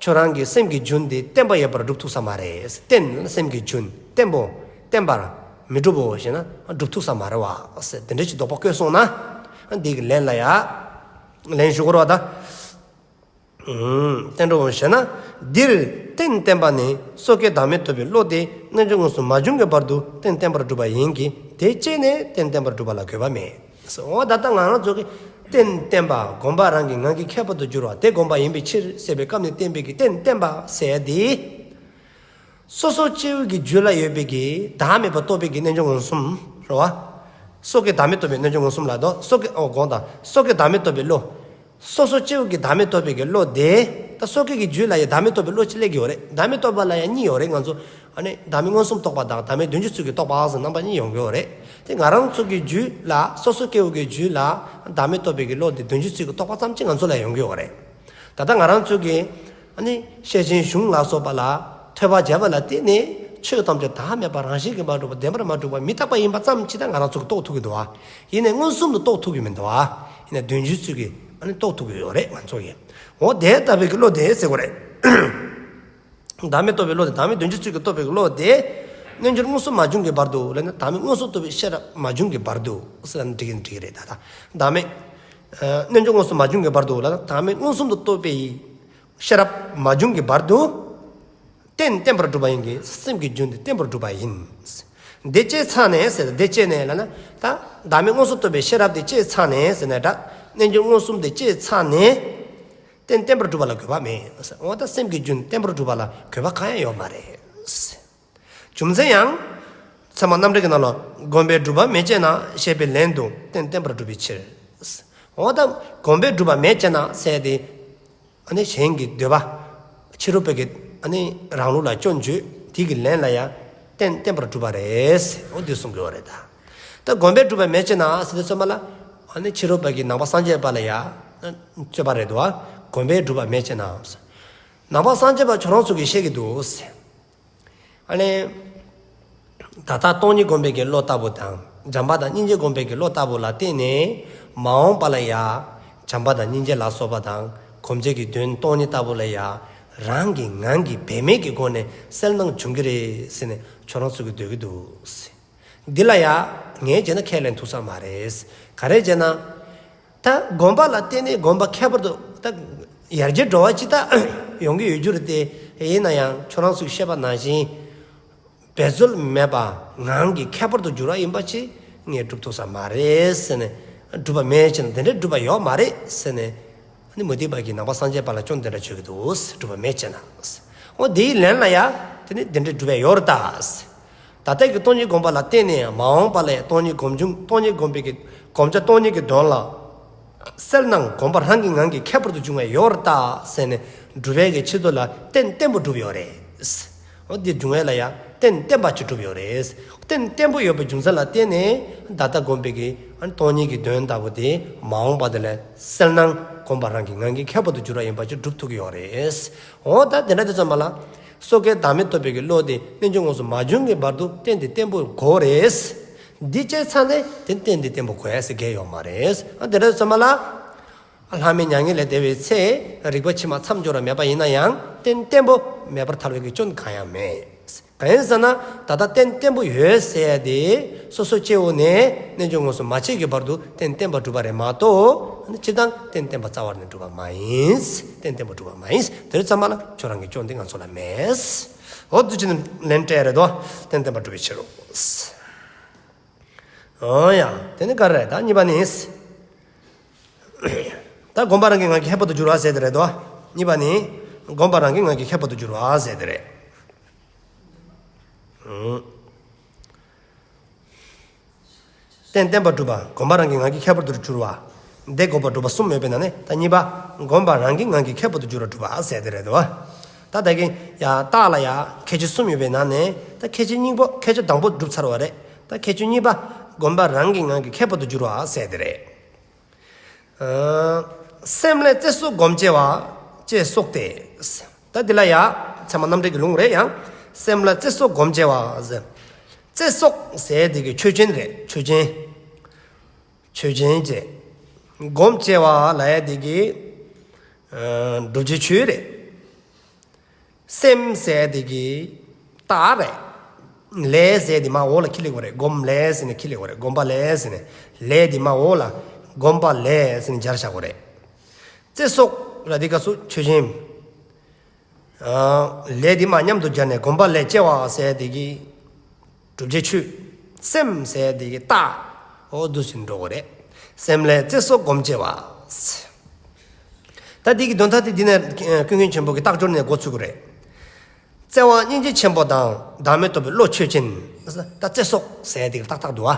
ཁྱོད་རང་གི་སེམས་ཀྱི་རྒྱུན་དེ་བརྟེན་པ་ཡོད་པར་སྒྲུབ་ཐུབ་ས་མ་རེད། རྟེན་སེམས་ཀྱི་རྒྱུན་བརྟེན་པོ་བརྟེན་པར་མི་འགྲུབ་བོ་ཞེ་ན་སྒྲུབ་ཐུབ་ས་མ་རེད་བ་ཟེར། དེ་འདྲ་ཞིག་དོགས་པ་བཀོད་སོང་ན། འདི་གི་ལན་ལ་ཡ། ལན་ཞུ་དགོས་རེད་བ་ད། ཨུམ། བརྟེན་འགྲོ་བོ་ཞེ་ན། འདིར་རྟེན་བརྟེན་པ་ནི་སོ་སྐྱེ་བདག་མེད་རྟོགས་པའི་བློ་དེ་རྣལ་འབྱོར་མངོན་སུམ་མ་བྱུང་གི་བར་དུ་རྟེན་བརྟེན་པར་སྒྲུབ་པ་ཡིན་གྱི། དེ་སྐྱེས་ནས་རྟེན་བརྟེན་པར་སྒྲུབ་པ་ལ་དགོས་པ་མེད། འོ་ད་ལྟ་ང་རང་ཚོ་གི་རྟེན་བརྟེན་པ་སྒོམ་པ་རང་གི་ངང་གིས་ཁྱད་པར་དུ་འགྱུར་བ་དེ་སྒོམ་པ་ཡིན་པའི་ཕྱིར་ཟེར་བའི་སྐབས་ནས་བསྟན་པའི་གི་རྟེན་བརྟེན་པ་ཟེར་ཡ་དེ། སོ་སོ་སྐྱེ་བོའི་གི་རྒྱུད་ལ་ཡོད་པའི་གི་བདག་མེད་པ་རྟོགས་པའི་གི་རྣལ་འབྱོར་མངོན་སུམ་རེད་བ། སོ་སྐྱེ་བདག་མེད་རྟོགས་པའི་རྣལ་འབྱོར་མངོན་སུམ་ལ་དོ། སོ་སྐྱེ་འོ་དགོངས་དག། སོ་སྐྱེ་བདག་མེད་རྟོགས་པའི་བློ། སོ་སོ་སྐྱེ་བོ་གི་བདག་མེད་རྟོགས་པའི་གི་བློ་དེ། ད་སོ་སྐྱེ་གི་རྒྱུད་ལ་ཡང་བདག་མེད་རྟོགས་པའི་བློ་གཅིག་སླེབས་ཀྱི་ཡོད་རེད། བདག་མེད་རྟོགས་པ་ལ་ཡང་གཉིས་ཡོད་རེད། ང་ཚོ་ཨ་ནི་བདག་མེད་མངོན་སུམ་རྟོགས་པ་དང་བདག་མེད་བདུན་ཅུ་ཚུལ་གྱིས་རྟོགས་པ་ཟེར་རྣམ་པ་གཉིས་ཡོང་གི་ཡོད་རེད། དེ་ང་རང་ཚོ་གི་རྒྱུད་ལ་སོ་སོ་སྐྱེ་བོ་གི་རྒྱུད་ལ་བདག་མེད་རྟོགས་པའི་གི་བློ་དེ་བདུན་ཅུ་ཚུལ་གྱིས་རྟོགས་པ་ཙམ་གཅིག་ང་ཚོ་ལ་ཡོང་གི་ཡོད་རེད། ད་ལྟ་ང་རང་ཚོ་གི་ཨ་ནི་ཤེར་ཕྱིན་གཞུང་ལ་སོགས་པ་ལ་ཐོས་པ་བྱས་པ་ལ་བརྟེན་ནས་ཆོས་ཐམས་ཅད་བདག་མེད་པ་རང་བཞིན་གྱིས་མ་གྲུབ་པ་བདེན་པར་མ་གྲུབ་པ་མི་རྟག་པ་ཡིན་པ་ཙམ་གཅིག་ད་ང་རང་ཚོ་གིས་རྟོགས་ཐུབ་ཀྱི་འདུག་བ། ཡིན་ནའི་མངོན་སུམ་དུ་རྟོགས་ཐུབ་ཀྱི་མི་འདུག་བ། ཡིན་ནའི་བདུན་ཅུ་ཚུལ་གྱིས་ཨ་ནི་རྟོགས་ཐུབ་ཀྱི་ཡོད་རེད་ང་ཚོ་གིས། འོ་དེ་ལྟ་བུའི་གི་བློ་དེ་ཟེར་དགོས་རེད། བདག་མེད་རྟོགས་པའི་བློ་དེ་བདག་མེད་བདུན་ཅུ་ཚུལ་གྱིས་རྟོགས་པའི་གི་བློ་དེ། རྣལ་འབྱོར་མངོན་སུམ་མ་བྱུང་གི་བར་དུ་ལབ་ན་བདག་མེད་མངོན་སུམ་རྟོགས་པའི་ཤེས་རབ་མ་བྱུང་གི་བར་དུ་ཟེར་ན་འགྲིག་གི་འགྲིག་གི་རེད་ད་ལྟ། བདག་མེད། ཨ་རྣལ་འབྱོར་མངོན་སུམ་མ་བྱུང་གི་བར་དུ་ལབ་ན་བདག་མེད་མངོན་སུམ་དུ་རྟོགས་པའི་ཤེས་རབ་མ་བྱུང་གི་བར་དུ། རྟེན་བརྟེན་པར་སྒྲུབ་པ་ཡིན་གྱི། སེམས་ཀྱི་རྒྱུན་དེ་བརྟེན་པར་སྒྲུབ་པ་ཡིན། དེ་སྐྱེས་ཚར་ནས་ཟེར། དེ་སྐྱེས་ནས་ལབ་ན་ད་བདག་མེད་མངོན་སུམ་རྟོགས་པའི་ཤེས་རབ་དེ་སྐྱེས་ཚར་ནས་ཟེར་ན་ད་རྣལ་འབྱོར་མངོན་སུམ་དེ་སྐྱེས་ཚར་ནས་རྟེན་བརྟེན་པར་སྒྲུབ་པ་ལ་དགོས་པ་མེད། འོ་ད་སེམས་ཀྱི་རྒྱུན་བརྟེན་པར་སྒྲུབ་པ་ལ་དགོས་པ་གང་ཡང་ཡོད་མ་རེད། རྒྱུ་མཚན་ཡང་། ཚད་མ་རྣམ་འགྲེལ་གྱི་ནང་ལ་གོམས་པས་སྒྲུབ་པ་མེད་ཅེ་ན་ཞེས་པའི་ལན་དུ་རྟེན་བརྟེན་པར་སྒྲུབ་པའི་ཕྱིར། འོ་ད་གོམས་པས་སྒྲུབ་པ་མེད་ཅེ་ན་ཟེར་ཏེ། ཨ་ནི་གཞན་གྱི་འདོད་པ། ཕྱི་རོལ་པའི་གི་ཨ་ནི་རང་ལུགས་ལ་སྐྱོན་བརྗོད་དེ་གི་ལན་ལ་ཡང་རྟེན་བརྟེན་པར་སྒྲུབ་པ་རེད་ཟེར། འོ་འདི་གསུང་གི་ཡོད་རེད་ད། ད་གོམས་པས་སྒྲུབ་པ་མེད་ཅེ་ན་ཟེར་དུས་ཙམ་པ་ལ། ཨ་ནི་ཕྱི་རོལ་པ་གི་ནང་པ་སངས་རྒྱས་པ་ལ་ཡང་རྩོད་པ་རེད་འདུག་བ། གོམས་པས་སྒྲུབ་པ་མེད་ཅེ་ན། ནང་པ་སངས་རྒྱས་པ་ཁྱོད་རང་ཚོ་གིས་བཤད་ཀྱི་འདུག་ཟེར། ཨ་ནི། ད་ལྟ་སྟོང་ཉིད་སྒོམ་པའི་གི་བློ་ལྟ་བུ་དང་། བྱམས་པ་དང་སྙིང་རྗེ་སྒོམ་པའི་གི་བློ་ལྟ་བུ་ལ་བརྟེན་ནས་མ་འོངས་པ་ལ་ཡང་བྱམས་པ་དང་སྙིང་རྗེ་ལ་སོགས་པ་དང་གོམས་བྱེད་ཀྱི་དོན་སྟོང་ཉིད་ལྟ་བུ་ལ་ཡང་རང་གི་ངང་གིས་འབད་མེད་ཀྱི་སྒོ་ནས་གསལ་སྣང་འབྱུང་གི་རེད་ཟེར་ནས་ཁྱོད་རང་ཚོ་གིས་འདོད་ཀྱི་འདུག་ཟེར། འདི་ལ་ཡང་ངས་བྱས་ན་ཁས་ལེན་ཐུབ་ས་མ་རེད། ག་རེ་བྱས་ན། ད་སྒོམ་པ་ལ་བརྟེན་ནས་སྒོམ་པ་ཁྱད་པར་དུ་ད་ཡར་རྒྱས་འགྲོ་བ་ཅིག་ད་ཡོང་གི་ཡོད་རྒྱུ་རེད་དེ། ཡིན་ན་ཡང་ཁྱོད་རང་ཚོས་བཤད་པ་ནང་བཞིན་འབད་རྩོལ་མེད་པ་ངང་གིས་ཁྱད་པར་དུ་འགྱུར་བ་ཡིན་པ་ཅིག་ངས་སྒྲུབ་ཐུབ་ས་མ་རེད་ཟེར་ནས། སྒྲུབ་པ་མེད་ཅེ་ན་དེ་འདྲའི་སྒྲུབ་པ་ཡོད་མ་རེད་ཟེར་ནས། ཨ་ནི་མུ་སྟེགས་པ་གིས་ནང་པ་སངས་རྒྱས་པ་ལ་སྐྱོན་དེ་འདྲ་བརྗོད་ཀྱི་འདུག། སྒྲུབ་པ་མེད་ཅེ་ན། འོ་དེའི་ལན་ལ་ཡ་དེ་ནི་དེ་འདྲའི་སྒྲུབ་པ་ཡོད་རེད་ད། ད་ལྟའི་གི་སྟོང་ཉིད་སྒོམ་པ་ལ་བརྟེན་ནས་མ་འོངས་པ་ལ་སྟོང་ཉིད་སྒོམ་བྱུང་། སྟོང་ཉིད་སྒོམ་པའི་གི་གོམས་བྱ་སྟོང་ཉིད་ཀྱི་དོན་ལ་གསལ་སྣང་སྒོམ་པ་རང་གི་ངང་གིས་ཁྱད་པར་དུ་འབྱུང་བ་ཡོད་རེད་ད་ཟེར་ནས་སྒྲུབ་པའི་གི་ཆེད་དུ་ལ་རྟེན་བརྟེན་པོ་སྒྲུབ་ཡོད་རེད། འོ་དེ་འབྱུང་བ་ལ་ཡ་ རྟེན་བརྟན་པ་ཅིག་གྲུབ་ཡོད་རེད། རྟེན་བརྟན་པོ་ཡོད་པའི་རྒྱུ་མཚན་ལ་བརྟེན་ནས་ད་ལྟ་སྒོམ་པའི་གི་ཨ་ནི་སྟོང་ཉིད་ཀྱི་དོན་ལྟ་བུ་དེ་མ་འོངས་པ་དེ་ལ་གསལ་སྣང་སྒོམ་པ་རང་གི་ངང་གིས་ཁྱད་པར་དུ་འགྱུར་བ་ཡིན་པ་ཅིག་གྲུབ་ཐུབ་ཀྱི་ཡོད་རེད། འོ་ད་དེ་འདྲ་དུས་ཙམ་པ་ལ་སོ་སྐྱེ་བདག་མེད་རྟོགས་པའི་གི་བློ་དེ་རྣལ་འབྱོར་མངོན་སུམ་མ་བྱུང་གི་བར་དུ་རྟེན་དེ་བརྟན་པོ་དགོས་རེད། འདི་བྱས་ཚར་ནས་དེ་རྟེན་དེ་བརྟན་པོ་དགོས་ཟེར་གྱི་ཡོད་མ་རེད། ཨ་དེ་འདྲ་དུས་ཙམ་པ་ལ། ལྷག་མེད་མྱ་ངན་ལས་འདས་པའི་ཚེ་རིག་པ་ཕྱི་མ་མཚམས་སྦྱོར་བ་མེད་པ་ཡིན་ན་ཡང་རྟེན་བརྟན་པོ་མེད་པར་ཐལ་བའི་གི་སྐྱོན་གང་ཡང་མེད། གང་ཡིན་ཟེར་ན་ད་ལྟ་རྟེན་བརྟན་པོ་ཡོད་ཟེར་ཡ་དེ་སོ་སོ་སྐྱེ་བོ་ནས་རྣལ་འབྱོར་མངོན་སུམ་མ་མཆིས་ཀྱི་བར་དུ་རྟེན་བརྟན་པ་གྲུབ་པ་རེད་མ་གཏོགས་སྤྱིར་བཏང་རྟེན་བརྟན་པ་རྩ་བ་ནས་གྲུབ་པ་མ་ཡིན། རྟེན་བརྟན་པ་གྲུབ་པ་མ་ཡིན། དེ་རེད་ཙམ་པ་ལ་ཁྱོད་རང་གི་སྐྱོན་དེ་ང་ཚོ་ལ་མེད། འོ་དུ་ཅི་ནས་ལན་སྤྲད་རེད་དོ། རྟེན་བརྟན་པ་གྲུབ་པའི་ཕྱིར་རོ། འོ་ཡ། དེ་ནི་ག་རེ་རེད། ད་གཉིས་པ་ནི། ད་སྒོམ་པ་རང་གི་ངང་གིས་ཁྱད་པར་དུ་འགྱུར་བ་ཟེར་དེ་རེད་དོ། གཉིས་པ་ནི། སྒོམ་པ་རང་གི་ངང་གིས་ཁྱད་པར་དུ་འགྱུར་བ་ཟེར་དེ་རེད། ཨང་། རྟེན་བརྟན་པ་སྒྲུབ་པ། སྒོམ་པ་རང་གི་ངང་གིས་ཁྱད་པར་དུ་འགྱུར་བ། དེ་སྒོམ་པ་སྒྲུབ་པ་གསུམ་ཡོད་པའི་ནང་ནས་ད་གཉིས་པ། སྒོམ་པ་རང་གི་ངང་གིས་ཁྱད་པར་དུ་འགྱུར་བ་སྒྲུབ་པ་ཟེར་དེ་རེད་དོ། ད་ད་གིན་ཡ་རྟགས་ལ་ཡ་ཁྱད་ཆོས་གསུམ་ཡོད་པའི་ནང་ནས་ད་ཁྱད་ཆོས་གཉིས་པོ་ཁྱད་ཆོས་དང་པོ་གྲུབ་ཚར་བ་རེད། ད་ཁྱད་ཆོས་གཉིས་པ། སྒོམ་པ་རང་གི་ངང་གིས་ཁྱད་པར་དུ་འགྱུར་བ་ཟེར་དེ་རེད། ཨ། སེམས་ལས་བརྩེ་སོགས་སྒོམ་བྱེད་པ། ཅེས་སོགས་ཏེ། ད་འདི་ལ་ཡ། ཚད་མ་རྣམ་འགྲེལ་གྱི་ལུང་རེད་ཡང་། སེམས་ལ་བརྩེ་སོགས་སྒོམ་བྱེད་པ་ཟེར། བརྩེ་སོགས་ཟེར་དེ་གི་ཆོས་ཅན་རེད། ཆོས་ཅན། ཆོས་ཅན་བྱེད། སྒོམ་བྱེད་པ་ལ་ཡ་དེ་གི། ཨ། བསྒྲུབ་བྱའི་ཆོས་རེད། སེམས་ཟེར་དེ་གི་རྟགས་རེད། ལས་ཟེར་དེ་མར་འོག་ལ་ཁྱེར་ལེ་དགོས་རེད། སྒོམ་ལས་ཟེར་ནས་ཁྱེར་ལེ་དགོས་རེད། སྒོམ་པ་ལས་ཟེར་ནས། ལས་དེ་མར་འོག་ལ་སྒོམ་པ་ལས་ཟེར་ནས་སྦྱར་བཞག་དགོས་རེད། བརྩེ་སོགས་ལ་དེ་སྐབས་སུ་ཆོས་ཅན། ཨ། ལས་དེ་མར་མཉམ་དུ་སྦྱར་ནས་སྒོམ་པ་ལས་སྐྱེ་བ་ཟེར་དེ་གི། བསྒྲུབ་བྱའི་ཆོས། སེམས་ཟེར་དེ་གི་རྟགས། འོ་འདུག་སེ་འགྲོ་དགོས་རེད། སེམས་ལས་བརྩེ་སོགས་སྒོམ་བྱེད་པ། ད་དེ་གི་དོན་དག་དེ་འདི་ནས་ཀུན་མཁྱེན་ཆེན་པོ་གི་རྟགས་སྦྱོར་ནས་འགོ་ཚུགས་དགོས་རེད། བརྩེ་བ་སྙིང་རྗེ་ཆེན་པོ་དང་བདག་མེད་རྟོགས་པའི་བློ་ཆོས་ཅན། ད་བརྩེ་སོགས་ཟེར་དེ་གི་རྟགས་རྟགས་འདུག་བ།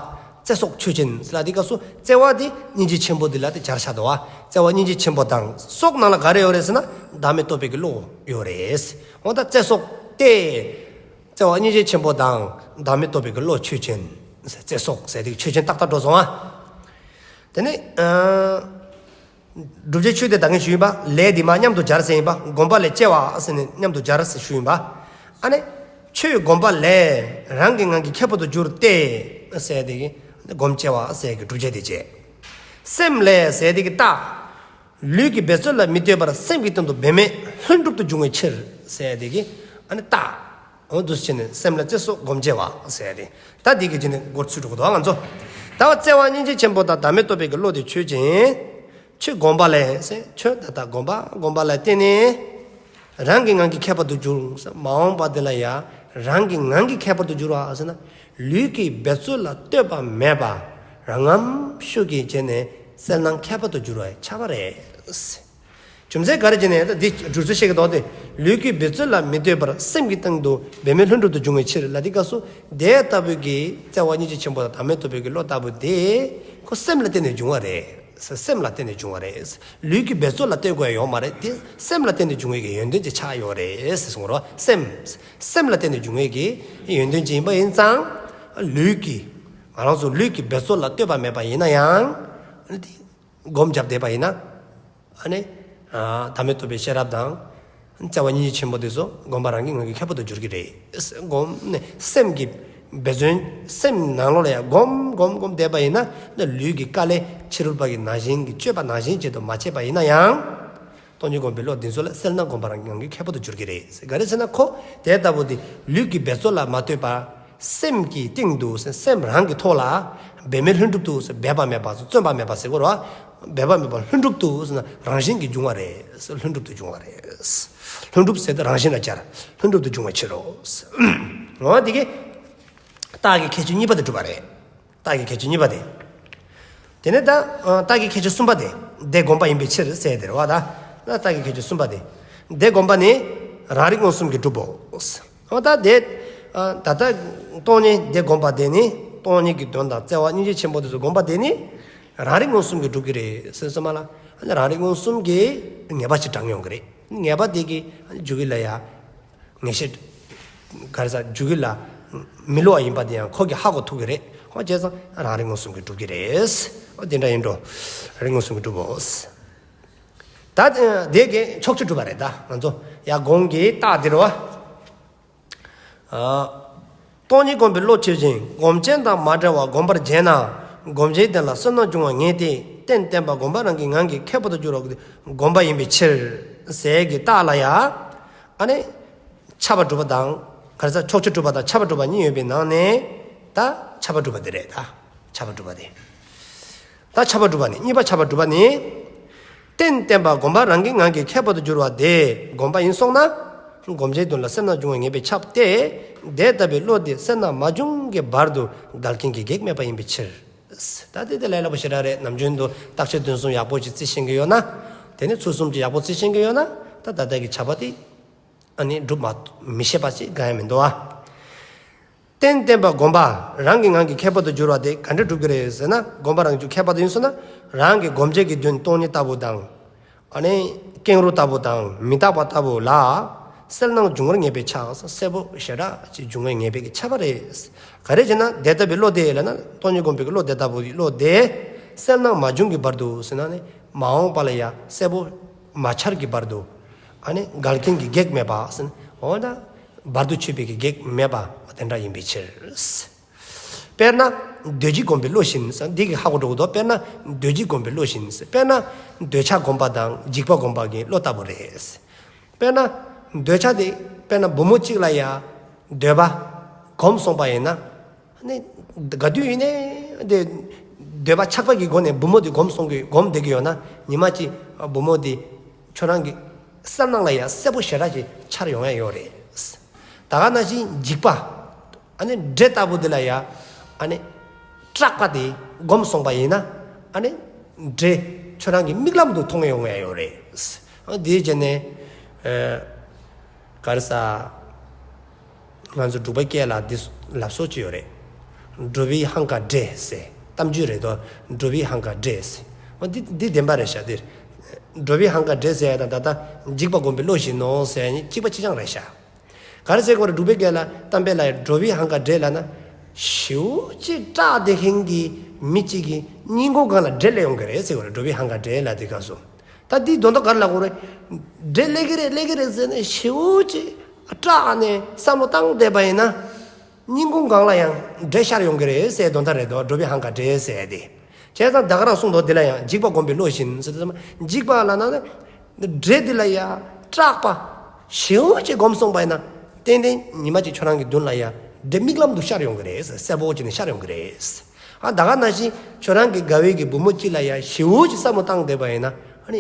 བརྩེ་སོགས་ཆོས་ཅན་ཟེར་ལ་དེ་སྐབས་སུ་བརྩེ་བ་དེ་སྙིང་རྗེ་ཆེན་པོ་དེ་ལ་དེ་སྦྱར་བཞག་འདུག་བ། བརྩེ་བ་སྙིང་རྗེ་ཆེན་པོ་དང་སོགས་ནང་ལ་ག་རེ་ཡོད་རེད་ཟེར་ན་བདག་མེད་རྟོགས་པའི་གི་བློ་ཡོད་རེད། འོ་ད་བརྩེ་སོགས་ཏེ། བརྩེ་བ་སྙིང་རྗེ་ཆེན་པོ་དང་བདག་མེད་རྟོགས་པའི་གི་བློ་ཆོས་ཅན། བརྩེ་སོགས་ཟེར་དེ་གི་ཆོས་ཅན་རྟགས་རྟགས་འགྲོ་སོང་ཨ། དེ་ནས། ཨ། བསྒྲུབ་བྱའི་ཆོས་དེ་ད་གིན་ཞུས་ཡིན་པ། ལས་དེ་མར་མཉམ་དུ་སྦྱར་ཟེར་ཡིན་པ། སྒོམ་པ་ལས་སྐྱེ་བ་ཟེར་ནས་མཉམ་དུ་སྦྱར་ཟེར་ཞུས་ཡིན་པ། ཨ་ནི། ཆོས་སྒོམ་པ་ལས་རང་གི་ངང་གིས་ཁྱད་པར་དུ་འགྱུར་ཏེ། ཟེར་དེ་གི། སྒོམ་བྱེད་པ་ཟེར་གི་བསྒྲུབ་བྱ་དེ་བྱེད། སེམས་ལས་ཟེར་དེ་གི་རྟགས། ལུས་ཀྱི་འབད་རྩོལ་ལ་མི་ལྟོས་པར་སེམས་ཀྱི་སྟེང་དུ་འབད་མེད་ལྷུན་གྲུབ་ཏུ་འབྱུང་བའི་ཕྱིར་ཟེར་དེ་གི། ཨ་ནི་རྟགས། འོ་འདུག་སེ་བྱས་ནས་སེམས་ལ་བརྩེ་སོགས་སྒོམ་བྱེད་པ་ཟེར་ཏེ། ད་འདི་གི་དེ་ནས་འགོ་ཚུགས་འགྲོ་གི་འདུག་ང་ཚོ། ད་བརྩེ་བ་སྙིང་རྗེ་ཆེན་པོ་དང་བདག་མེད་རྟོགས་པའི་གི་བློ་དེ་ཆོས་ཅན། ཆོས་སྒོམ་པ་ལས་ཟེར་ཆོས་ད་ལྟ་སྒོམ་པ་སྒོམ་པ་ལ་བརྟེན་ནས། རང་གི་ངང་གིས་ཁྱད་པར་དུ་འགྱུར། མ་འོངས་པ་དེ་ལ་ཡང་རང་གི་ངང་གིས་ཁྱད་པར་དུ་འགྱུར་བ་ཟེར་ན། ལུས་ཀྱི་འབད་རྩོལ་ལ་ལྟོས་པ་མེད་པ། རང་ངམ་ཤུགས་ཀྱིས་བྱས་ནས་གསལ་སྣང་ཁྱད་པར་དུ་འགྱུར་བ་ཆགས་པ་རེད། རྒྱུ་མཚན་ག་རེ་བྱས་ནས་ད་འདི་སྒྲུབ་ཚུལ་བཤད་ཀྱི་འདུག་སྟེ། ལུས་ཀྱི་འབད་རྩོལ་ལ་མི་ལྟོས་པར་སེམས་ཀྱི་སྟེང་དུ་འབད་མེད་ལྷུན་གྲུབ་ཏུ་འབྱུང་བའི་ཕྱིར་ལ་དེ་སྐབས་སུ་དེ་ལྟ་བུའི་གི་བརྩེ་བ་སྙིང་རྗེ་ཆེན་པོ་དང་བདག་མེད་རྟོགས་པའི་གི་བློ་ལྟ་བུ་དེ་ཁོ་སེམས་ལ་བརྟེན་ནས་འབྱུང་བ་རེད། སེམས་ལ་བརྟེན་ནས་འབྱུང་བ་རེད། ལུས་ཀྱི་འབད་རྩོལ་ལ་ལྟོས་དགོས་ཡ་ཡོད་མ་རེད་དེ། སེམས་ལ་བརྟེན་ནས་འབྱུང་བའི་གི་ཡོན་ཏན་ཅིག་ཆགས་ཡོད་རེད་ཟེར་གསུངས་རོ། སེམས། སེམས་ལ་བརྟེན་ནས་འབྱུང་བའི་གི་ཡོན་ཏན་ཅིག་ཡིན་པ་ཡིན་ཙང་། ལུས་ཀྱི། ང་རང་ཚོ་ལུས་ཀྱི་འབད་རྩོལ་ལ་ལྟོས་པ་མེད་པ་ཡིན་ན་ཡང་། སྒོམ་བརྒྱབ་བསྡད་པ་ཡིན་ན། ཨ་ནི། ཨ། བདག་མེད་རྟོགས་པའི་ཤེས་རབ་དང་། བརྩེ་བ་སྙིང་རྗེ་ཆེན་པོ་དེ་ཚོ་སྒོམ་པ་རང་གི་ངང་གིས་ཁྱད་པར་དུ་འགྱུར་གྱི་རེད། སྒོམ་ནས་སེམས་ཀྱི་འབད་བརྩོན་སེམས་ནང་ལོགས་ལ་ཡང་སྒོམ་སྒོམ་སྒོམ་བསྡད་པ་ཡིན་ན་ནི་ལུས་ཀྱི་དཀའ་ལས་ཕྱི་རོལ་པ་གི་ནང་བཞིན་གྱི་སྤྱོད་པ་ནང་བཞིན་བྱེད་དུ་མ་བྱས་པ་ཡིན་ན་ཡང་། སྟོང་ཉིད་སྒོམ་པའི་བློ་འདི་ཚོ་ལ་གསལ་སྣང་སྒོམ་པ་རང་གི་ངང་གིས་ཁྱད་པར་དུ་འགྱུར་གྱི་རེད། ག་རེ་ཟེར་ན་ཁོ་དེ་ལྟ་བུ་དེ་ལུས་ཀྱི་འབད་རྩོལ་ལ་མ་ལྟོས་པར། སེམས་ཀྱི་སྟེང་དུ་སེམས་རང་གི་ཐོག་ལ་འབད་མེད་ལྷུན་གྲུབ་ཏུ་འབད་པ་མེད་པ་བརྩོན་པ་མེད་པ་ཟེར་དགོས་རེད་བ། འབད་པ་མེད་པ་ལྷུན་གྲུབ་ཏུ་རང་བཞིན་གྱིས་འབྱུང་བ་རེད། ལྷུན་གྲུབ་ཏུ་འབྱུང་བ་རེད། ལྷུན་གྲུབ་ཟེར་ཏེ་རང་བཞིན་ལ་སྦྱར། ལྷུན་གྲུབ་ཏུ་འབྱུང་བའི་ཕྱིར་རོ། འོ་དེ་གིས་རྟགས་ཀྱི་ཁྱད་ཆོས་གཉིས་པ་དེ་གྲུབ་པ་རེད། རྟགས་ཀྱི་ཁྱད་ཆོས་གཉིས་པ་དེ། དེ་ནས་ད་རྟགས་ཀྱི་ཁྱད་ཆོས་གསུམ་པ་དེ། དེ་སྒོམ་པ་ཡིན་པའི་ཕྱིར་ཟེར་དེ་རེད་བ་ད། རྟགས་ཀྱི་ཁྱད་ཆོས་གསུམ་པ་དེ། དེ་སྒོམ་པ་ནི་རང་རིག་མངོན་སུམ་གྱིས་གྲུབ་བོ། འོ་ད་དེ། ཨ། ད་ལྟ་སྟོང་ཉིད་དེ་སྒོམ་པ་དེ་ནི་སྟོང་ཉིད་ཀྱི་དོན་དང་བརྩེ་བ་སྙིང་རྗེ་ཆེན་པོ་དེ་ཚོ་སྒོམ་པ་དེ་ནི་རང་རིག་མངོན་སུམ་གྱིས་གྲུབ་ཀྱི་རེད་ཟེར་སོང་མ་ལ། རང་རིག་མངོན་སུམ་གྱིས་ངེས་པ་ཞིག་དྲངས་ཡོང་གི་རེད། ངེས་པ་དེ་གི་འཇུག་གི་ལ་ཡ། ངེས་ཤེས། ག་རེ་ཟ་རྒྱུ་གི་ལ་མི་སླུ་བ་ཡིན་པ་དེ་ཡང་ཁོ་གིས་ཧ་གོ་ཐུབ་ཀྱི་རེད། ཧོ་བྱས་ཙང་རང་རིག་མངོན་སུམ་གྱིས་སྒྲུབ་ཀྱི་རེད། ཨོ་དེ་འདྲ་ཡིན་འགྲོ། རིག་མངོན་སུམ་གྱིས་སྒྲུབ་བོ། ད་དེ་གའི་ཕྱོགས་ཆོས་སྒྲུབ་པ་རེད། ད་ང་ཚོ་ཡ་གོང་གི་རྟགས་དེ་རེད་བ། ཨ། སྟོང་ཉིད་སྒོམ་པའི་བློ་ཆེ་ཞིང་སྒོམ་ཆེན་དང་མ་བྲལ་བར་སྒོམ་པར་བྱས་ན། སྒོམ་བྱེད་དོན་ལ་སེལ་སྣང་འབྱུང་བར་ངེས་ཏེ། རྟེན་བརྟན་པ་སྒོམ་པ་རང་གི་ངང་གིས་ཁྱད་པར་དུ་འགྱུར་བ་སྒོམ་པ་ཡིན་པའི་ཕྱིར། ཟེར་གྱི་རྟགས་ལ་ཡ། ཨ་ནི། ཁྱབ་པ་སྒྲུབ་པ་དང་། ག་རེ་ཟ་ཕྱོགས་ཆོས་སྒྲུབ་པ་དང་ཁྱབ་པ་སྒྲུབ་པ་གཉིས་ཡོད་པའི་ནང་ནས། ད་ཁྱབ་པ་སྒྲུབ་པ་དེ་རེད་ད། ཁྱབ་པ་སྒྲུབ་པ་དེ། ད་ཁྱབ་པ་སྒྲུབ་པ་ནི། གཉིས་པ་ཁྱབ་པ་སྒྲུབ་པ་ནི། རྟེན་བརྟན་པ་སྒོམ་པ་རང་གི་ངང་གིས་ཁྱད་པར་དུ་འགྱུར་བ་དེ་སྒོམ་པ་ཡིན་སོང་ན། སྒོམ་བྱེད་དོན་ལ་སེལ་སྣང་འབྱུང་བ་ངེས་པས་ཁྱབ་སྟེ། དེ་ལྟ་བུའི་བློ་དེ་སེལ་སྣང་མ་བྱུང་གི་བར་དུ་འགལ་རྐྱེན་གྱི་གེགས་མེད་པ་ཡིན་པའི་ཕྱིར། ད་དེ་དེ་ལས་སླ་པོ་ཞེ་དྲག་རེད། ནམ་རྒྱུན་དུ་རྟགས་ཆོས་དོན་གསུམ་ཡག་པོ་ཞིག་རྩིས་ཤེས་ཀྱི་ཡོད་ན། དེ་ནི་ཚུལ་གསུམ་གྱི་ཡག་པོ་རྩིས་ཤེས་ཀྱི་ཡོད་ན། ད་ད་ལྟ་གི་ཁྱབ་པ་དེ། ཨ་ནི་སྒྲུབ་མ་མི་ཤེས་པ་ཞིག་གང་ཡང་མི་འདུག་ཨ། རྟེན་བརྟན་པ་སྒོམ་པ་རང་གི་ངང་གིས་ཁྱད་པར་དུ་འགྱུར་བ་དེ་ག་འདྲ་སྒྲུབ་ཀྱི་རེད་ཟེར་ན། སྒོམ་པ་རང་གིས་ཁྱད་པར་དུ་ཡིན་སོང་ན། རང་གི་སྒོམ་བྱེད་ཀྱི་དོན་སྟོང་ཉིད་ལྟ་བུ་དང་། ཨ་ནི་ཀེང་རུས་ལྟ་བུ་དང་མི་རྟག་པ་ལྟ་བུ་ལ་སེལ་སྣང་འབྱུང་བར་ངེས་པས་ཁྱབ། གསལ་པོ་ཞེ་དྲག་ཅིག་འབྱུང་བའི་ངེས་པས་ཁྱབ་པ་རེད། ག་རེ་བྱས་ན་དེ་ལྟ་བུའི་བློ་དེ་ལབ་ན། སྟོང་ཉིད་སྒོམ་པའི་བློ་དེ་ལྟ་བུའི་བློ་དེ་སེལ་སྣང་མ་བྱུང་གི་བར་དུ་ཟེར་ན་ནི། མ་འོངས་པ་ལ་ཡ་གསལ་པོ་མ་འཆར་གྱི་བར་དུ། ཨ་ནི་འགལ་རྐྱེན་གྱི་གེགས་མེད་པ་ཟེར་ན། འོ་ན། བར་དུ་ཆོད་པའི་གི་གེགས་མེད་པ་དེ་འདྲ་ཡིན་པའི་ཕྱིར། དཔེར་ན། འདོད་བཞི་སྒོམ་པའི་བློ་བཞིན་ཟེར། འདི་གིས་ཧ་གོ་འགྲོ་གི་འདུག་དཔེར་ན། འདོད་བཞི་སྒོམ་པའི་བློ་བཞིན་ཟེར། དཔེར་ན། འདོད་ཆགས་སྒོམ་པ་དང་འཇིགས་པ་སྒོམ་པ་གི་བློ་ལྟ་བུ་རེད། དཔེར་ན། འདོད་ཆགས་དེ། དཔེར་ན་བུ་མོ་གཅིག་ལ་ཡ། འདོད་པ། སྒོམ་སོང་པ་ཡིན་ན། ནི། ག་དུས་ཡིན་ནའི་དེ། འདོད་པ་ཆགས་པ་གི་སྒོ་ནས་བུ་མོ་དེ་སྒོམ་སོང་གི་སྒོམ་བསྡད་ཀྱི་ཡོད་ན། ཉི་མ་གཅིག་བུ་མོ་དེ་ཁྱོད་རང་གི་སེམས་ནང་ལ་ཡ་གསལ་པོ་ཞེ་དྲག་ཅིག་འཆར་ཡོང་ཡ་ཡོད་རེད། ད་ག་ནང་བཞིན་འཇིགས་པ། ཨ་ནི་འདྲེ་ལྟ་བུ་དེ་ལ་ཡ། ཨ་ནི་སྐྲག་པ་དེ་སྒོམ་སོང་པ་ཡིན་ན། ཨ་ནི་འདྲེ་ཁྱོད་རང་གི་མིག་ལམ་དུ་མཐོང་ཡོང་ཡ་ཡོད་རེད། ཨ་དེ་བྱས་ནས། ཨ། ག་རེ་ཟ། ང་ཚོ་འབྲུག་པའི་སྐད་ལ་འདི་ལབ་སྲོལ་ཅིག་ཡོད་རེད། འགྲོ་བའི་ཧང་ག་འདྲེ་ཟེར། གཏམ་རྒྱུད་རེད་དོ། འགྲོ་བའི་ཧང་ག་འདྲེ་ཟེར། འོ་འདི་འདི་བདེན་པ་རེད་ཤག་འདིར། འགྲོ་བའི་ཧང་ག་འདྲེ་ཟེར་ཡ་དང་ད་ལྟ་འཇིགས་པ་སྒོམ་པའི་བློ་བཞིན་ནོ་ཟེར་ཡ་གཉིས་གཅིག་པ་གཅིག་རྐྱང་རེད་ཤག་ག་རེ་ཟེར་དགོས་རེད། འབྲུག་པའི་སྐད་ལ་གཏམ་དཔེ་ལ་ཡ་འགྲོ་བའི་ཧང་ག་འདྲེ་ལབ་ན། ཞེ་པོ་ཅིག་སྐྲག་བསྡད་མཁན་གྱི་མི་གཅིག་གི་སྙིང་ཁུང་སྒང་ལ་འདྲེ་སླེབས་ཡོང་གི་རེད་ཟེར་དགོས་རེད། འགྲོ་བའི་ཧང་ག་འདྲེ་ལབ་དུས་སྐབས་སུ། ད་འདི་དོན་དག་ག་རེ་ལབ་དགོས་རེད། འདྲེ་སླེབས་ཀྱི་རེད་སླེབས་ཀྱི་རེད་ཟེར་ནས་ཞེ་པོ་ཅིག་སྐྲག་ནས་བསམ་བློ་བཏང་བསྡད་པ་ཡིན་ན། སྙིང་ཁུང་སྒང་ལ་ཡང་འདྲེ་ཤར་ཡོང་གི་རེད་ཟེར་དོན་དག་རེད་དོ། འགྲོ་བའི་ཧང་ག་འདྲེ་ཟེར་དེ། བྱས་ཙང་ད་ག་རང་གསུངས་འདུག་འདི་ལ་ཡང་འཇིགས་པ་སྒོམ་པའི་བློ་བཞིན་ཟེར་དུས་ཙམ་འཇིགས་པ་ལབ་ན་ནི། འདྲེ་འདི་ལ་ཡ་སྐྲག་པ་ཞེ་པོ་ཅིག་སྒོམ་སོང་པ་ཡིན་ན། ཏན་ཏན་ཉི་མ་གཅིག་ཁྱོད་རང་གི་མདུན་ལ་ཡ་འདྲེ་མིག་ལམ་དུ་ཤར་ཡོང་གི་རེད། གསལ་པོ་བྱས་ནས་ཤར་ཡོང་གི་རེད། ཨ་ད་ག་ནང་བཞིན་ཁྱོད་རང་གི་དགའ་བའི་གི་བུ་མོ་གཅིག་ལ་ཡ་ཞེ་པོ་ཅིག་བསམ་བློ་བཏང་བསྡད་པ་ཡིན་ན། ཨ་ནི་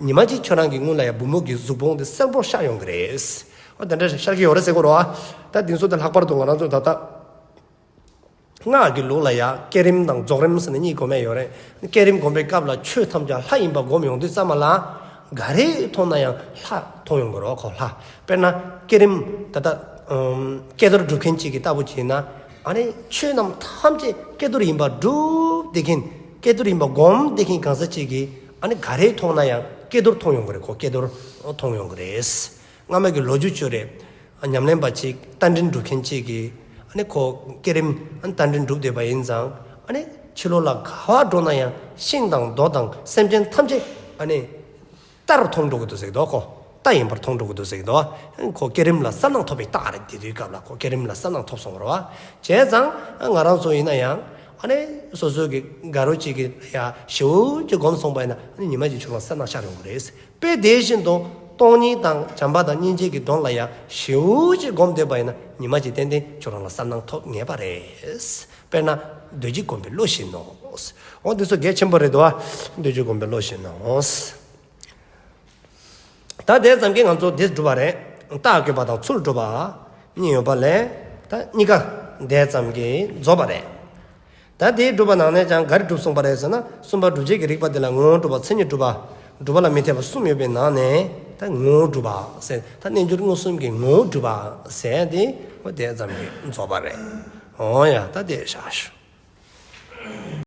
ཉི་མ་གཅིག་ཁྱོད་རང་གི་སྔུན་ལ་ཡ་བུ་མོ་གི་གཟུགས་བོང་དེ་གསལ་པོ་ཤར་ཡོང་གི་རེད། ཨ་དེ་འདྲ་ཤར་གྱི་ཡོད་རེད་ཟེར་དགོས་རེད་བ། ད་དེ་ཚོ་དེ་ལྷག་པར་དུ་ང་རང་ཚོ་ད་ལྟ་སྔགས་ཀྱི་ལུགས་ལ་ཡ་བསྐྱེད་རིམ་དང་རྫོགས་རིམ་ཟེར་ནས་གཉིས་སྒོམ་ཡས་ཡོད་རེད། བསྐྱེད་རིམ་སྒོམ་པའི་སྐབས་ལ་ཆོས་ཐམས་ཅད་ལྷ་ཡིན་པ་སྒོམ་ཡོང་དུས་ཙམ་པ་ལ། ག་རེ་མཐོང་ན་ཡང་ལྷ་མཐོང་ཡོང་གི་རེད་ཁོ་ལྷ། དཔེར་ན་བསྐྱེད་རིམ་ད་ལྟ་ཨམ་ཀྱེ་རྡོར་སྒྲུབ་མཁན་གཅིག་གི་ལྟ་བུ་བྱས་ན། ཨ་ནི་ཆོས་རྣམས་ཐམས་ཅད་ཀྱེ་རྡོར་ཡིན་པ་སྒྲུབ་བསྡད་མཁན། ཀྱེ་རྡོར་ཡིན་པ་སྒོམ་བསྡད་མཁན་གང་ཟག་གཅིག་གིས། ཨ་ནི་ག་རེ་མཐོང་ན་ཡང་ཀྱེ་རྡོར་མཐོང་ཡོང་གི་རེད། ཁོ་ཀྱེ་རྡོར་མཐོང་ཡོང་གི་རེད། སྔ་མ་གི་ལོ་རྒྱུས་ཅིག་ཡོད་རེད། ཉམས་ལེན་པ་གཅིག་རྟ་མགྲིན་སྒྲུབ་མཁན་གཅིག་གིས། ཨ་ནི་ཁོ་བསྐྱེད་རིམ་རྟ་མགྲིན་སྒྲུབ་བསྡད་པ་ཡིན་ཙང་། ཨ་ནི་ཕྱི་ལོགས་ལ་ག་པར་འགྲོ་ན་ཡང་ཤིང་དང་རྡོ་དང་སེམས་ཅན་ཐམས་ཅད། ཨ་ནི་རྟ་རུ་མཐོང་འགྲོ་གི་འདུག་ཟེར་གི་འདུག་ཁོ་རྟ་ཡིན་པར་མཐོང་འགྲོ་གི་འདུག་ཟེར་གི་འདུག་ཁོ་བསྐྱེད་རིམ་ལ་གསལ་སྣང་ཐོབ་པའི་རྟགས་རེད། དེ་དུས་སྐབས་ལ་ཁོ་བསྐྱེད་རིམ་ལ་གསལ་སྣང་ཐོབ་སོང་བ་རེད་བ། བྱས་ཙང་ང་རང་ཚོ་ཡིན་ན་ཡང་། ཨ་ནི་སོ་སོ་གི་དགའ་རོགས་གཅིག་གི་ཡ་ཞེ་པོ་ཅིག་སྒོམ་སོང་པ་ཡིན་ན། ཨ་ནི་ཉི་མ་གཅིག་ཁྱོད་རང་གསལ་སྣང་ཤར་ཡོང་གི་རེད། དཔེ་དེ་བཞིན་དུ་སྟོང་ཉིད་དང་བྱམས་པ་དང་སྙིང་རྗེ་གི་དོན་ལ་ཡ་ཞེ་པོ་ཅིག་སྒོམ་བསྡད་པ་ཡིན་ན། ཉི་མ་གཅིག་ཏན་ཏན་ཁྱོད་རང་ལ་གསལ་སྣང་ཐོབ་ངེས་པ་རེད། དཔེར་ན་འདོད་བཞི་སྒོམ་པའི་བློ་བཞིན་ནོ། འོ་འདི་ཚོ་གལ་ཆེན་པོ་རེད་དོ། འདོད་བཞི་སྒོམ་པའི་བློ་བཞིན་ནོ། ད་དེ་ཙམ་གྱིས་ང་ཚོ་འདི་སྒྲུབ་པ་རེད། རྟགས་བཀོད་པ་དང་ཚུལ་སྒྲུབ་པ་གཉིས་ཡོད་པ་ལས། ད་གཉིས་ཀ་དེ་ཙམ་གྱིས་རྫོགས་པ་རེད། ད་དེའི་སྒྲུབ་པ་ནང་ནས་ཀྱང་ག་རེ་སྒྲུབ་གསུངས་པ་རེད་ཟེར་ན། གསུམ་པ་སྒྲུབ་བྱེད་ཀྱི་རིགས་པ་དེ་ལ་ངོ་བོ་སྒྲུབ་པ། མཚན་ཉིད་སྒྲུབ་པ། སྒྲུབ་པ་ལ་མི་འཐད་པ་གསུམ་ཡོད་པའི་ནང་ནས། ད་ངོ་བོ་སྒྲུབ་པ་ཟེར། ད་རྣལ་འབྱོར་མངོན་སུམ་གྱི་ངོ་བོ་སྒྲུབ་པ་ཟེར་དེ། འོ་དེ་ཙམ་གྱིས་རྫོགས་པ་རེད། འོ་ཡ། ད་དེ་བཞག་ཞུ།